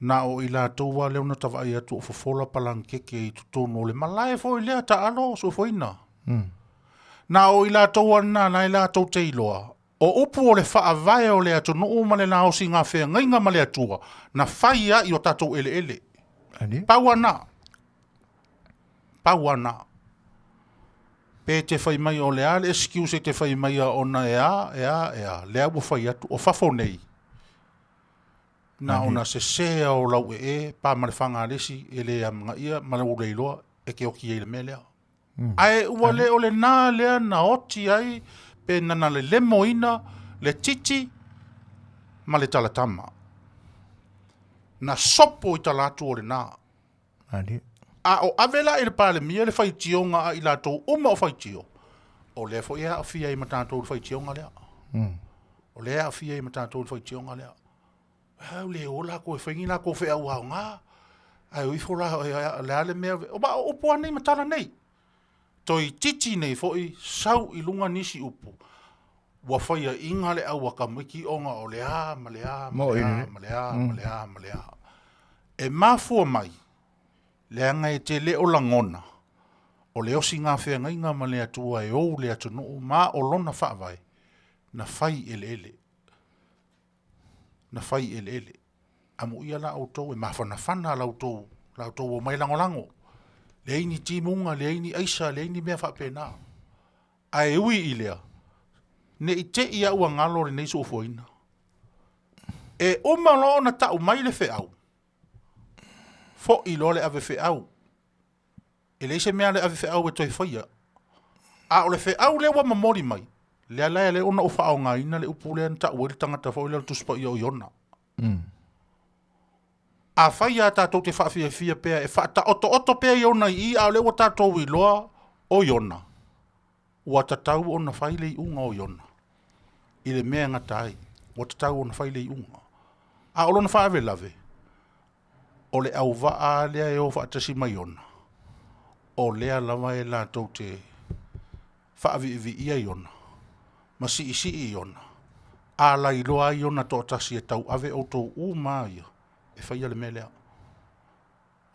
Na o i latou lava lea na ta vaai atu o fofola palanakeke i totonu o le malae foi lea taalo soifuaina. Na o i latou lava lena la e latou te iloa o upu o le faavae o le atunuu ma le laosiga feagaiga ma le Atua na fai ai i o tatou eleele. Pau lava na. Pau lava na. Pe te fai mai o le a le excuse e te fai mai ona e a, e a, e a, lea ua fai atu, o fafo nei, na ona sese lava o lau ee pa ma le faga a le isi e le amanaia ma ua le iloa e te oti ai i le mea lea. Ae ua le o lena lea na oti ai pe na na lelemoina le titi ma le talatama. Na sopo i tala atu o lena. A o ave la i le Palemia le faitioga a i latou uma o faitio, o lea foi e aafia ai ma tatou i le faitioga lea. O lea e aafia ai ma tatou i le faitioga lea. Au le o latou e fai ni latou feau aoga, ae o ifo la, o le a le mea, aua o upu lava nei ma tala nei, toeitiiti nei foi sau i luga nisi upu, ua faiaina le au atamiki ona o le a ma le a ma le a ma le a ma le a ma le a. E mafua mai, leaga e te le o lagona, o le osiga feagaiga ma le Atua e ou le atunuu ma o lona faavae, na fai i eleele. Na fai i eleele. Amuia la outou e mafanafana la outou, la outou omai lagolago. Leai ni timuga, leai ni aisa, leai ni mea faapena. Ae ui i lea, ne i te i lava ua galo lenei soofuaina. E uma loa ona tau mai le feau, foi loa le ave feau. E leai se mea a le ave feau e toe faia. A o le feau lea ua momoli mai, lea la e ala ai ona ou faaaogaina le upu lea na tau ai le tagata foi lea o le Tusi Paia o Iona. Afai lava tatou te faafiafia pea e faataotooto pea Iona i i, a o lea ua tatou iloa o Iona, ua tatau ona fai le iuga o Iona i le mea e gata ai, ua tatau ona fai le iuga. A o lona faalavelave, o le auvaa lea e o faatasi ma Iona, o lea lava e latou te faaviiviia Iona ma siisii Iona, a lailoa ai Iona toatasi e tauave outou uma lava ia e faia le mea lea.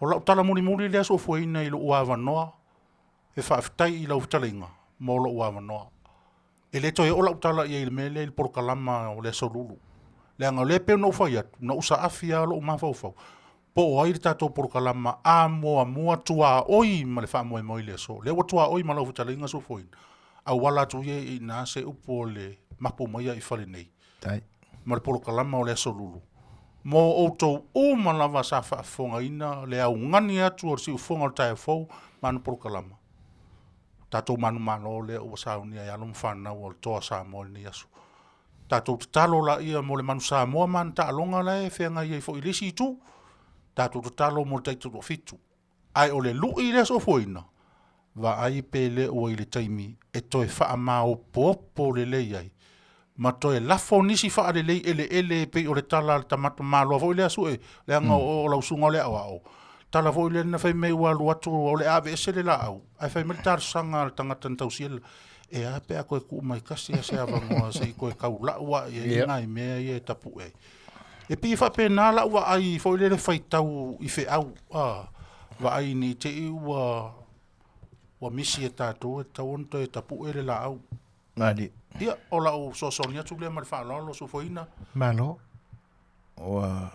O lau tala mulimuli lea soifuaina i lou avanoa, e faafetai i lau fetalaiga mo lou avanoa. E le toe oo lau tala i ai i le mea lea i le polokalama o le Aso Lulu, leaga o lea e pei ona ou fai atu, na ou saafi lava lou mafaufau po o ai le tatou polokalama a muamua tuaoi ma le faamoemoe i le aso. Lea ua tuaoi ma lau fetalaiga Soifuaina, auala atu ia i ina se upu o le mapu mai i fale nei ma le polokalama o le Aso Lulu mo outou uma lava sa faafofogaina le augani atu o le siufofoga o le taeao fou ma ana polokalama. Tatou manumalo lea ua saunia e alo ma fanau o le Toa Samoa i lenei aso. Tatou tatalo laia mo le Manu Samoa ma ana taaloga la e feagai ai foi i le isi itu. Tatou tatalo mo le taitoafitu. Ae o le lu'i lea sofoina, vaai pe le ua i le taimi e toe faamaopoopo lelei ai ma toe lafo nisi faalelei eleele e pei o le tala a le tamatamaloa foi lea Sue, leaga o lau susuga o le aoao, tala foi lea na fai mai ua alu atu o le a aveese le laau, ae fai mai le talosaga a le tagata na tausia le e a pe a toe tuu mai tasi lava se avanoa se i toe taulau lava i ai nai mea ia e tapue ai. E pei e faapena lau vaai foi lele faitau i feau, a, vaai ne i te i ua ua misi e tatou e tatau ona toe tapue le laau. Malie. Ia, o lau fesoasoani atu lea ma le faaaloalo Sofoina. Malo. Ua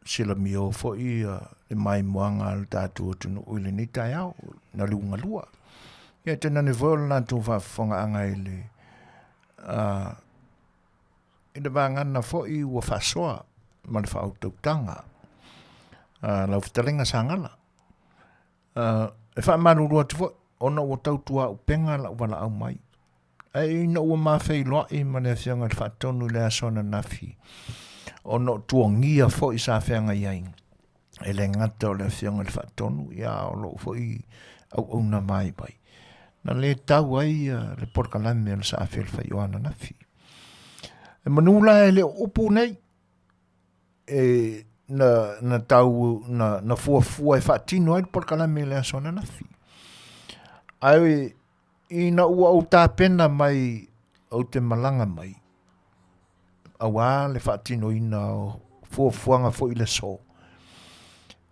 silamio foi le maimoaga a le tatou atunuu i lenei taeao na liugalua. Ia tainane foi o le latou faafofogaaga i le i le vagana foi ua faasoa ma le faautautaga a lau fetalaiga Sagala. E faamalulu atu foi ona ua tautuaupega la'u valaau mai. Ae ina ua ma feiloai ma le Afioga i le Faatonu i le aso ananafi, ona o tuagia foi sa feagai ai, e le gata o le Afioga i le Faatonu, ia a o lou foi auauna vaivai, na le tau ai le polokalame o le Saafi o le Faioa ananafi. E manu la e le o upu nei, e na, na tau na, na fuafua e faatino ai le polokalame i le aso ananafi. Ae ina ua ou tapena mai ou te malaga mai, auā le faatinoina o fuafuaga foi i le aso,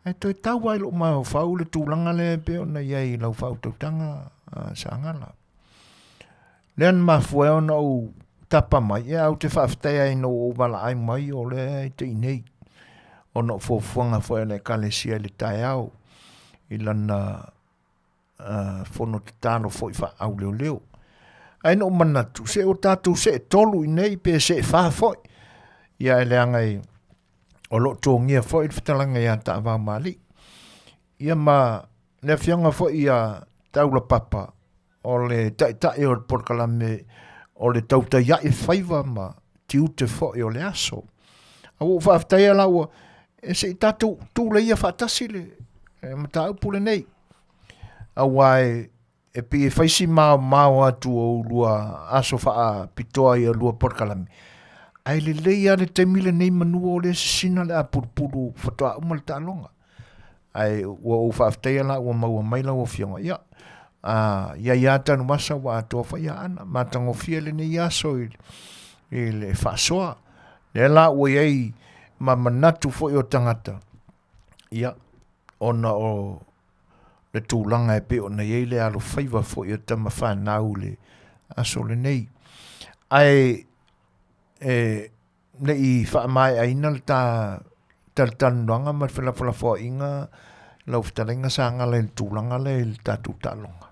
ae toe tau lava i lou mafaufau le tulaga lea e pei ona i ai i lau faautautaga Sagala. Lea na mafua ai ona ou tapa mai, ia ou te faafetai ai ina ua ou valaau mai o lea e te i nei, ona o fuafuaga foi a le Ekalesia i le taeao i lana fono tatalo foi faa-auleoleo. Ae na ou manatu, se ua tatou seetolu i nei pe seefa foi, ia e leaga e o lo o togia foi le fetalaiga ia Taavao ma Alii. Ia ma le afioga foi ia Taulapapa, o le taitai o le polokalame o le tautaia'i faiva ma tiute foi o le aso. A ua ou faafetaia la ua e se i tatou tuleia faatasi le mataupu lenei. Aua e, e pei e fai si maomao atu o ulua aso faapitoa i lua polokalame. Ae lelei lava le taimi lenei manua o lea sisina le apulupulu faatoa uma le taaloga. Ae ua ou faafetaia la ua maua mai lau afioga. Ia, a i ai lava Tanuvasa ua atoa foi Aana. Matagofie lenei aso i, i le faasoa. Lea la ua i ai ma manatu foi o tagata, ia, ona o le tulaga e pei ona i ai le alofaiva foi o tama fanau i le aso lenei. Ae e, ne i faamaeaina le ta talatalanoaga ma le felafolafoaiga lau fetalaiga Sagala i le tulaga lea i le tatou taaloga.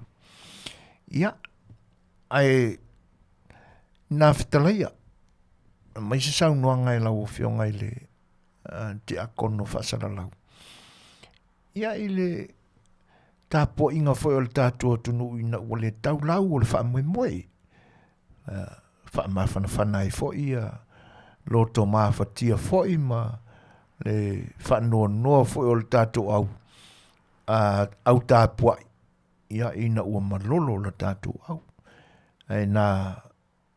Ia, ae na fetalaia, aumai se saunoaga e lau Afioga i le Tiakono Faasalalau. Ia, i le tapuaiga foi o le tatou atunuu ina ua le tau lau o le faamoemoe, faamafanafana ai foi ia loto mafatia foi ma le faanoanoa foi o le tatou au au tapuai ia ina ua malolo le tatou au. Ae na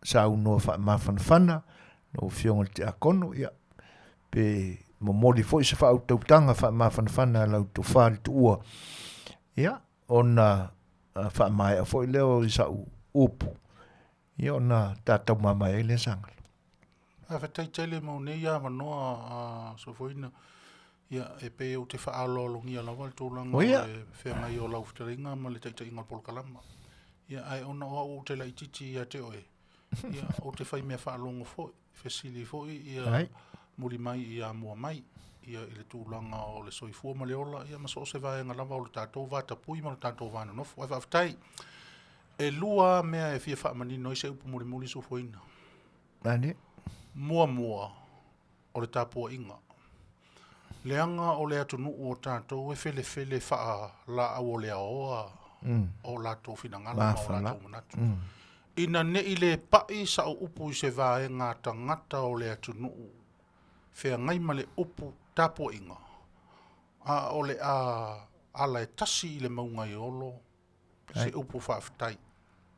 saunoa faamafanafana lau Afioga i le Tiakono, ia, pe momoli foi se faautautaga faamafanafana a lau tofa le tuua, ia, ona faamaea foi lea o sau upu, ia ona tatou mamae ai lea Sagala. Faafetai tele mo nei avanoa a Sofoina. Ia, e pei ou te faaaloalogia lava le tulaga o le feagai o lau fetalaiga ma le taitaiga o le polokalama. Ia, ae ona o au ou te laitiiti ia te oe, ia, ou te fai mea faalogo foi, fesili foi, ia, muli mai ia mua mai, ia, i le tulaga o le soifua ma le ola, ia, ma so o se vaega lava o le tatou vatapuia ma le tatou va nonofo. Ae faafetai, e lua lava mea e fia faamanino ai se upu mulimuli Sofoina. Nani? Muamua, o le tapuaiga. Leaga o le atunuu o tatou e felefele faalaau o le aoa o latou finagalo ma o latou manatu. Ina ne i le pai sau upu i se vaega tagata o le atunuu feagai ma le upu tapuaiga, a o le a Ala e tasi i le mauga e olo se upu faafetai.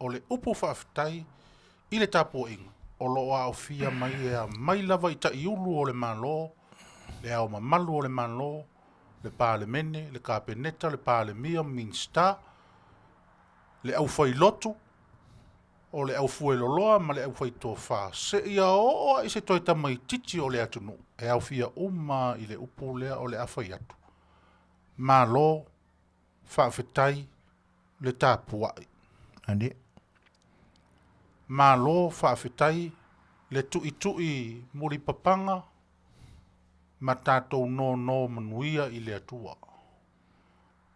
O le upu faafetai i le tapuaiga o lo o aofia mai e aumai lava i taiulu o le Malo, le Ao Mamalu o le Malo, le Palemene, le Kapeneta, le Palemia, Minisita, le aufailotu, o le aufueloloa ma le aufaitofa, seia oo lava i se toe tamaitiiti o le atunuu, e aofia uma lava i le upu lea o le a fai atu, Malo faafetai le tapuai. Malo faafetai le tuitui mulipapaga ma tatou nono manuia i le Atua.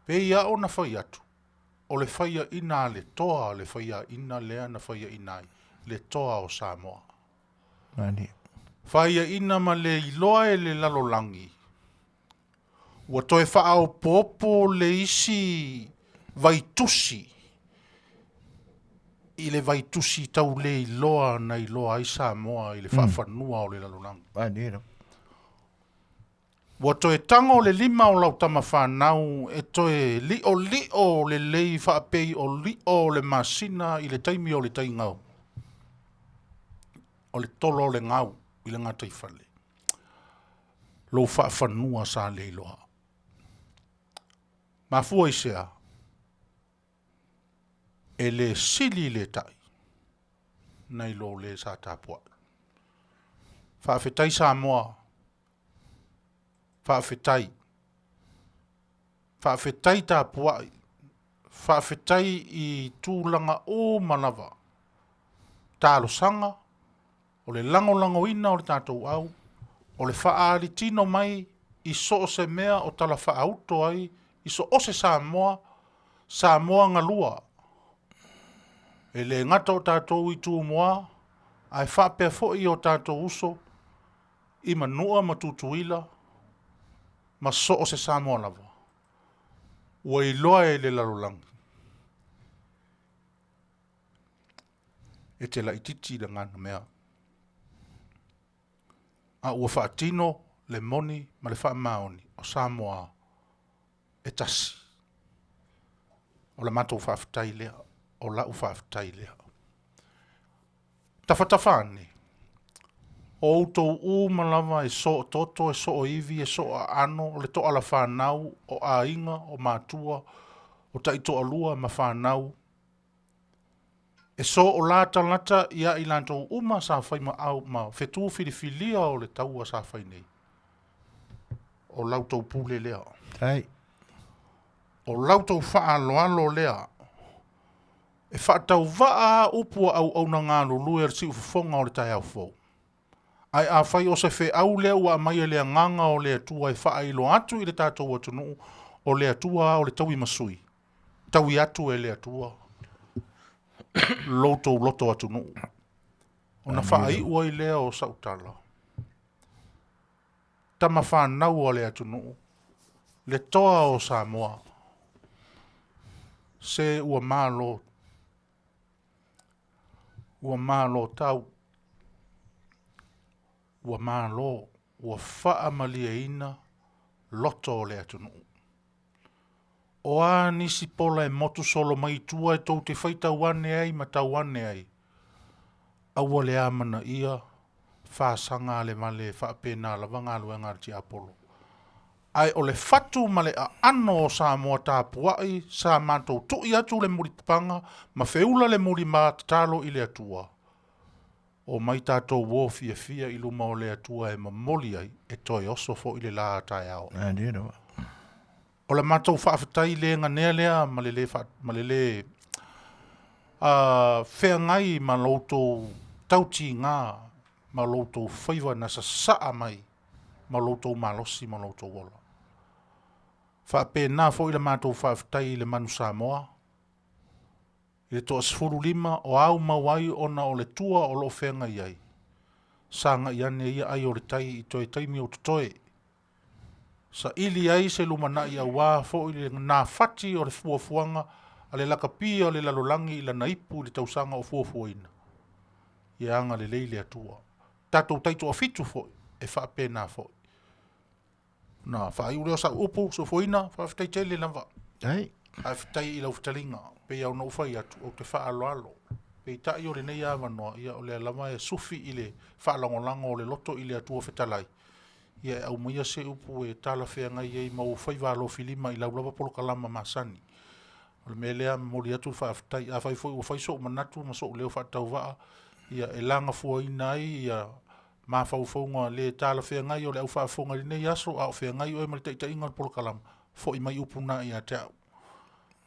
Pei lava ona fai atu, o le faiaina a le toa le faiaina lea na faiaina ai le toa o Samoa. Faiaina ma le iloa e le lalolagi, ua toe faaopoopo le isi vaitusi i le vaitusi tau le iloa na iloa ai Samoa i le faafanua o le lalolagi. Ua toe tago le lima o lau tama fanau e toe li'oli'o lelei faapei o li'o o le masina i le taimi o le taigau, o le tolo o le gau i le gataifale, lou faafanua sa le iloa. Mafua i se a? E le sili le ta'i nai lo le sa tapuai. Faafetai Samoa, faafetai. Faafetai tapuai, faafetai i tulaga uma lava. Talosaga, o le lagolagoina o le tatou au, o le faaalitino mai i so o se mea o tala faauto ai i so o se Samoa, Samoa galua. E le gata o tatou i Tumua, ae faapea foi o tatou uso i Manua ma Tutuila ma so o se Samoa lava. Ua iloa e le lalolagi e te laitiiti i le gana mea. A ua faatino le moni ma le faamaoni o Samoa e tasi. O le matou faafetai lea, o lau faafetai lea. Tafatafa ane, o outou uma lava e soo toto, e soo ivi, e soo aano, o le toala fanau, o aiga, o matua, o taitoalua ma fanau, e soolatalata ia i latou uma sa fai ma au ma fetu filifilia o le taua sa fai nei. O la outou pule lea. O la outou faaaloalo lea. E faatauvaa lava upu a auauna galulue a le siufofoga o le taeao fou. Ae afai o se feau lea ua aumai e le Agaga o le Atua e faailoa atu i le tatou atunuu, o le Atua lava o le tauimasui, taui atu e le Atua lo outou loto atunuu. Ona faaiu ai lea o sau tala, tama fanau a le atunuu, le toa o Samoa, se ua malo, ua malo tau, ua malo, ua faamalieina loto o le atunuu. O a nisi pola e motu solo mai tua e tou te faitau ane ai ma tau ane ai, aua le amanaia fasaga a le vale e faapena lava galuega a le tiapolo. Ae o le fatu ma le aano o Samoa tapuai sa matou tui atu le mulipapaga ma feula le mulima tatalo i le Atua, omai tatou o fiafia i luma o le Atua e momoli ai e toe oso foi le la a taeao. O le matou faafetai le ganea lea ma le le, ma le le feagai ma lo outou tautiga ma lo outou faiva na sasaa mai ma lo outou malosi ma lo outou ola. Faapena foi le matou faafetai i le Manu Samoa, i le toa-15 o au mau ai ona o le tua o lo o feagai ai, sagai ane ia ai o le tai i toe taimi o totoe, saili ai se lumanai auā foi le nafati o le fuafuaga a le lakapi o le lalolagi i lana ipu i le tausaga o fuafuaina. Ia agalelei le Atua. Tatou taitoafitu foi, e faapena foi. Ona faaiu lea o sau upu, Sofoina, faafetai tele lava. Ai. Faafetai i lau fetalaiga, pei lava ona ou fai atu, ou te faaaloalo. Peitai o lenei avanoa, ia o lea lava e sufi i le faalagolago o le loto i le Atua fetalai, ia e aumaia se upu e talafeagai ai ma ou faiva alofilima i lau lava polokalama masani. O le mea lea e momoli atu le faafetai. Afai foi ua fai sou manatu ma sou leo faatauvaa, ia e lagafuaina ai ia mafaufauga le talafeagai o le au faafofoga i lenei aso a o feagai oe ma le taitaiga o le polokalama, foi mai upu na ia te au.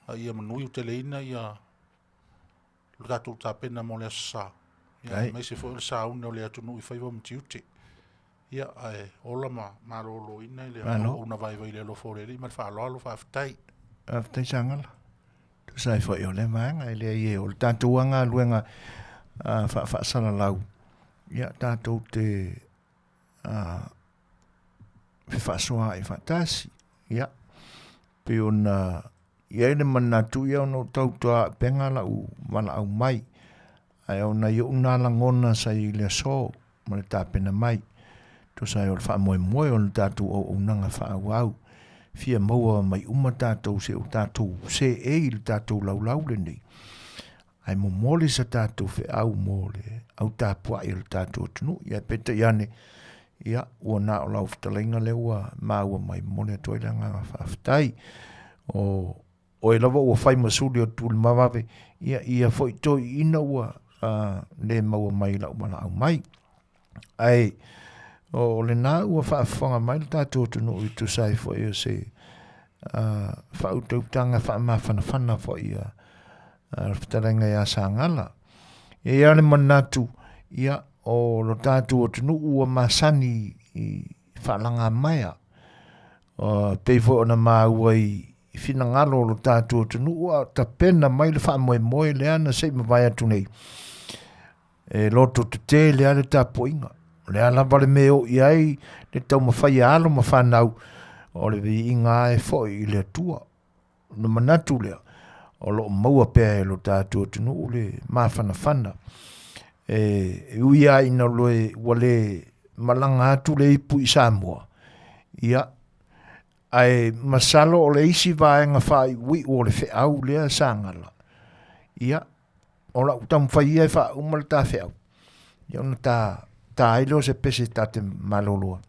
A ia manuiuteleina ia lo tatou tapena mo le Aso Sa, ia aemaise foi o le sauni o le atunuu i faiva ma tiute. Ia, ae ola ma maloloina i le auauna vaivai i le alofa o le Alii ma le faaaloalo, faafetai. Faafetai Sagala. Tusa ai foi o lea vaega, e leai e o le tatou lava galuega faafaasalalau, ia tatou te fefaasoaai faatasi. Ia, pei ona i ai le manatu, ia ona ou tautuaupega lau valaau mai, ae ona i ou na lagona sa i le aso ma le tapena mai, tusa ai o le faamoemoe o le tatou auaunaga faaauau, fia maua mai uma tatou se o tatou seei i le tatou laulau lenei, ae momoli sa tatou feau mo le au tapuai o le tatou atunuu. Ia peitai ane, ia, ua na o lau fetalaiga lea ua maua mai, momoli atu ai le agaga faafetai. O oe lava ua fai ma suli o Tulimavave, ia ia foi toeaiina ua le maua mai i lau valaau mai. Ae o lena ua faafofoga mai le tatou atunuu i tusa ai foi o se faautautaga faamafanafana foi a le fetalaiga ia Sagala. E i ai le manatu, ia, o lo tatou atunuu ua masani i faalagamaea. Pei foi ona maua i finagalo o lo tatou atunuu a o tapena mai le faamoemoe lea na se i mavae atu nei. E loto tetele lava le tapuaiga. O le a lava le mea e oo i ai le taumafai a alo ma fanau, o le viiga lava e foi i le Atua. Ona manatu lea, o lo o maua pea e lo tatou atunuu le mafanafana. E ui lava ina ua le malaga atu le ipu i Samoa, ia, ae masalo o le isi vaega faaiuiu o le feau lea sa gala, ia, o lau taumafai ia e faauma le ta feau, ia ona ta, ta ai lea o se pese ta te malolo ai.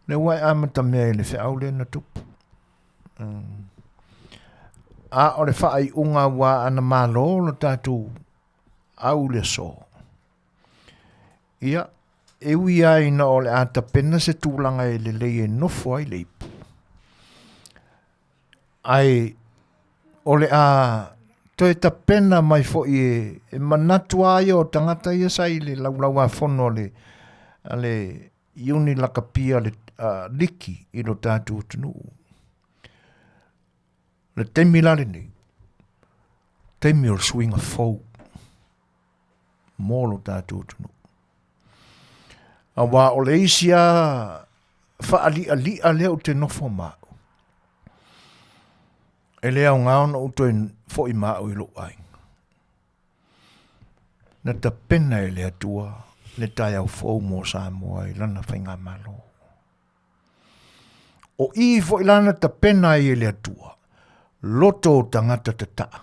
Lea ua e amata mea i le feau lea na tupu. A o le faaiuga ua ana malo lo tatou au i le aso. Ia, e ui lava ina o le a tapena se tulaga e lelei e nofo ai le ipu, ae o le a toe tapena mai foi e, e manatu lava ia o tagata ia sa i le laulauafono a le, a le Iuni Lakapi a le Liki i lo tatou atunuu. Le taimi la lenei, taimi o le suiga fou mo lo tatou atunuu. Aua o le isi a faaliʻaliʻa lea ou te nofo ma au, e le aoga ona ou toe foi ma au i lou aiga. Na tapena e le Atua le taeao fou mo Samoa i lana faigamalo. O i foi la na tapena ai e le Atua loto o tagata tataa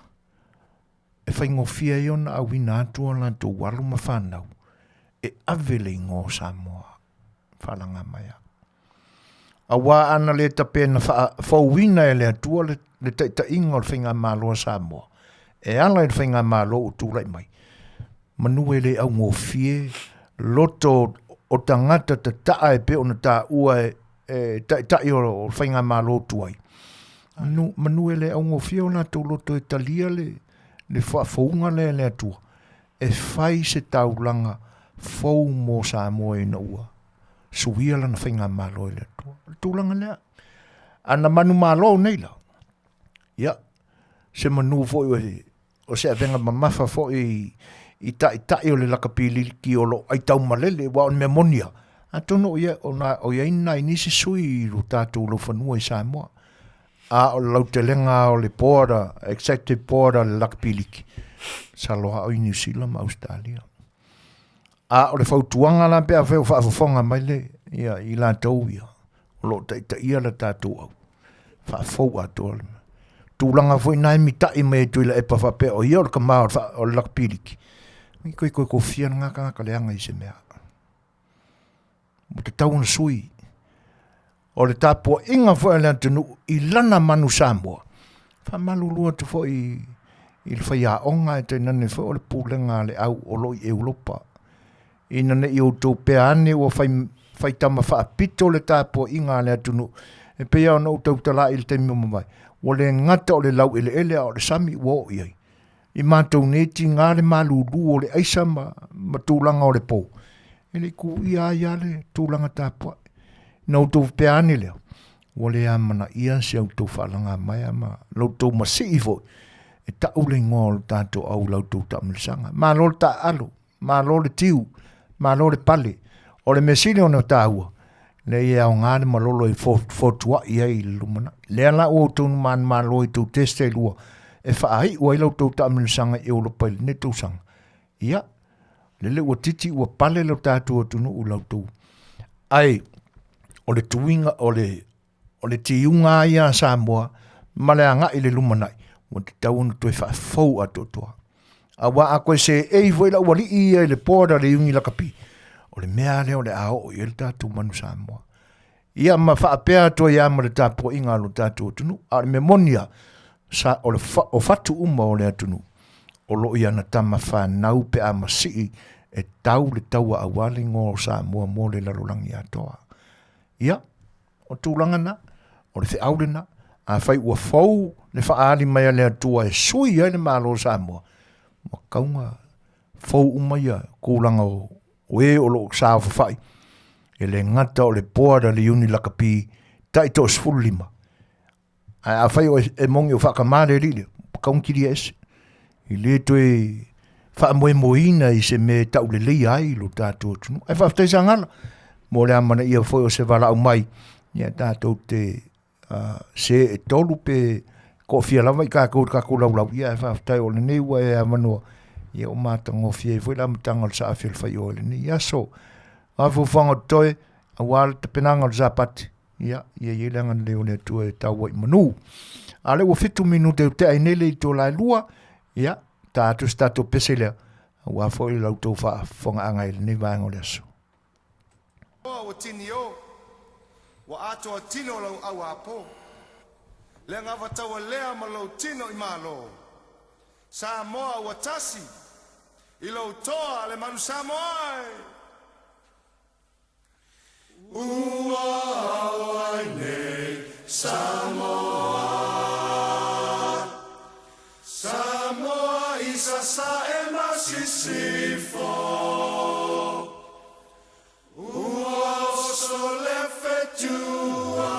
e faigofie ai ona auina atu o latou alo ma fanau e ave le igoa o Samoa faalaga mai au. Auā ana le tapena faafouina e le Atua le, le taitaiga o le faigamalo a Samoa, e ala i le faigamalo ua tulai mai, manu e le augofie loto o tagata tataa e pei ona taua e, e taitai o le faigamalo tuai. Manu, manu e le augofie o latou loto e talia le, le faafouga lea e le Atua, e fai se taulaga fou mo Samoa ina ua suia lana faigamalo e le Atua. O le tulaga lea. A na manumalo nei la, ia, se manu foi o se avega mamafa foi i taitai o le lakapi liliki o lo o aitaumalele, aua o le mea moni lava, atonu o ia, o i ai nai nisi sui i lo tatou laufanua i Samoa, a o le lautelega o le board, executive board a le lakapi liki, masalo lava o i Niu Sila ma Ausetalia. A o le fautuaga la pe afai o faafofoga mai le, ia, i latou ia, o lo o taitaia le tatou au faafou atoa le tulaga foi na e mita'i mai ai Tuilaepa faapea o ia o le tama o le lakapiliki. I koe koe kofia lena tagata leaga i se mea. Ua tatau ona sui. O le tapuaiga foi a le atunuu i lana manu Samoa, faamalulu atu foi i le faiaoga ae tainane foi o le pulega a le au o lo o i Europa, ina ne i outou pea ane ua fai, faitama faapito le tapuaiga a le atunuu, e pei lava ona ou tautala i le taimi ua mavae, ua le gata o le laueleele a o le sami ua oo i ai. I matou nei tiga le malulu o le aisa ma, ma tulaga o le po, e le i kuia ai lava le tulaga tapuai. Na outou faapea ane lea, ua le amanaia si a outou faalagamaea ma la outou masii foi e tau le igoa o le tatou au i la outou taamilosaga. Malo le taaalo, malo le tiu, malo le pale. O le mea sili ona taua, leai e aoga le malolo e fotuai ai i le lumanai. Lea la ua outou manumalo i tou test e lua e faaiu ai la outou taamilosaga i Europa i lenei tausaga. Ia, lele ua titi ua pale lo tatou atunuu i la outou. Ae o le tuiga o le o le tiuga ia a Samoa ma le agai i le lumanai, ua tatau ona toe faafou atoatoa. Aua a toe seei foi le aualii ia i le board a le Iuni Lakapi, o le mea lava lea o le a oo i ai le tatou manu Samoa. Ia ma faapea atu ai lava ma le tapuaiga a lo tatou atunuu. A o le mea moni lava, sa, o, le fa, o fatu uma o le atunuu, o lo o i ana tama fanau pe a masii e tau le taua aua le igoa o Samoa mo le lalolagi atoa. Ia, o tulaga na, o le feau lena, afai ua fou le faaali mai a le Atua e sui ai le Malo o Samoa, ua tauga fou uma ia tulaga o, o e o lo o saofafai, e le gata o le board a le Iuni Lakapi tai 15. Ae afai o e moni o faatamā le alii lea, ua tau ona kilia ese. E le toe faamoemoeina i se mea e tauleleia ai lo tatou atunuu. Ae faafetai Sagala mo le amanaia foi o se valaau mai, ia tatou te se e tolu pe toafia lava i tatou i le tatou laulau, ia ae faafetai o lenei ua e avanoa, ia ua matagofie ai foi le amataga o le saafi o le faioe i lenei aso. O a fuafuaga o totoe, aua le tapenaga o le Sapati, Ia, ia i ai le agalelei o le Atua e tau ai i manu. A lea ua 7 minute o tea ai nei le itula e 2, ia, ta atu se tatou pese lea, aua foi la outou faafofogaaga i lenei vaega o le aso. Ua tini o, ua atoa tino lau auapo, le agavataua lea ma lou tino i Malo. Samoa ua tasi, i lou toa le manu Samoa e! Ua ao ai nei Samoa, Samoa i Sasae ma Sisifo. Ua oso le fetua,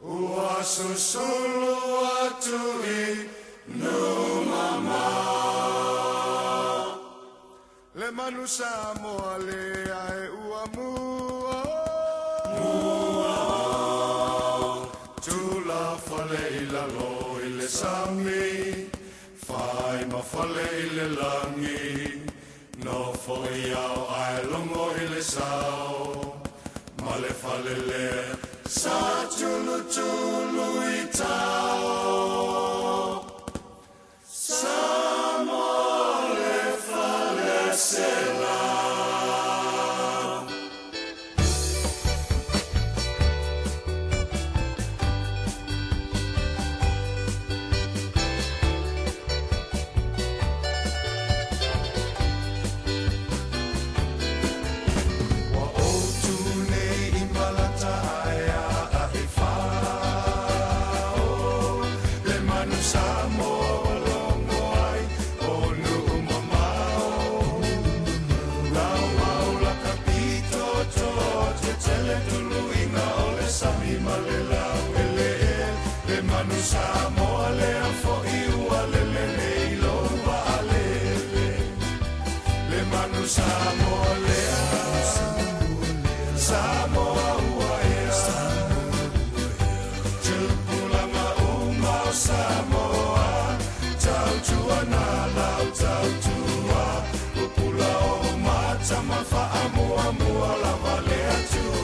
ua susulu atu i Numamao. Le manu Samoa lea e ua mua o, Tulafale i lalo i le sami, Fai ma fale i le lagi, Nofo i ao ae logo i le sao, Ma le fale lea sa tulutulu i tao. Samoa le fale sela. Ua ou tu nei i Malata ae a e fao, Le manu Samoa ua logo ai o nuu mamao. Lau mau laka pito toa tetele tuluiga o le sami ma le lau eleele. Le manu Samoa lea foi ua lele nei lou vaalele. Le manu Samoa lea, Samoa ua ea. Tupulaga uma o Samoa, tautua na lau tautua. Pupula o mata ma faamuamua lava le Atua.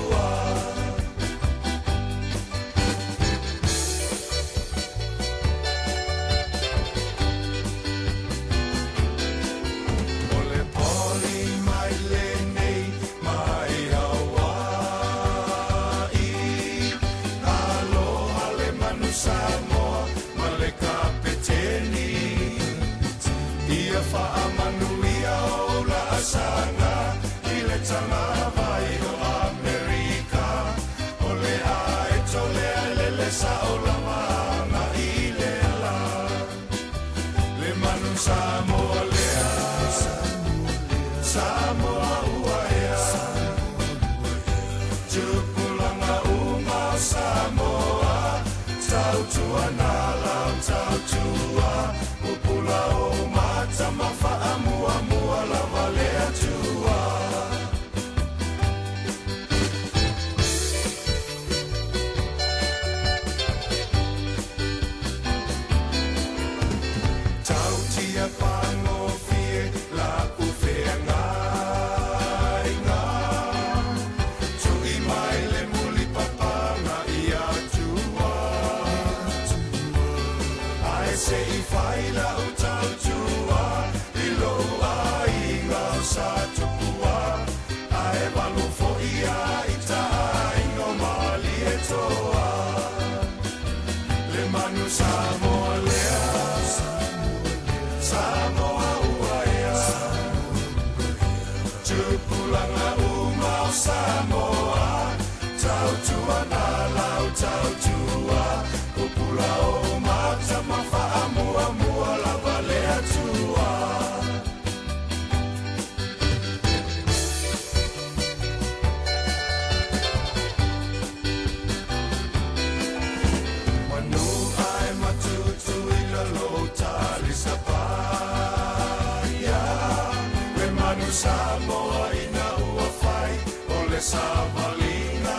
manu Samoa ina ua fai o le savaliga.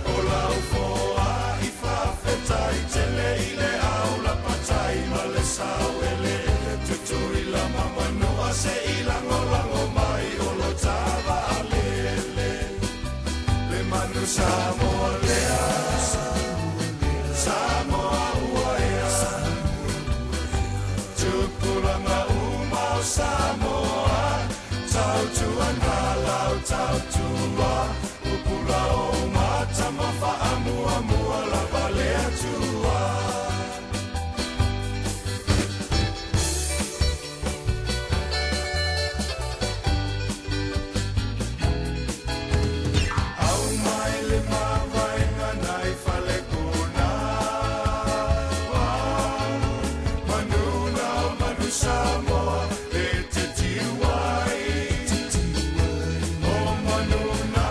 O lau foai faafetai tele i le au lapatai ma le sau eleele Tutuila ma Manua se i lagolago mai o lo ta vaalele. Le manu Samoa lea, Samoa ua ea. Tupulaga uma o Samoa, tautuana lau tautua, pupula o mata ma faamuamua lava le Atua. Au mai le mavaega nai falekuna, manuna o manu Samoa e te tiu ai. O manuna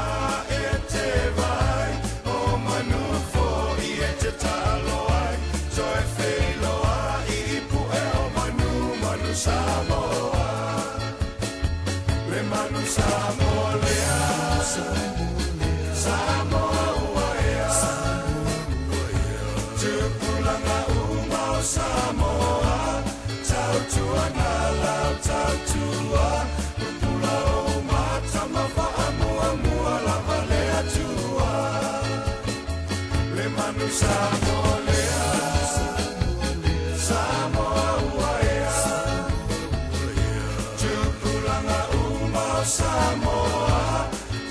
e te vai, o manu foi e te taalo ai. Toe feiloai i pue o manu, manu Samoa. Le manu Samoa lea, Samoa ua ea. Tupulaga uma o Samoa, tautuana lau tautua, pupula o mata ma faamuamua lava le Atua. Le manu Samoa lea, Samoa ua ea. Tupulaga uma o Samoa,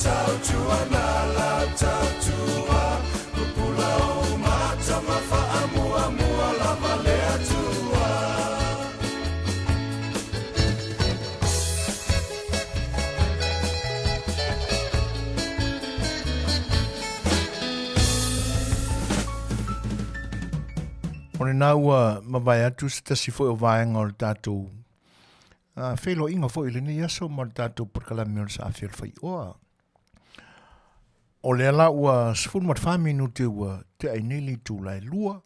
tautuana lau tautua, pupula o mata ma faamuamua lava le Atua. O lena ua mavae atu se tasi foi o vaega o le tatou feiloaiga foi i lenei aso ma le tatou polokalame o le Saafi o le Faioa. O lea la ua 14 minute ua tea ai nei le itula e 2.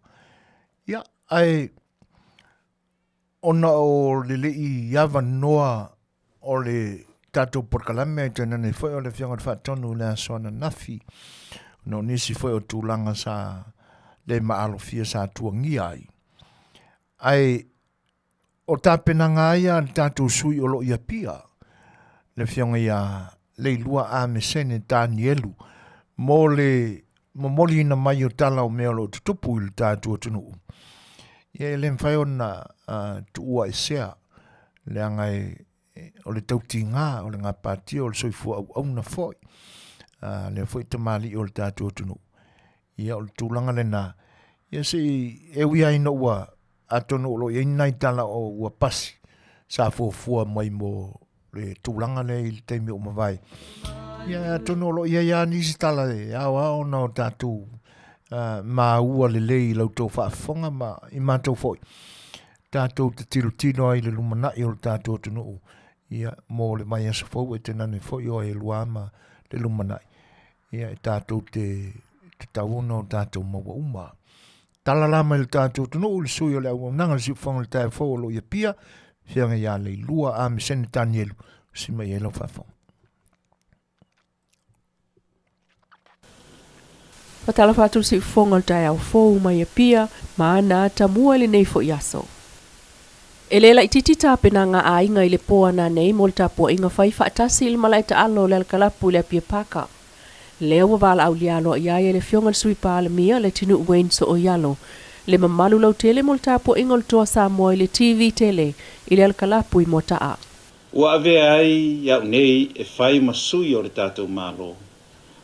Ia, ae ona o le lei avanoa o le tatou polokalame ai tainane foi o le Afioga i le Faatonu i le aso ananafi, ona o nisi foi o tulaga sa le maalofia sa tuagia ai. Ae o tapenaga ai a le tatou sui o lo o i Apia, le Afioga ia Leilua Amesene Tanielu, mo le momoliina mai o tala o mea o lo o tutupu i le tatou atunuu. Ia e le mafai ona tuua esea, leaga o le tautiga, o le gapatia, o le soifua auauna foi, lea foi tamalii o le tatou atunuu. Ia o le tulaga lena, ia se i e ui ai ina ua atonu o lo o i ai ni nai tala o ua pasi sa fuafua mai mo le tulaga lea i le taimi o mavae. Ia atonu o lo o i ai lava nisi tala e ao lava ona o tatou maua lelei i la outou faafofoga ma i matou foi. Tatou te tilotilo ai i le lumanai o le tatou atunuu, ia, mo le vaiaso fou e tainane foi o e lua ma le lumanai. Ia, e tatou te tatau ona o tatou maua uma. Tala la mai le tatou atunuu i le sui o le auaunaga le siufofoga o le taeao fou o lo o i Apia, Afioga ia Leilua Amesene Tanielu, usi mai ai lau faafofoga. Faatalofa atu le siufofoga o le taeao fou mai Apia ma ana atamua i lenei foi aso. E le laitiiti tapenaga a aiga i le po ana nei mo le tapuaiga fai faatasi i le malae taalo o le alakalapu i le Apia Paka. Lea ua valaaulia aloaia ai e le Afioga i le Sui Palemia, Letinuu Wayne Sooialo, le mamalu lautele mo le tapuaiga o le Toa Samoa i le TV tele i le alakalapu i Moataa. Ua avea ai au nei e fai ma sui o le tatou Malo,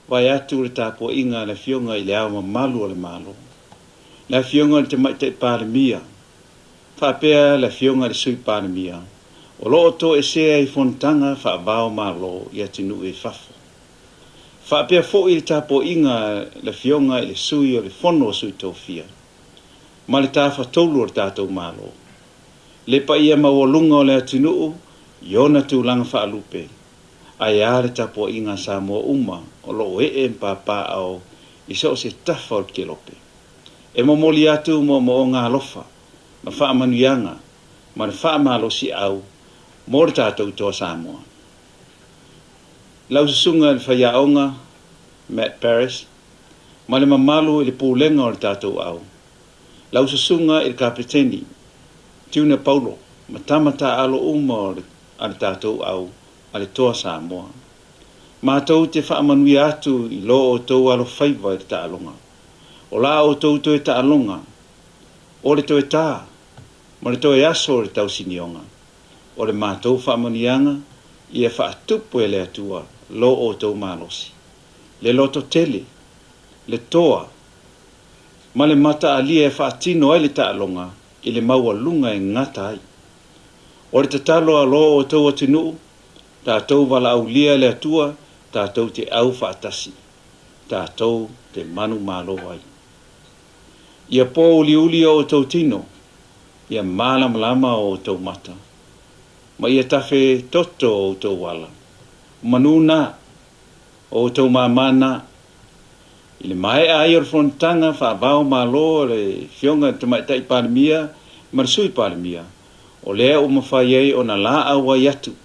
vae atu le tapuaiga a le Afioga i Le Ao Mamalu o le Malo, le Afioga i le Tamaitai Palemia, faapea le Afioga i le Sui Palemia, o lo o toesea i fonotaga faava-o-Malo i atunuu i fafo. Faapea foi le tapuaiga a le Afioga i le Sui o le Fono a Sui Tofia ma le Tafatolu o le tatou Malo, le paia maualuga o le atunuu i ona tulaga faalupe, ae a le tapuaiga a Samoa uma o lo o ee ma papaaao i so o se tafa o le kelope. E momoli atu moomooga alofa ma faamanuiaga ma le faamalosiau. mo le tatou Toa Samoa. Lau susuga i le faiaoga Matt Parris ma le mamalu i le pulega o le tatou au, lau susuga i le Kapeteni Tuna Paulo ma tama taaalo uma o le a le tatou au a le Toa Samoa. Matou te faamanuia atu i lo outou alofaiva i le taaloga. O la outou toe taaloga, o le toe tā, ma le toe aso o le tausinioga. O le matou faamanuiaga, ia faatupu e le Atua lo outou malosi, le lototele, le toa, ma le mataalia e faatino ai le taaloga i le maualuga e gata ai. O le tatalo a lo outou atunuu, tatou valaaulia le Atua tatou te au faatasi, tatou te manumalo ai. Ia pōuliuli o outou tino, ia malamalama o outou mata, ma ia tafe toto o outou ala. O manū na, o outou māmā na. I le maea ai o le fonotaga faavao Malo a le Afioga i le Tamaitai Palemia ma le Sui Palemia, o lea ua mafai ai ona laau ai atu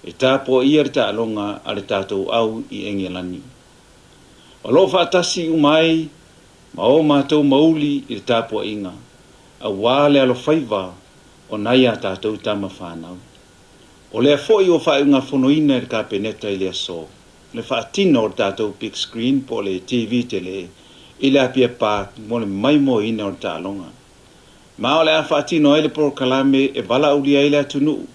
e tapuaia le taaloga a le tatou au i Engelani. O lo o faatasi uma ai ma o matou mauli i le tapuaiga, auā le alofaiva o nai a tatou tama fanau. O lea foi ua faaiugafonoina e le Kapeneta i le aso, le faatino o le tatou big screen po o le TV tele i le Apia Park mo le maimoaina o le taaloga. Ma o le a faatino ai le polokalame e valaaulia ai le atunuu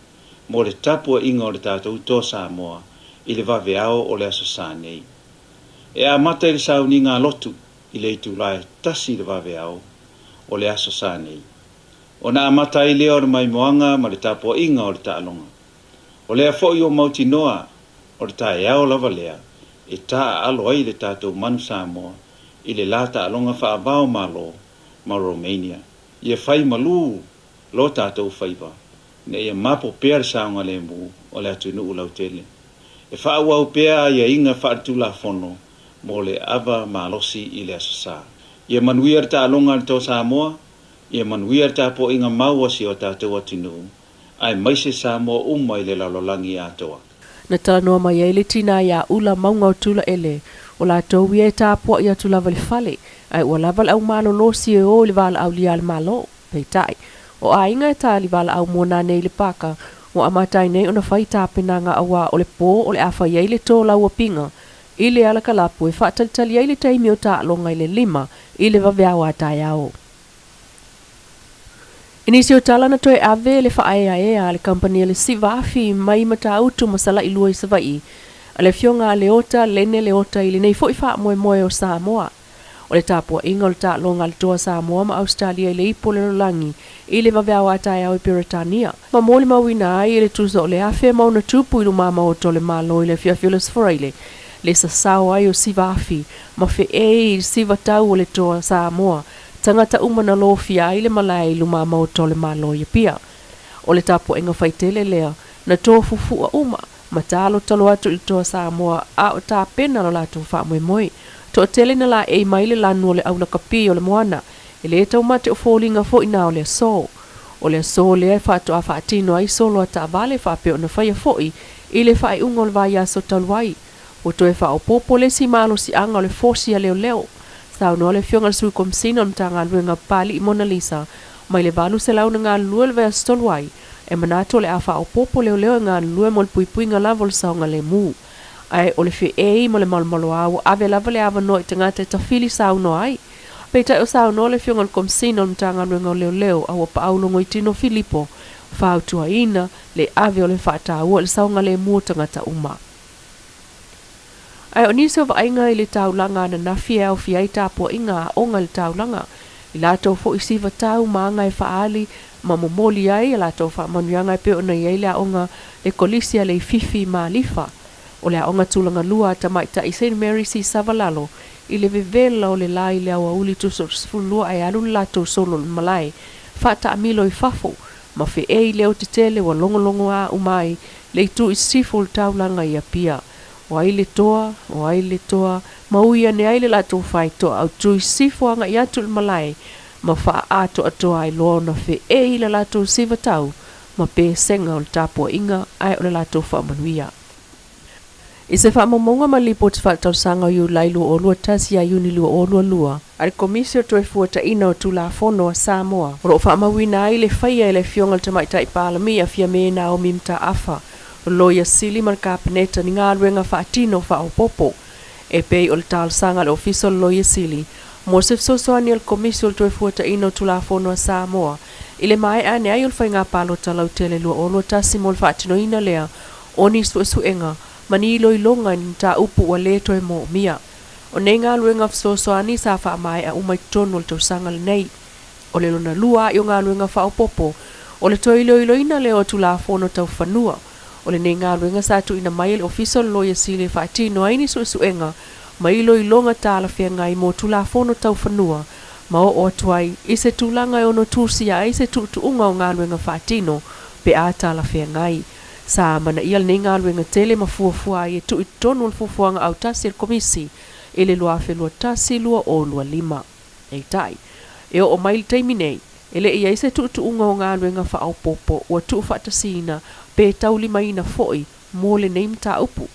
mo le tapuaiga o le tatou Toa Samoa i le vaveao o le Aso Sa nei. E amata i le sauniga a lotu i le itula e tasi i le vaveao o le Aso Sa nei. Ona amata ai lea o le maimoaga ma le tapuaiga o le taaloga. O lea foi ua mautinoa o le taeao lava lea e taaalo ai le tatou manu Samoa i le la taaloga faava-o-Malo ma Romania. Ia fai malū lo tatou faiva ina ia mapo pea le saogalemu o le atunuu lautele. E faaauau pea aiaiga faaletulafono mo le ava malosi i le Aso Sa. Ia manuia le taaloga a le Toa Samoa, ia manuia le tapuaiga mau a si o tatou atunuu, aemaise Samoa uma i le lalolagi atoa. Na talanoa mai ai le tinā iā Ula mauga o Tulaele, o latou ia e tapuai atu lava i le fale, ae ua lava le aumalolosi e o i le valaaulia a le Malo. Peitai, o aiga e tali valaau mo nanei i le paka, ua amata ai nei ona fai tapenaga auā o le pō o le a fai ai le tō lauapiga i le alakalapu e faatalitali ai le taimi o taaloga i le lima i le vaveao a taeao. I nisi o tala na toe ave le faaeaea a le kamupani a le Siva Afi mai Matautu ma Salailua i Savaii a le Afioga a Leota Lene Leota i lenei foi faamoemoe o Samoa. O le tapuaiga o le taaloga a le Toa Samoa ma Ausetalia i le Ipu o le Lalolagi i le vaveao a taeao i Peretania, ma molimauina ai e le tusa o le afe ma ona tupu i lumamaoto o le Malo i le afiafi o le Aso Faraile le sasao ai o Siva Afi ma feei i le siva tau o le Toa Samoa, tagata uma na lofia ai le malae i lumamaoto o le Malo i Apia. O le tapuaiga faitele lea na tofufua uma ma talotalo atu i le Toa Samoa a o tapena lo latou faamoemoe. Toatele na laei mai le lanu o le aulakapi o le moana, e le taumate o foliga foi na o le aso. O le aso lea e faatoa faatino ai solo a taavale faapea ona faia foi i le faaiuga o le vaiaso talu ai. Ua toe faaopoopo le isi malosiaga o le fosi a leoleo. Saunoa le Afioga i le Sui Komesina o le Matagaluega Papalii Monalisa mai le 800 na galulue i le vaiaso talu ai, e manatu o le a faaopoopo leoleo e galulue mo le puipuiga lava o le saogalemu. Ae o le feei ma le malomaloa ua ave lava le avanoa i tagata e tafili saunoa ai. Peitai o saunoa le Afioga i le Komesina o le Matagaluega o Leoleo a ua paau Logoitino Filipo, fautuaina le ave o le faataua i le saogalemu o tagata uma. Ae o nisi o vaaiga i le taulaga ananafi e aofia ai tapuaiga aoga i le taulaga, i latou foi siva tau ma aga e faaali ma momoli ai a latou faamanuiaga e pei ona i ai le aoga le Kolisi a Leififi ma Alifa. O le aoga tulaga lua a Tamaitai Saint Mary's i Savalalo i le vevela o le la i le aoauli tusa o le 12 ae alu le latou solo i le malae faataamilo i fafo ma feei leo tetele ua logologoa uma ai le itu i sisifo o le taulaga i Apia. O ai le toa, o ai le toa, ma ui ane ai le latou faitoa autu i sisifo agai atu i le malae ma faaatoatoa ai loa ona feei le latou siva tau ma pesega o le tapuaiga ae o le latou faamanuia. I se faamaumauga ma le Lipoti Faaletausaga o Iulai 2021 ia Iuni 2022 a le Komisi o le Toefuataiga o Tulafono a Samoa, o lo o faamauina ai le faia e le Afioga i le Tamaitai Palemia Fiame Naomi Mataafa, Loia Sili ma le Kapeneta ni galuega faatino faaopoopo e pei o le talosaga a le Ofisa o le Loia Sili mo se fesoasoani a le Komisi o le Toefuataiga o Tulafono a Samoa i le maea ane ai o le Faiga Palota Lautele 2021 mo le faatinoina lea o ni suesuega ma ni iloiloga i ni mataupu ua le toe moomia. O nei galuega fesoasoani sa faamaea uma i totonu o le tausaga lenei. O le lona lua a'i o galuega faaopoopo, o le toe iloiloina lea o Tulafono Tau Fanua. O lenei galuega sa tuuina mai e le Ofisa o le Loia Sili e faatino ai ni suesuega ma iloiloga talafeagai mo Tulafono Tau Fanua ma oo atu ai i se tulaga e ono tusia ai se tuutuuga o galuega faatino pe a talafeagai. Sa amanaia lenei galuega tele ma fuafua ai e tuu i totonu o le fuafuaga autasi a le Komisi i le 2021/2025. Peitai, e oo mai i le taimi nei, e le i i ai se tuutuuga o galuega faaopoopo ua tuufaatasiina pe taulimaina foi mo lenei mataupu.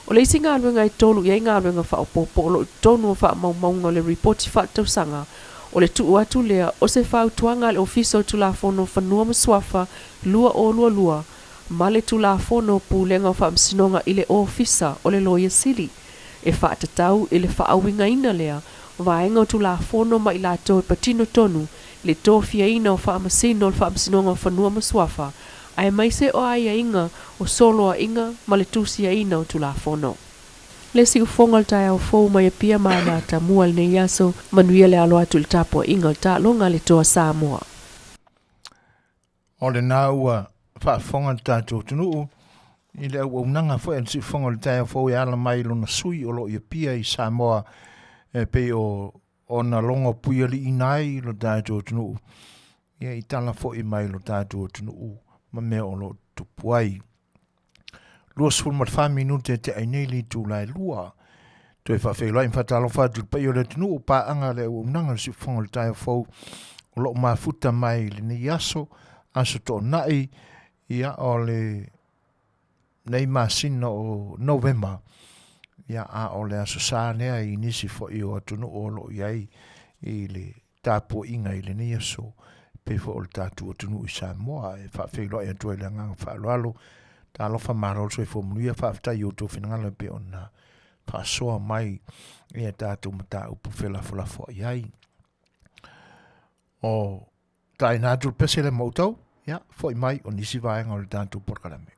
O le isi galuega e tolu i ai galuega faaopoopo o lo o i totonu o faamaumauga o le Lipoti Faaletausaga, o le tuu atu lea o se fautuaga a le Ofisa o Tulafono o Fanua ma Suafa 2022 ma le Tulafono o Pulega o Faamasinoga i le Ofisa o le Loia Sili e faatatau i le faauigaina lea vaega o Tulafono ma i latou e patino tonu le tofiaina o Faamasino o le Faamasinoga o Fanua ma Suafa aemaise o aiaiga o soloaiga ma le tusiaina o Tulafono. Le siufoga o le taeao fou mai Apia ma Matamua i lenei aso, manuia le alo atu i le tapuaiga o le taaloga a le Toa Samoa. O lena ua faafofoga le tatou atunuu i le auaunaga foi a le siufoga o le taeao fou e ala mai i lona sui o lo o i Apia i Samoa e pei o ona logo puialiiina ai lo tatou atunuu ia i tala foi mai lo tatou atunuu ma mea o lo o tutupu ai. 24 minute te ai nei le itula e 2. Toe faafeiloai ma faatalofa atu i le paia o le atunuu, paaga le auaunaga le siufofoga o le taeao fou o lo o mafuta mai i lenei aso, aso toonai, ia o le nei masina o Novema, ia a o le aso sa lea i nisi foi o atunuu o lo o i ai i le tapuaiga i lenei aso, pei foi o le tatou atunuu i Samoa. E faafeiloai atu ai le agaga faaaloalo, talofa malo le soifua manuia, faafetai i outou finagalo e pei ona faasoa mai i a tatou mataupu felafolafoai ai. O taina atu le pese le ma outou, ia, foi mai o nisi vaega o le tatou polokalame.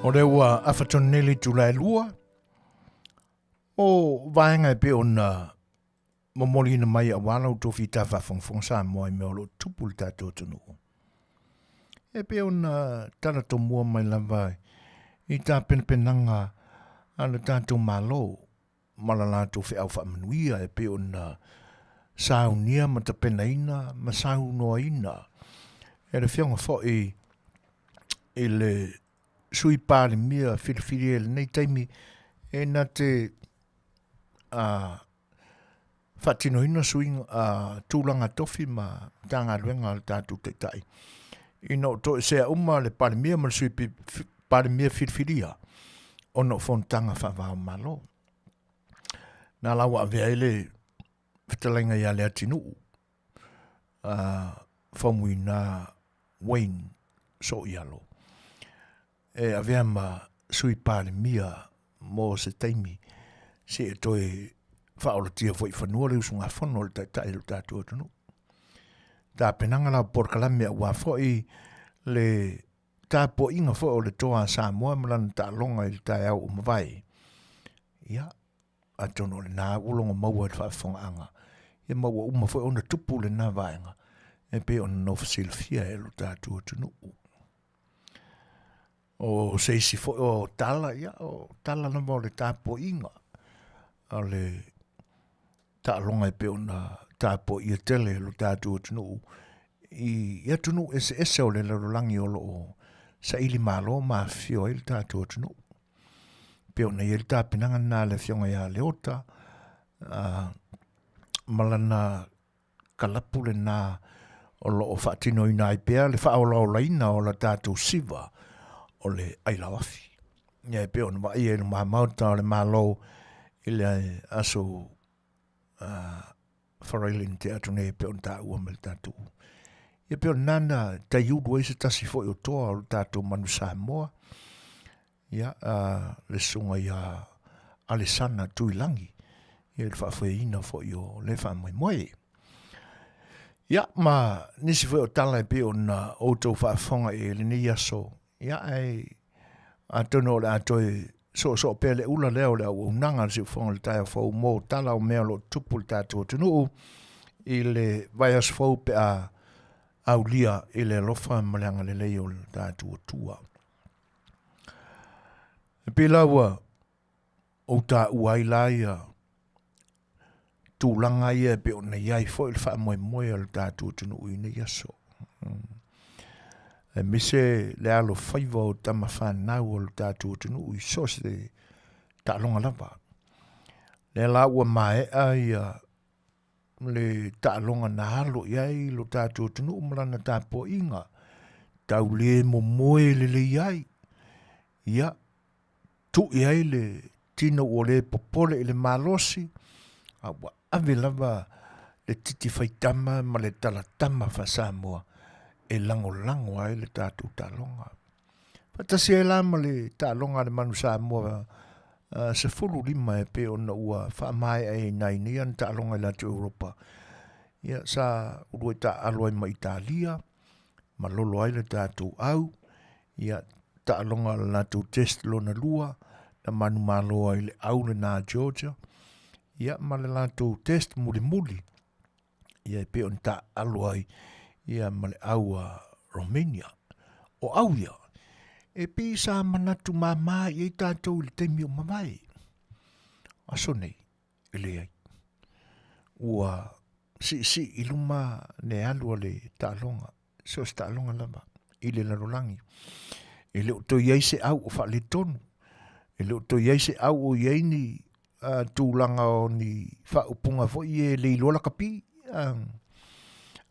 O lea ua afa tonu nei le itula e 2 o vaega e pei ona momoliina mai aua la outou fita faafogafoga Samoa i mea o lo o tupu i le tatou atunuu. E pei ona tala tomua mai lava i tapenapenaga a le tatou Malo ma la latou feau faamanuia e pei ona saunia ma tapenaina ma saunoaina e le Afioga foi i le Sui Palemia filifilia i lenei taimi e na te faatinoina suiga, tulaga tofi ma Matagaluega a le tatou Taitai ina ua toesea uma le Palemia ma le Sui Palemia filifilia ona o fonotaga faava-o-Malo. Na la ua avea ai le fetalaiga ia Leatinuu Faumuina Wayne Sooialo e avea ma Sui Palemia mo se taimi seia toe faaolatia foi i fanua le usugafono a le Taitai o le tatou atunuu. Tapenaga la o polokalame aua foi le tapuaiga foi o le Toa a Samoa ma lana taaloga i le taeao ua mavae. Ia, atonu o lena ua logo maua i le faafofogaaga, ia ma ua uma foi ona tupu lena vaega e pei ona nofo silafia e lo tatou atunuu. O se isi foi o tala, ia, o tala lava o le tapuaiga, o le taaloga e pei ona tapuaia tele e lo tatou atunuu i atunuu eseese o le lalolagi o lo o saili malo ma afifio ai le tatou atunuu. E pei ona i ai le tapenaga lena a le Afioga ia Leota ma lana kalapu lena o lo o faatinoina ai pea le faaolaolaina o la tatou siva o le ailao afi. Ia e pei ona vaaia i luma maota o le Malo i le aso Faraile na tea atu nei e pei ona taua mai le tatou. Ia pei o lena na taiulu ai se tasi foi o toa o le tatou manu Samoa, ia, le susuga ia Alesana Tuilagi, ia i le faafoeina foi o le faamoemoe. Ia, ma nisi foi o tala e pei ona outou faafofoga i lenei aso, ia, ae atonu o le a toe soosoo pea le ula lea o le auaunaga a le Siufofoga o le Taeao Fou mo tala o mea o lo o tupu i le tatou atunuu i le vaiaso fou pe a aulia i le alofa ma le agalelei o le tatou Atua. E pei la ua ou taua ai la ia tulaga ia e pei ona i ai foi le faamoemoe o le tatou atunuu i nei aso. Aemaise le alofaiva o tama fanau o le tatou atunuu i so o se taaloga lava. Lea la ua maea ia le taaloga na alo i ai lo tatou atunuu ma lana tapuaiga, tau le momoe lelei ai, ia, tuu i ai le tino ua le popole i le malosi, a ua ave lava le titi faitama ma le talatama faa-Samoa e lagolago ai le tatou taaloga. Faatasi ai la ma le taaloga a le Manu Samoa 15 e pei ona ua faamaeaina ai nei ana taaloga i le atu Europa. Ia, sa uluai taaalo ai ma Italia, malolo ai le tatou au, ia, taaloga o le latou test lona lua, na manumalo ai le au lena a Georgia, ia, ma le latou test mulimuli, ia e pei ona taaalo ai ia ma le au a Romania. O au ia, e pei sa manatu māmā i ai tatou i le taimi o mavae. Aso nei, e leai. Ua siisii i luma le alu a le taaloga, so o se taaloga lava i le lalolagi. E le o toe i ai se au o faaletonu, e le o toe i ai se au o i ai ni tulaga o ni faaupuga foi e le iloa lakapi.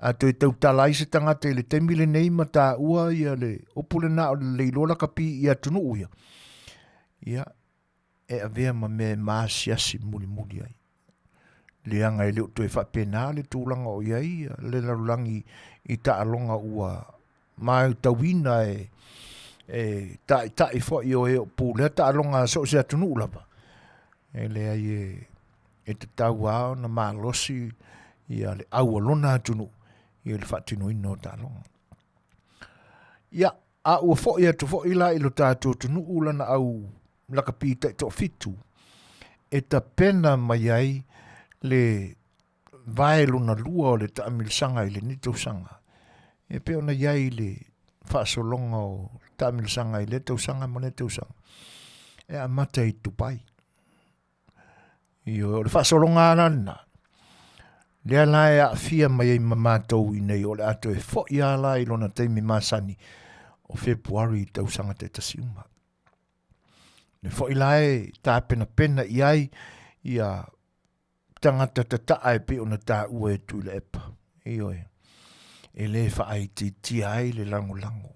A toe tautala ai se tagata i le taimi lenei ma taua ia le upu lena o le le iloa lakapi i atunuu ia, ia, e avea ma mea e maasiasi mulimuli ai. Leaga e le o toe faapena le tulaga o i ai le lalolagi i taaloga ua matauina e taitai foi o e o pulea taaloga a so o se atunuu lava. E leai e tatau lava ona malosi ia le au a lona atunuu i le faatinoina o taaloga. Ia. A ua foʻi atu foʻi la i lo tatou atunuu lana au lakapi taitoafitu e tapena mai ai le vae lona lua o le taamilosaga i lenei tausaga. E pei ona i ai le faasologa o taamilosaga i lea tausaga ma lea tausaga e amata i Dubai. Ioe, o le faasologa la lena, lea la e aafia mai ai ma matou i nei, o le a toe foʻi lava la i lona taimi masani o Fepuari i tausaga taitasi uma. Le foʻi la e tapenapena i ai ia tagata tataa e pei ona taua e Tuilaepa. Ioe, e le faaitiitia ai le lagolago.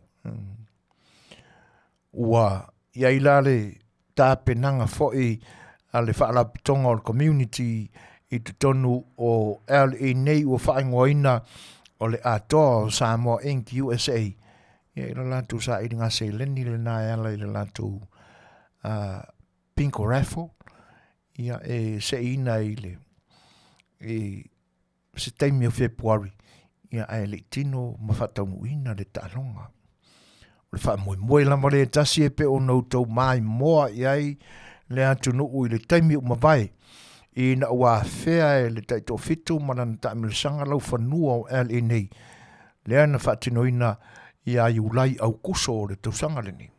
Ua i ai la le tapenaga foi a le Faalapotopotoga o le Community i totonu o LA nei ua faaigoaina o le Atoa o Samoa Inc. USA. Ia i le latou sailiga seleni lena e ala i le latou bingo raffle, ia e seiina i le i se taimi o Fepuari, ia ae le i tino ma faataunuuina le taaloga. O le faamoemoe lava lea e tasi e pei ona outou maimoa i ai le atunuu i le taimi ua mavae, ina ua afea e le Taitoafitu ma lana taamilosaga laufanua o LA nei, lea na faatinoina ia Iulai Aukuso o le tausaga lenei.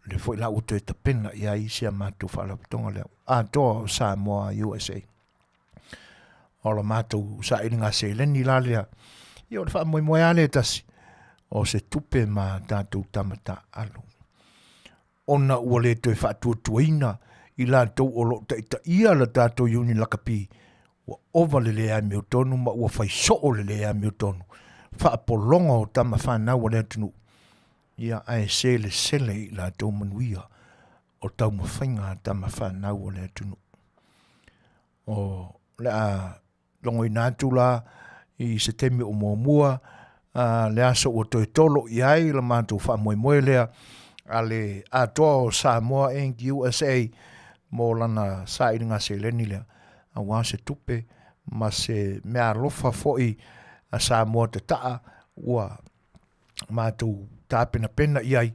Lea foi la ua toe tapena i ai si a matou faalapotopotoga lea atoa o Samoa USA. O la matou sailiga seleni la lea, ia o le faamoemoe lava lea e tasi, o se tupe ma tatou tama taaalo. Ona ua le toe faatuatuaina i latou o lo o taitaia la tatou Union Lakapi, ua ova le le amiotonu ma ua fai soo le le amiotonu, faapologa o tama fanau a le atunuu, ia ae selesele i latou manuia o taumafaiga a tama fanau a le atunuu. O le a logoina atu la i se taimi o muamua le aso ua toe tolo i ai la matou faamoemoe lea a le Atoa o Samoa Inc. USA mo lana sailiga seleni lea aua se tupe ma se meaalofa foi a Samoa tataa ua matou tapenapena i ai,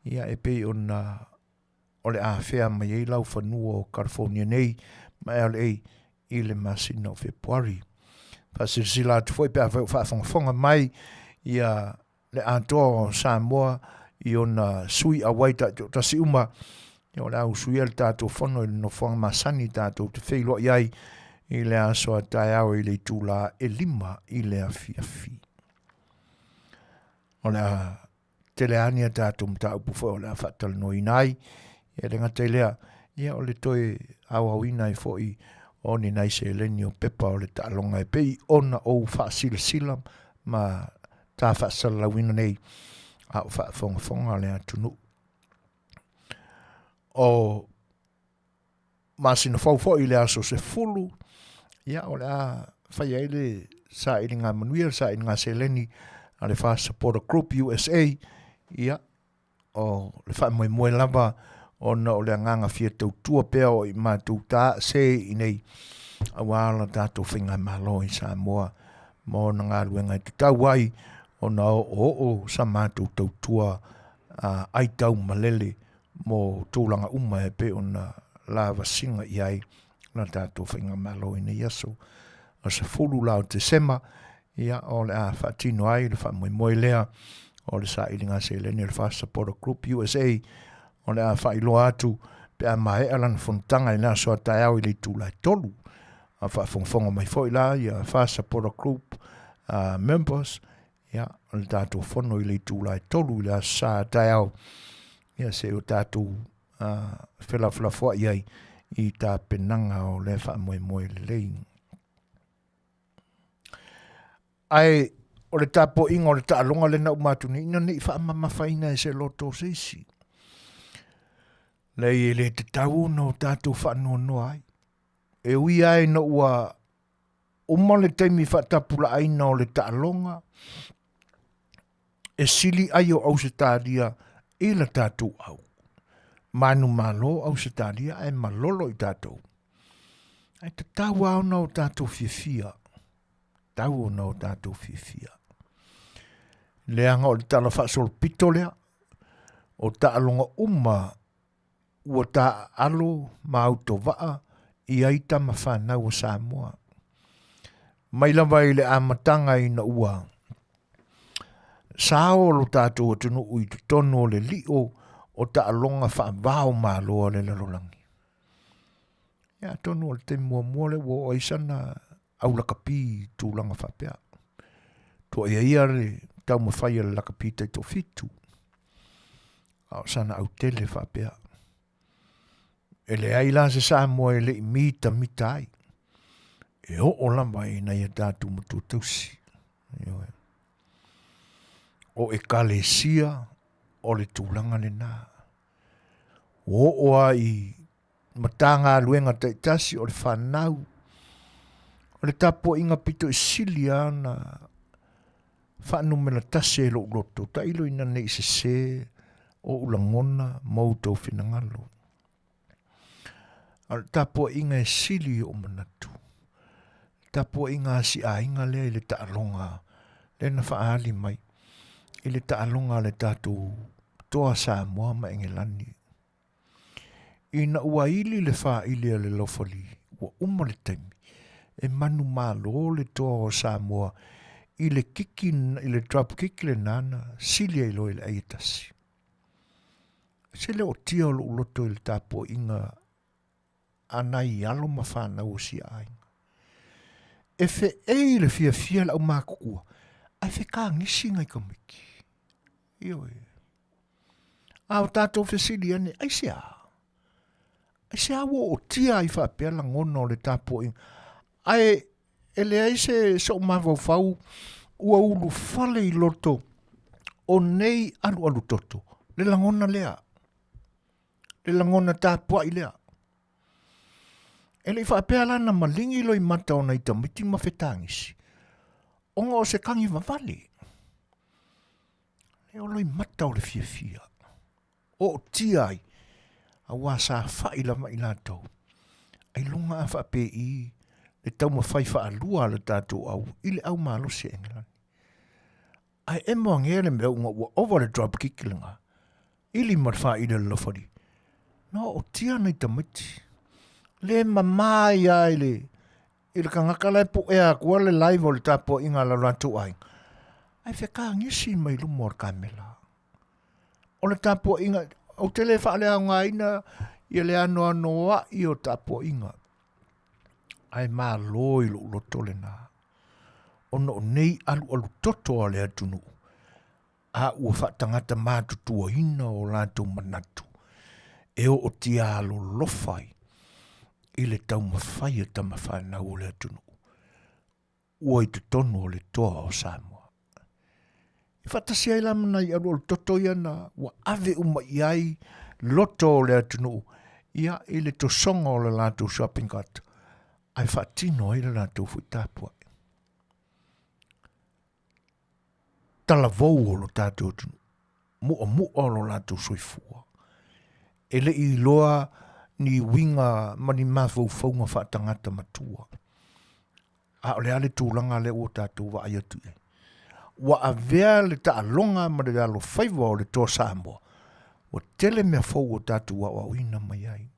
ia e pei ona o le a afea mai ai laufanua o California nei ma LA i le masina o Fepuari. Faasilasila atu foi pe afai o faafogafoga mai ia le atoa o Samoa i ona sui auai taitoatasi uma, ia o le a usuia le tatou fono i le nofoaga masani tatou te feiloai ai i le aso a taeao i le itula e 5 i le afiafi. O le a tele lava ni a tatou mataupu foi o le a faatalanoaina ai. E le gata i lea, ia o le toe aoaoina ai foi o ni nai seleni o pepa o le taaloga e pei ona ou faasilasila ma ta faasalalauina nei a o faafogafoga le atunuu. O masina fou foi i le aso 10, ia o le a fai ai le sailiga manuia, le sailiga seleni a le Fast Supporter Group USA, ia o le faamoemoe lava ona o le agaga fia tautua pea o i matou ta se i nei aua la tatou faigamalo i Samoa ma ona galuega e tatau ai ona oooo sa matou tautua aitau malele mo tulaga uma e pei ona lavasiga i ai la tatou faigamalo i nei aso. O 10 la o Tesema, ia o le a faatino ai le faamoemoe lea o le sailiga seleni o le Fast Supporter Group USA, o le a faailoa atu pe a maea lana fonotaga i le aso a taeao i le itula e 3. A faafogafoga mai foi la ia Fast Supporter Group members, ia, o le tatou fono i le itula e 3 i le aso sa taeao, ia se o tatou felafolafoai ai i tapenaga o lea faamoemoe lelei. Ae o le tapuaiga o le taaloga lea na uma atu nei, ina ne i faamamafaina e se loto o se isi. Leai, e le tatau ona o tatou faanoanoa ai. E ui lava ina ua uma le taimi faatapulaaina o le taaloga, e sili ai o Ausetalia i la tatou au. Manumalo Ausetalia ae malolo i tatou. Ae tatau lava ona o tatou fiafia. Tatau ona o tatou fiafia. Leaga o le tala faasolopito lea, o taaloga uma ua taaalo ma autovaa i ai tama fanau a Samoa. Mai lava i le amataga ina ua sao lo tatou atunuu i totonu o le lio o taaloga faavao malo a le lalolagi. Ia atonu o le taimi muamua lea ua oo ai sana au lakapi i tulaga faapea. Tuaia ia le taumafai a le lakapi taitoafitu, a o sana autele faapea. E leai la se Samoa e le i mitamita ai, e oo lava i nai a tatou matua tausi. Ioe. O ekalesia o le tulaga lena. Ua oo lava i Matagaluega taitasi o le fanau, o le tapuaiga pito i sili lava ona faanumera tasi ai lou loto, tailo ina ne i sese ou lagona ma outou finagalo. A o le tapuaiga e sili i ou manatu, le tapuaiga a si aiga lea i le taaloga lea na faaali mai i le taaloga a le tatou toa Samoa ma Engelani. Ina ua ili le faaili a le laufali, ua uma le taimi, e manumalo le toa o Samoa i le kiki, i le drop kick lena na sili ai loa i le ai e tasi. Se le ootia o lou loto i le tapuaiga a nai alo ma fanau o si aiga. E feei le fiafia le aumatutua, ae fekagisi nai tamaiti. Ioe. A o tatou fesili ane, aisea? Aisea ua ootia ai faapea lagona o le tapuaiga? Ae e leai se so'u mafaufau ua ulufale i loto o nei alualu toto le lagona lea, le lagona tapuai lea. E le i faapea la na maligi loimata o nai tamaiti ma fetagisi, ona o se kagi vavale. E o loimata o le fiafia, ootia ai, auā sa fa'i lava i latou. Ailoga a faapei le taumafai faalua a le tatou au i le au malosi a Engelani. Ae emo agea le mea una ua ova le drop kick lena, ili ma le faaili a le laufali. Na ootia nai tamaiti. Le mama ai lava i le, i le tagata la e puea atua le live o le tapuaiga a lo latou aiga, ae fekagisi mai luma o le kamela. O le tapuaiga, ou te le faaleaogaina ia le anoanoai o tapuaiga, ae malo i lou loto lena, ona o nei alualu toto a le atunuu, a ua faatagata matutuaina o latou manatu e ootia alolofa ai i le taumafai a tama fanau o le atunuu ua i totonu o le toa o Samoa. E faatasi ai la ma nai alualu toto ia na ua ave uma i ai loto o le atunuu ia i le tosoga o le latou shopping cart ae faatino ai le latou foi tapuai. Talavou o lo tatou atunuu, mu'amu'a o lo latou soifua. E le i iloa ni uiga ma ni mafaufauga faatagata matua. A o le a le tulaga lea ua tatou vaai atu i ai? Ua avea le taaloga ma le alofaiva o le Toa Samoa, ua tele mea fou ua tatou aoaoina mai ai.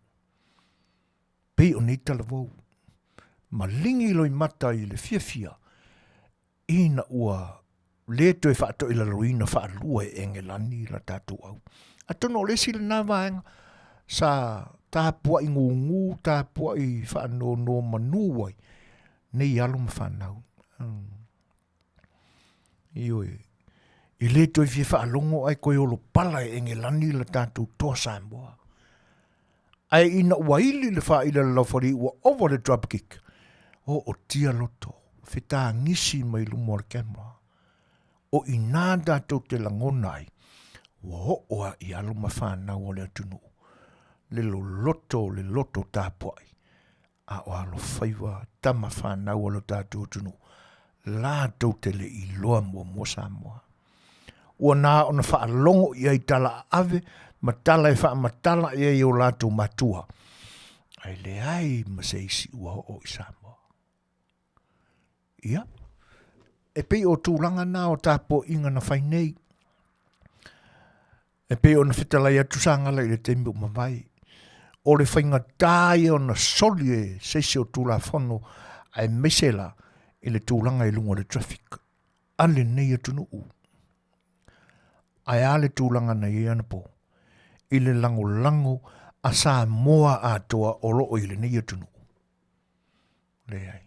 Pei o nei talavou, maligi loimata i le fiafia ina ua lē toe faatoilaloina faalua e Engelani la tatou au. Atonu o le isi lena vaega sa tapuai gūgū, tapuai faanonomanu ai nei alo ma fanau. Ioe, e lē toe fia faalogo ae toe olopala e Engelani la tatou toa Samoa. Ae ina ua ili le faaili a le laufali ua ova le drop kick, ootia loto, fetagisi mai luma o le camera. O i inā tatou te lagona ai, ua oo lava i alo ma fanau o le atunuu le loloto o le loto tapuai, a o alofaiva tama fanau a lo tatou atunuu, latou te le i iloa muamua Samoa. Ua na ona faalogo i ai tala aave ma tala e faamatala i ai o latou matua, ae leai ma se isi ua oo i Samoa. Ia, E pei o tulaga na o tapuaiga na fai nei. E pei ona fetalai atu Sagala i le taimi ua mavae, o le faigata ia ona soli e se isi o Tulafono aemaise la i le tulaga i luga o le traffic a lenei atunuu. Ae a le tulaga na i ai anapo i le lagolago a Samoa atoa o lo o i lenei atunuu? Leai.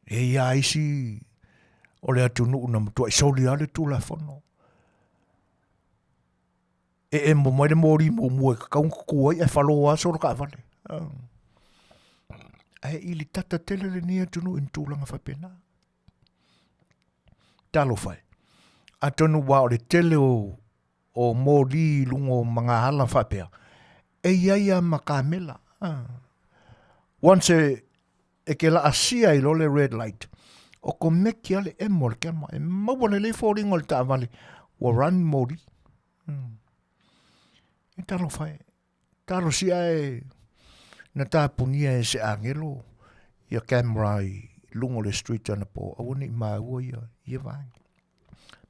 E i ai isi o le atunuu na matuai soli lava le Tulafono. E emo mai le moli muamua e tatau ona tutu ai ae falo lava solo taavale. Ae ili tata tele lenei atunuu i ni tulaga faapena. Talofa e. Atonu aua o le tele o o moli i luga o magaala faapea, e i ai lava ma kamela. Once e, e ke laasia ai loa le red light, okomeki lava le emo o le camera, e maua lelei foliga o le taavale ua run moli. E talofa e, talosia e na tapunia e se agelo ia camera i luga o le street anapo, aua ne i maua ia, ia vaega.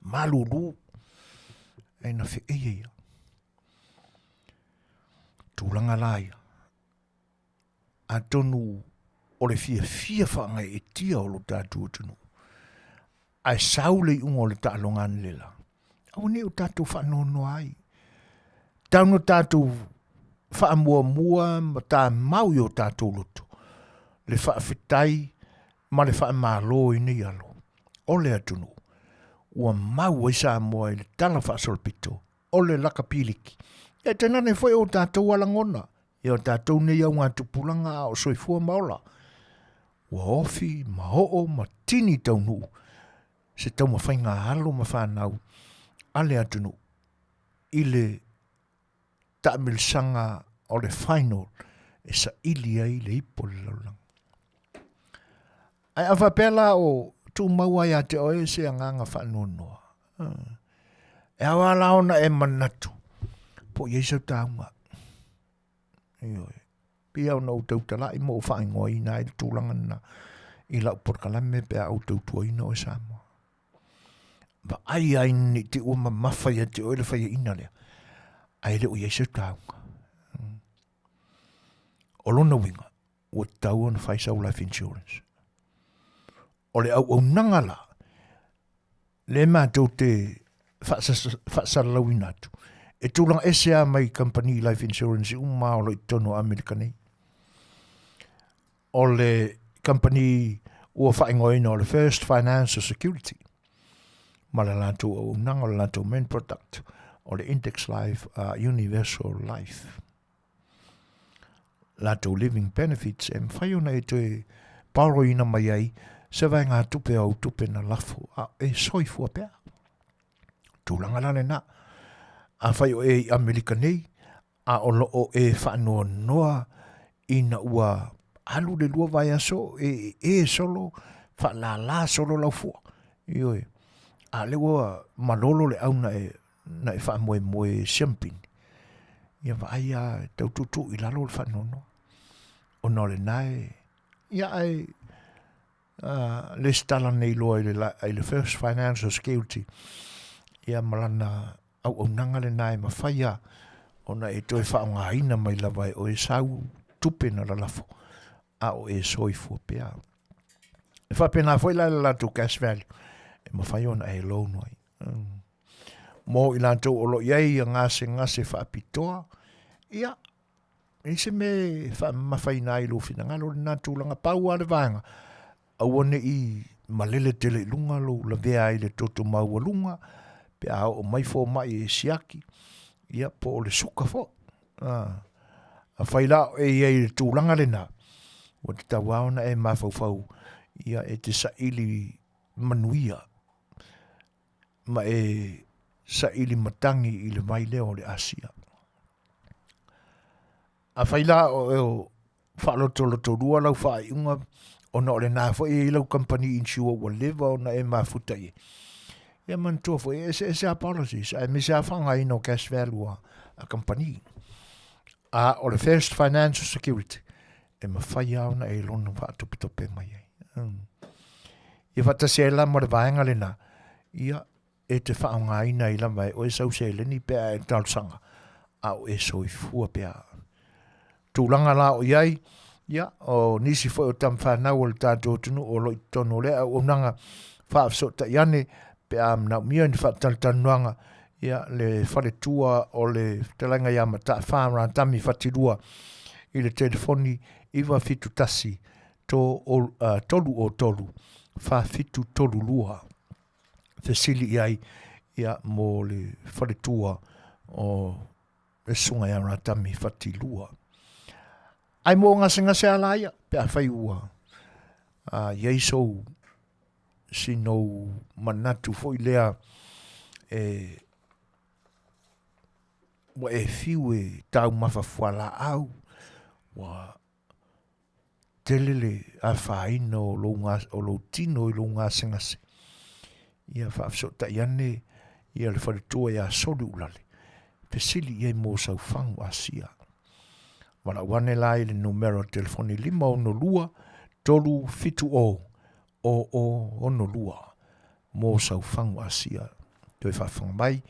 Malulu, e na feeia ia. Tulaga la ia. Atonu o le fiafia faagaeetia o lo tatou atunuu, ae sau le iuga o le taaloga analeila, aua ne i o tatou faanoanoa ai. Tau no tatou faamuamua ma tamau i o tatou loto le faafetai ma le faamalo i nei alo o le atunuu ua mau ai Samoa i le tala faasolopito o le lakapi liki. E tainane foi o tatou alagona i o tatou nei augatupulaga a o soifua ma ola, ua ofi ma oo ma tini taunuu se taumafaiga a alo ma fanau a le atunuu i le taamilisaga o le final e saili ai le ipu o le lalolagi. Ae a faapea la o tumau lava ia te oe se agaga faanoanoa, e ao lava la ona e manatu po o i ai sau taua. Ioe. Pei lava ona ou tautalai ma ou faaigoaina ai le tulaga lena i lau polokalame pe a ou tautuaina oe Samoa. Vaai ai ne i te i ua mamafa ia te oe le faiaina lea, ae le o i ai sau taua. O lona uiga, ua tatau ona fai sau life insurance. O le auaunaga la, le matou te faasalalauina atu, e tulaga ese lava mai kamupani life insurance uma o lo o i totonu o Amerika nei. O le kamupani ua faaigoaina o le First Financial Security ma le latou auaunaga, o le latou main product, o le Index Life, Universal Life. Latou living benefits e mafai ona e toe paoroina mai ai se vaegatupe o au tupe na lafo a e soifua pea. Tulaga la lena. Afai o e i Amerika nei, a o lo o e faanoanoa ina ua alu le 2 vaiaso e e solo faalala solo lau fua. Ioe. A lea ua malolo le au na e na e faamoemoe siampini, ia vaai lava e tau tuutuu i lalo le faanoanoa. Ona o lena e, ia ae lesitala nei loa i le, i le First Financial Security, ia ma lana auaunaga lena e mafai lava ona e toe faaaogaina mai lava e oe sau tupe na lalafo a o e soifua pea. E faapena foi la i le latou cash value e mafai ona e loan ai. Mo i latou o lo o i ai ia gasegase faapitoa, ia, e i se mea e faamamafaina ai lou finagalo lena tulaga. Pau lava le vaega, aua ne i malele tele i luga lou lavea ai i le toto maualuga, pe a oo mai fomai e siaki, ia, po o le suka foi. Afai la o e i ai i le tulaga lena, ua tatau lava ona e mafaufau, ia, e te saili manuia ma e saili matagi i le vai lea o le Asia. Afai la o faalotolotolua lau faaiuga ona o lena foi e i ai lau company insure ua leva ona e mafuta i ai, ia manatua foi e eseese lava policies aemaise lava faaaogaina o cash value a kamupani. A o le First Financial Security, e mafai lava ona e lona faatopetope mai ai. Ia faatasi ai la ma le vaega lena, ia, e te faaaogaina ai lava e oe sau seleni pe a e talosaga, a o e soifua pea. Tulaga la o i ai, ia, o nisi foi o tama fanau o le tatou atunuu o lo o i totonu o lea auaunaga faafesootai ane pe a manaomia ni faatalatalanoaga, ia, le faletua o le fetalaiga ia Mataafa Ratami Fatilua i le telefoni 971 303 4732. Fesili i ai, ia, mo le faletua o le susuga ia Ratami Fatilua. Ai mo gasegase a la ia, pe afai ua i ai sou sinou manatu foi lea e ua e fiu e taumafa fualaau, ua tele le afaina o lou, o lou tino i lou gasegase, ia faafesootai ane ia le faletua ia Soliulale, fesili i ai mo sau fagu asia. Valaau ane la i le numera o le telefoni 562 370 0062 mo sau fagu asia. Toe faafofoga mai,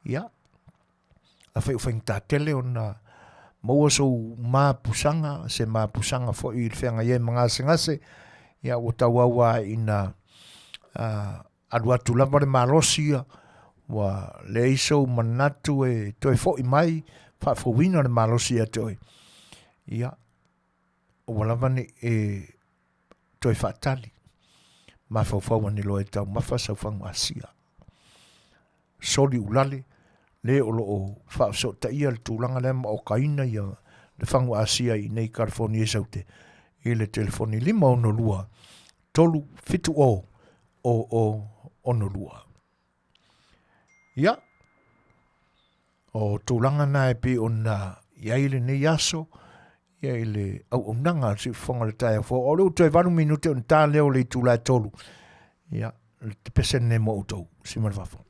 ia, afai o faigata tele ona maua sou mapusaga, se mapusaga foi i le feagai ai ma gasegase, ia ua tauau lava ina alu atu lava le malosi ia, ua leai sou manatu e toe foi mai, faafouina le malosi ia te oe, ia, aua lava ne i e toe faatali, mafaufau ane loa e taumafa sau fagu asia. Soli ulale, le o lo o faafesootaia le tulaga lea ma okaina ia le fagu asia i inei i California i Saute i le telefoni 562 370 0062. Ia, o tulaga na e pei ona i ai lenei aso, ia i le auaunaga a le Siufofoga o le taeao fou. O lea ua toe 8 minute ona ta lea o le itula e 3. Ia, le pese lenei mo outou. Sima le faafofoga.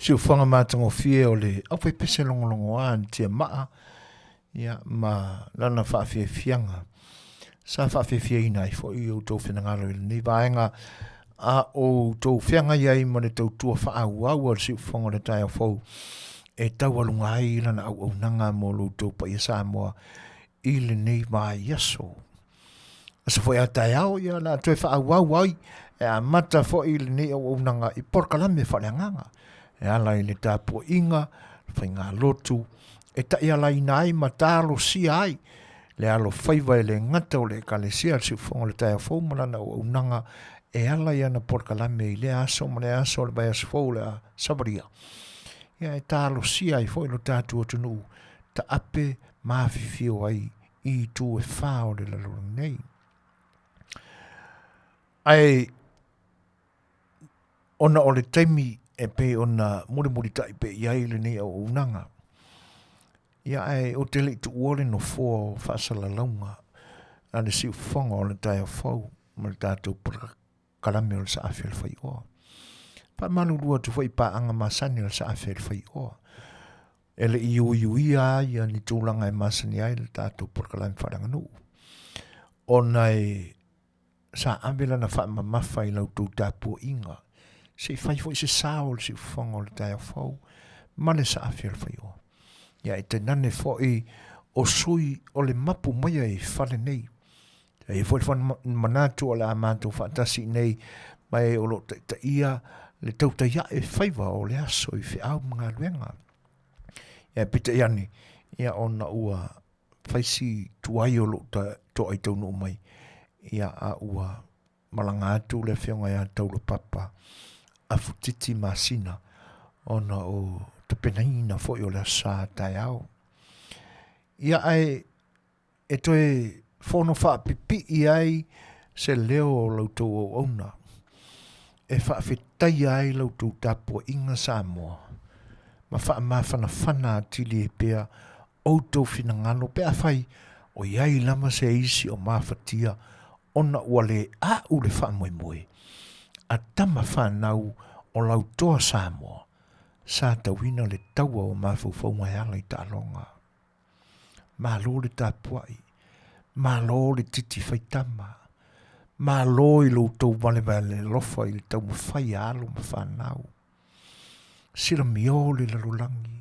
Siufoga matagofie o le aufaipese logologoa a Tiamaa ia, ma lana faafiafiaga sa faafiafiaina ai foi outou finagalo i lenei vaega a outou feagai ai ma le tautua faaauau a le siufofoga o le taeao fou e taualuga ai lana auaunaga mo lo outou paia Samoa i lenei vaiaso. Aso foi a taeao ia o le a toe faaauau ai e amata foi lenei auaunaga i polokalame faaleagaga e ala i le tapuaiga, faigalotu e taialaina ai ma talosia ai le alofaiva e le gata o le Ekalesia a le Siufofoga o le Taeao Fou ma lana auaunaga e ala i ana polokalame i lea aso ma lea aso o le vaiaso fou o le a savalia. Ia e talosia ai foi lo tatou atunuu taape ma afifio ai i itu e whā o le lalolagi nei. Ae ona o le taimi e pei ona mulimulitai pea i ai lenei auaunaga, ia ae ou te le i tuua le nofoa o faasalalauga a le siufofoga o le taeao fou ma le tatou kalame o le saafi o le faioa. Faamalulu atu foi i paaga masani o le saafi o le faioa. E le i uiuia ai ni tulaga e masani ai le tatou polokalame faaleaganuu. Ona e sa ave lana faamamafa i la outou tapuaiga, se i fai foi se sao o le siufofoga o le taeao fou ma le saafi o le faioa. Ia e tainane foi o sui o le mapu maia i fale nei. E i ai foi le manatu o le a matou faatasi i nei ma e o lo o taitaia le tautaiae faiva o le aso i feau ma galuega. Ia peitai ane, ia ona ua fai si tuai o lou toai taunuu mai, ia a ua malaga atu le afioga ia Taulapapa Afutiti Masina ona o tapenaina foi o le Aso Sa taeao. Ia ae e toe fono faapipii ai se leo o la outou auauna e faafetaia ai la outou tapuaiga Samoa ma faamafanafana atili ai pea outou finagalo pe afai o i ai lava se isi o mafatia ona ua le a'u le faamoemoe a tama fanau o Lautoa Samoa sa tauina le taua o mafaufauga e ala i taaloga. Malo le tapuai, malo le titi faitama, malo i lo outou valevale alofa i le taumafai a alo ma fanau. Silamio le lalolagi,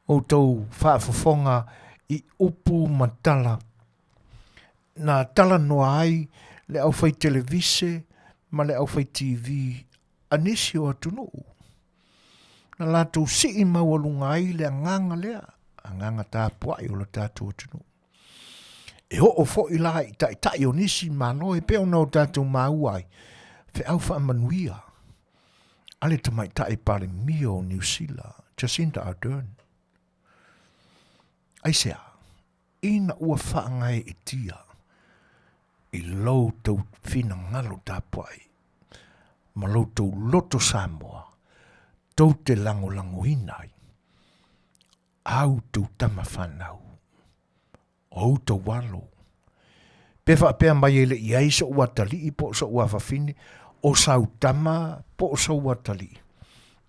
outou faafofoga i upu ma tala na talanoa ai le aufai televise ma le aufai TV a nisi o atunuu. Na latou sii maualuga ai le agaga lea, agaga tapuai o le tatou atunuu. E oo foi la i taitai o nisi Malo e pei ona o tatou maua ai, feau faamanuia a le tamaitai Palemia o Niu Sila, Jacinda Ardern. Aisea? Ina ua faagaeetia i lo outou finagalo tapuai ma lo outou loto Samoa tou te lagolagoina ai a outou tama fanau, o outou alo. Pe faapea mai e le i ai so'u atalii po o so'u afafine, o sau tama po o sou atalii,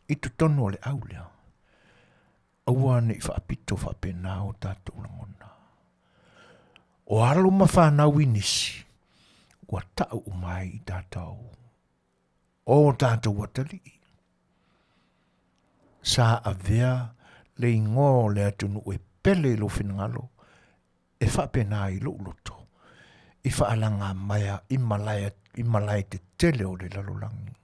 i totonu o le au lea. Aua ne i faapito faapena o tatou lagona. O alo ma fanau i nisi, ua ta'u uma ai i tatou. O tatou atalii. Sa avea le igoa o le atunuu e pele i lou finagalo, e faapena ai lou loto, i faalagamaea i malae, i malae tetele o le lalolagi.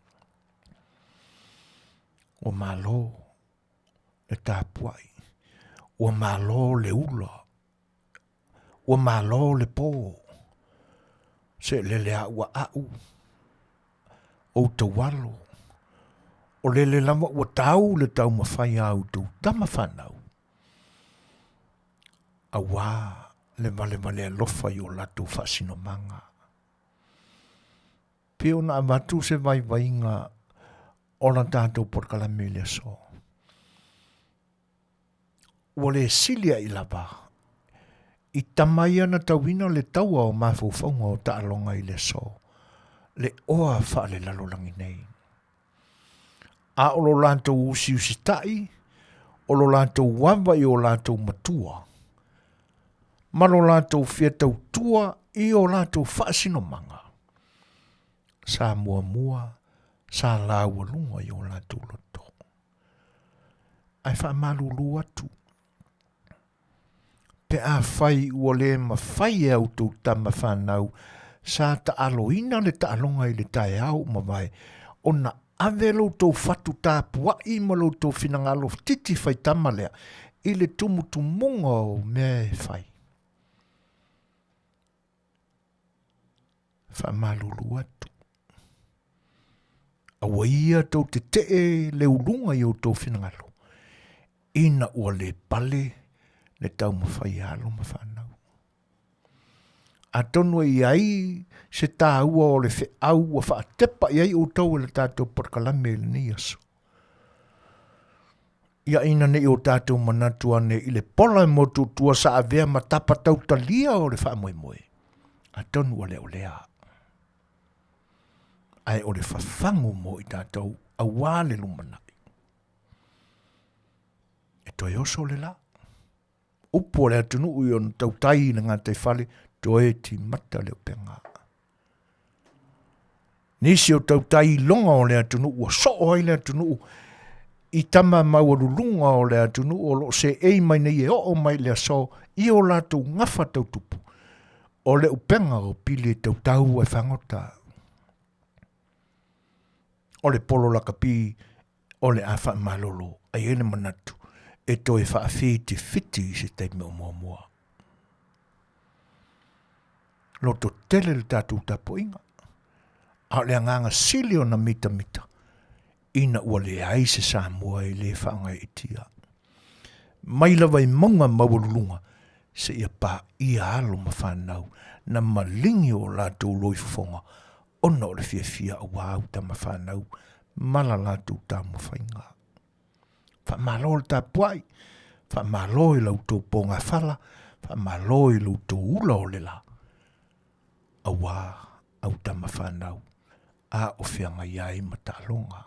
Ua malo le tapuai, ua malo le ula, ua malo le pō, seʻelele a ua aʻu, outou alo, o lele lava ua tau le taumafai a outou tama fanau, auā le valevale alofa i o latou faasinomaga. Pei ona avatu se vaivaiga o la tatou polokalame i le aso. Ua le sili a'i lava i tama ia na tauina le taua o mafaufauga o taaloga i le aso, le oa faalelalolagi nei. A o lo latou usiusitaʻi, o lo latou ava i o latou matua, ma lo latou fia tautua i o latou faasinomaga, sa muamua sa laualuga i o latou loto. Ae faamalulu atu, pe afai ua le mafai e a outou tama fanau sa taaloina le taaloga i le taeao ua mavae, ona ave lo outou fatu tapuai ma lo outou finagalo titi faitama lea i le tumutumuga o mea e fai. Faamalulu atu. Aua ia tou tetee le uluga i outou finagalo, ina ua le pale le taumafai a alo ma fanau. Atonu e i ai se taua o le feau ua faatepa i ai outou e le tatou polokalame i lenei aso. Ia ina ne i o tatou manatu ane i le pola e motutua sa avea ma tapa tautalia o le faamoemoe, atonu ua le o lea. Ae o le fafagu mo i tatou auā le lumanai. E toe oso le la. Upu o le atunuu i ona tautai i le gataifale, toe timata le upega. Nisi o tautai iloga o le atunuu ua soo ai le atunuu i tama maualuluga o le atunuu o lo o seei mai nei e oo mai le aso i o latou gafa tautupu o le upega o pili e tautau e fagota. O le polo lakapi o le a faamalolo ai ai le manatu e toe faafitifiti i se taimi o muamua. Loto tele le tatou tapuaiga, a o le agaga sili ona mitamita ina ua leai se Samoa e le faagaeetia. Mai lava i mauga maualuluga seia paia alo ma fanau na maligi o latou loifofoga ona o le fiafia aua au tama fanau ma la latou taumafaiga. Faamalo le tapuai, faamalo i la outou pogafala, faamalo i lo outou ula o le la, aua au tama fanau a o feagai ai ma taaloga.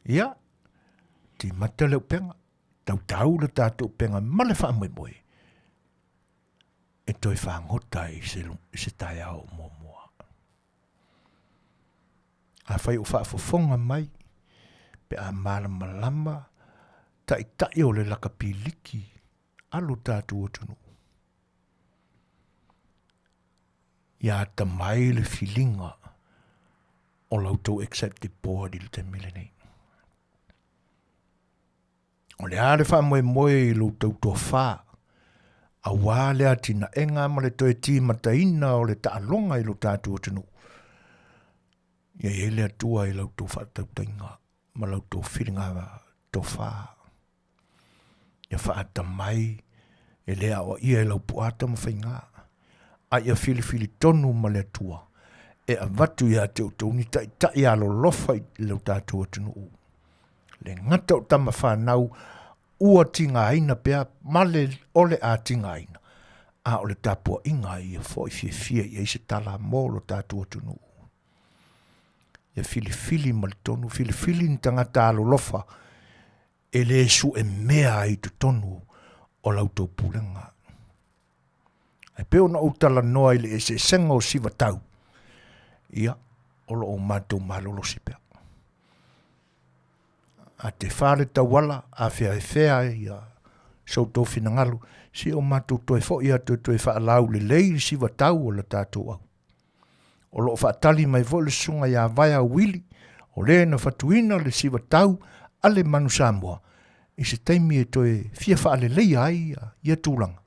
Ia, timata le upega, tautau le tatou upega ma le faamoemoe e toe fagota i se, i se taeao muamua. Afai o faafofoga mai, pe a malamalama taitai o le lakapiliki a lo tatou atunuu. Ia atamai le filiga o la outou executive board i le taimi lenei. O le a le faamoemoe i lo outou tofa, auā le atinaega ma le toe timataina o le taaloga i lo tatou atunuu. Ia i ai le Atua i la outou faatautaiga ma la outou filiga tofa. Ia faatamai e le aoaia e lau puata ma faiga, a ia filifili tonu ma le Atua e avatu ia te outou ni taitai alolofa i lo tatou atunuu. Le gata o tama fanau ua tigaina pea ma le o le a tigaina, a o le tapuaiga ia foi fiafia i ai se tala mo lo tatou atunuu. Ia filifili ma le tonu, filifili ni tagata alolofa e le sue mea ai i totonu o la outou pulega. Ae pei ona ou talanoa i le eseesega o sivatau, ia, o lo o matou malolosi pea. A te wha le tauala, a fea e fea ia so outou finagalo, se o matou toe foi atu e toe faalaulelei le sivatau o le tatou au. O lo o faatali mai foi le susuga ia Vaea Wili, o le na fatuina le sivatau a le Manu Samoa i se taimi e toe fia faaleleia ai ia tulaga.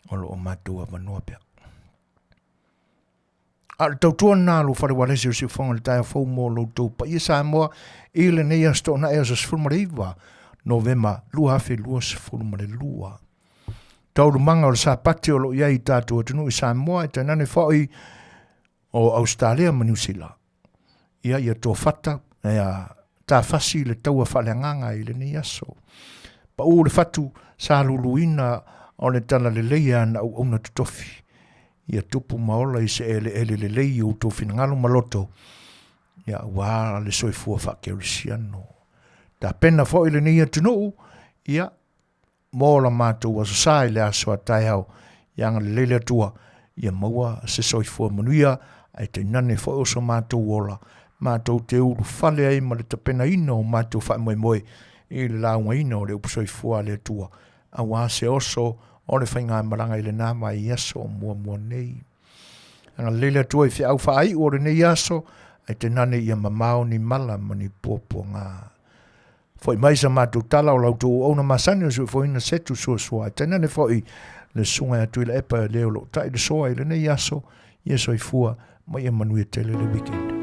O lo o matou avanoa pea. A o le tautua lena a lou fale ualesi o Siufofoga i le taeao fou mo lo outou paia Samoa i lenei aso Toonai aso 19 Novema 2022. Taualumaga o le Sapati o lo o i ai i tatou atunuu i Samoa e tainane foi o Ausetalia ma Niu Sila. Ia, ia tofata, ia tafasi le taua faaleagaga i lenei aso. Pau le fatu sa luluina o le talalelei e ana auauna totofi. Ia tupu ma ola i se eleele lelei i outou finagalo ma loto. Ia, aua le soifua faakerisiano. Tapena foi lenei atunuu, ia, mo la matou aso sa i le aso a taeao, ia agalelei le Atua, ia maua se soifua manuia, ae tainane foi o so matou ola, matou te ulufale ai ma le tapenaina o matou faamoemoe i le laugaina o le upu soifua a le Atua, aua se oso o le faigamalaga i lena vaiaso o muamua nei. Agalelei le Atua i feau faaiu o lenei aso, ae tainane ia mamao ni mala ma ni puapuaga. Foi mai sa matou tala o la outou auauna masani o le soifuaina Setu Suasua, ae tainane foi le susuga ia Tuilaepa e le o lo o tai le soa i lenei aso, ia soifua ma ia manuia tele le weekend.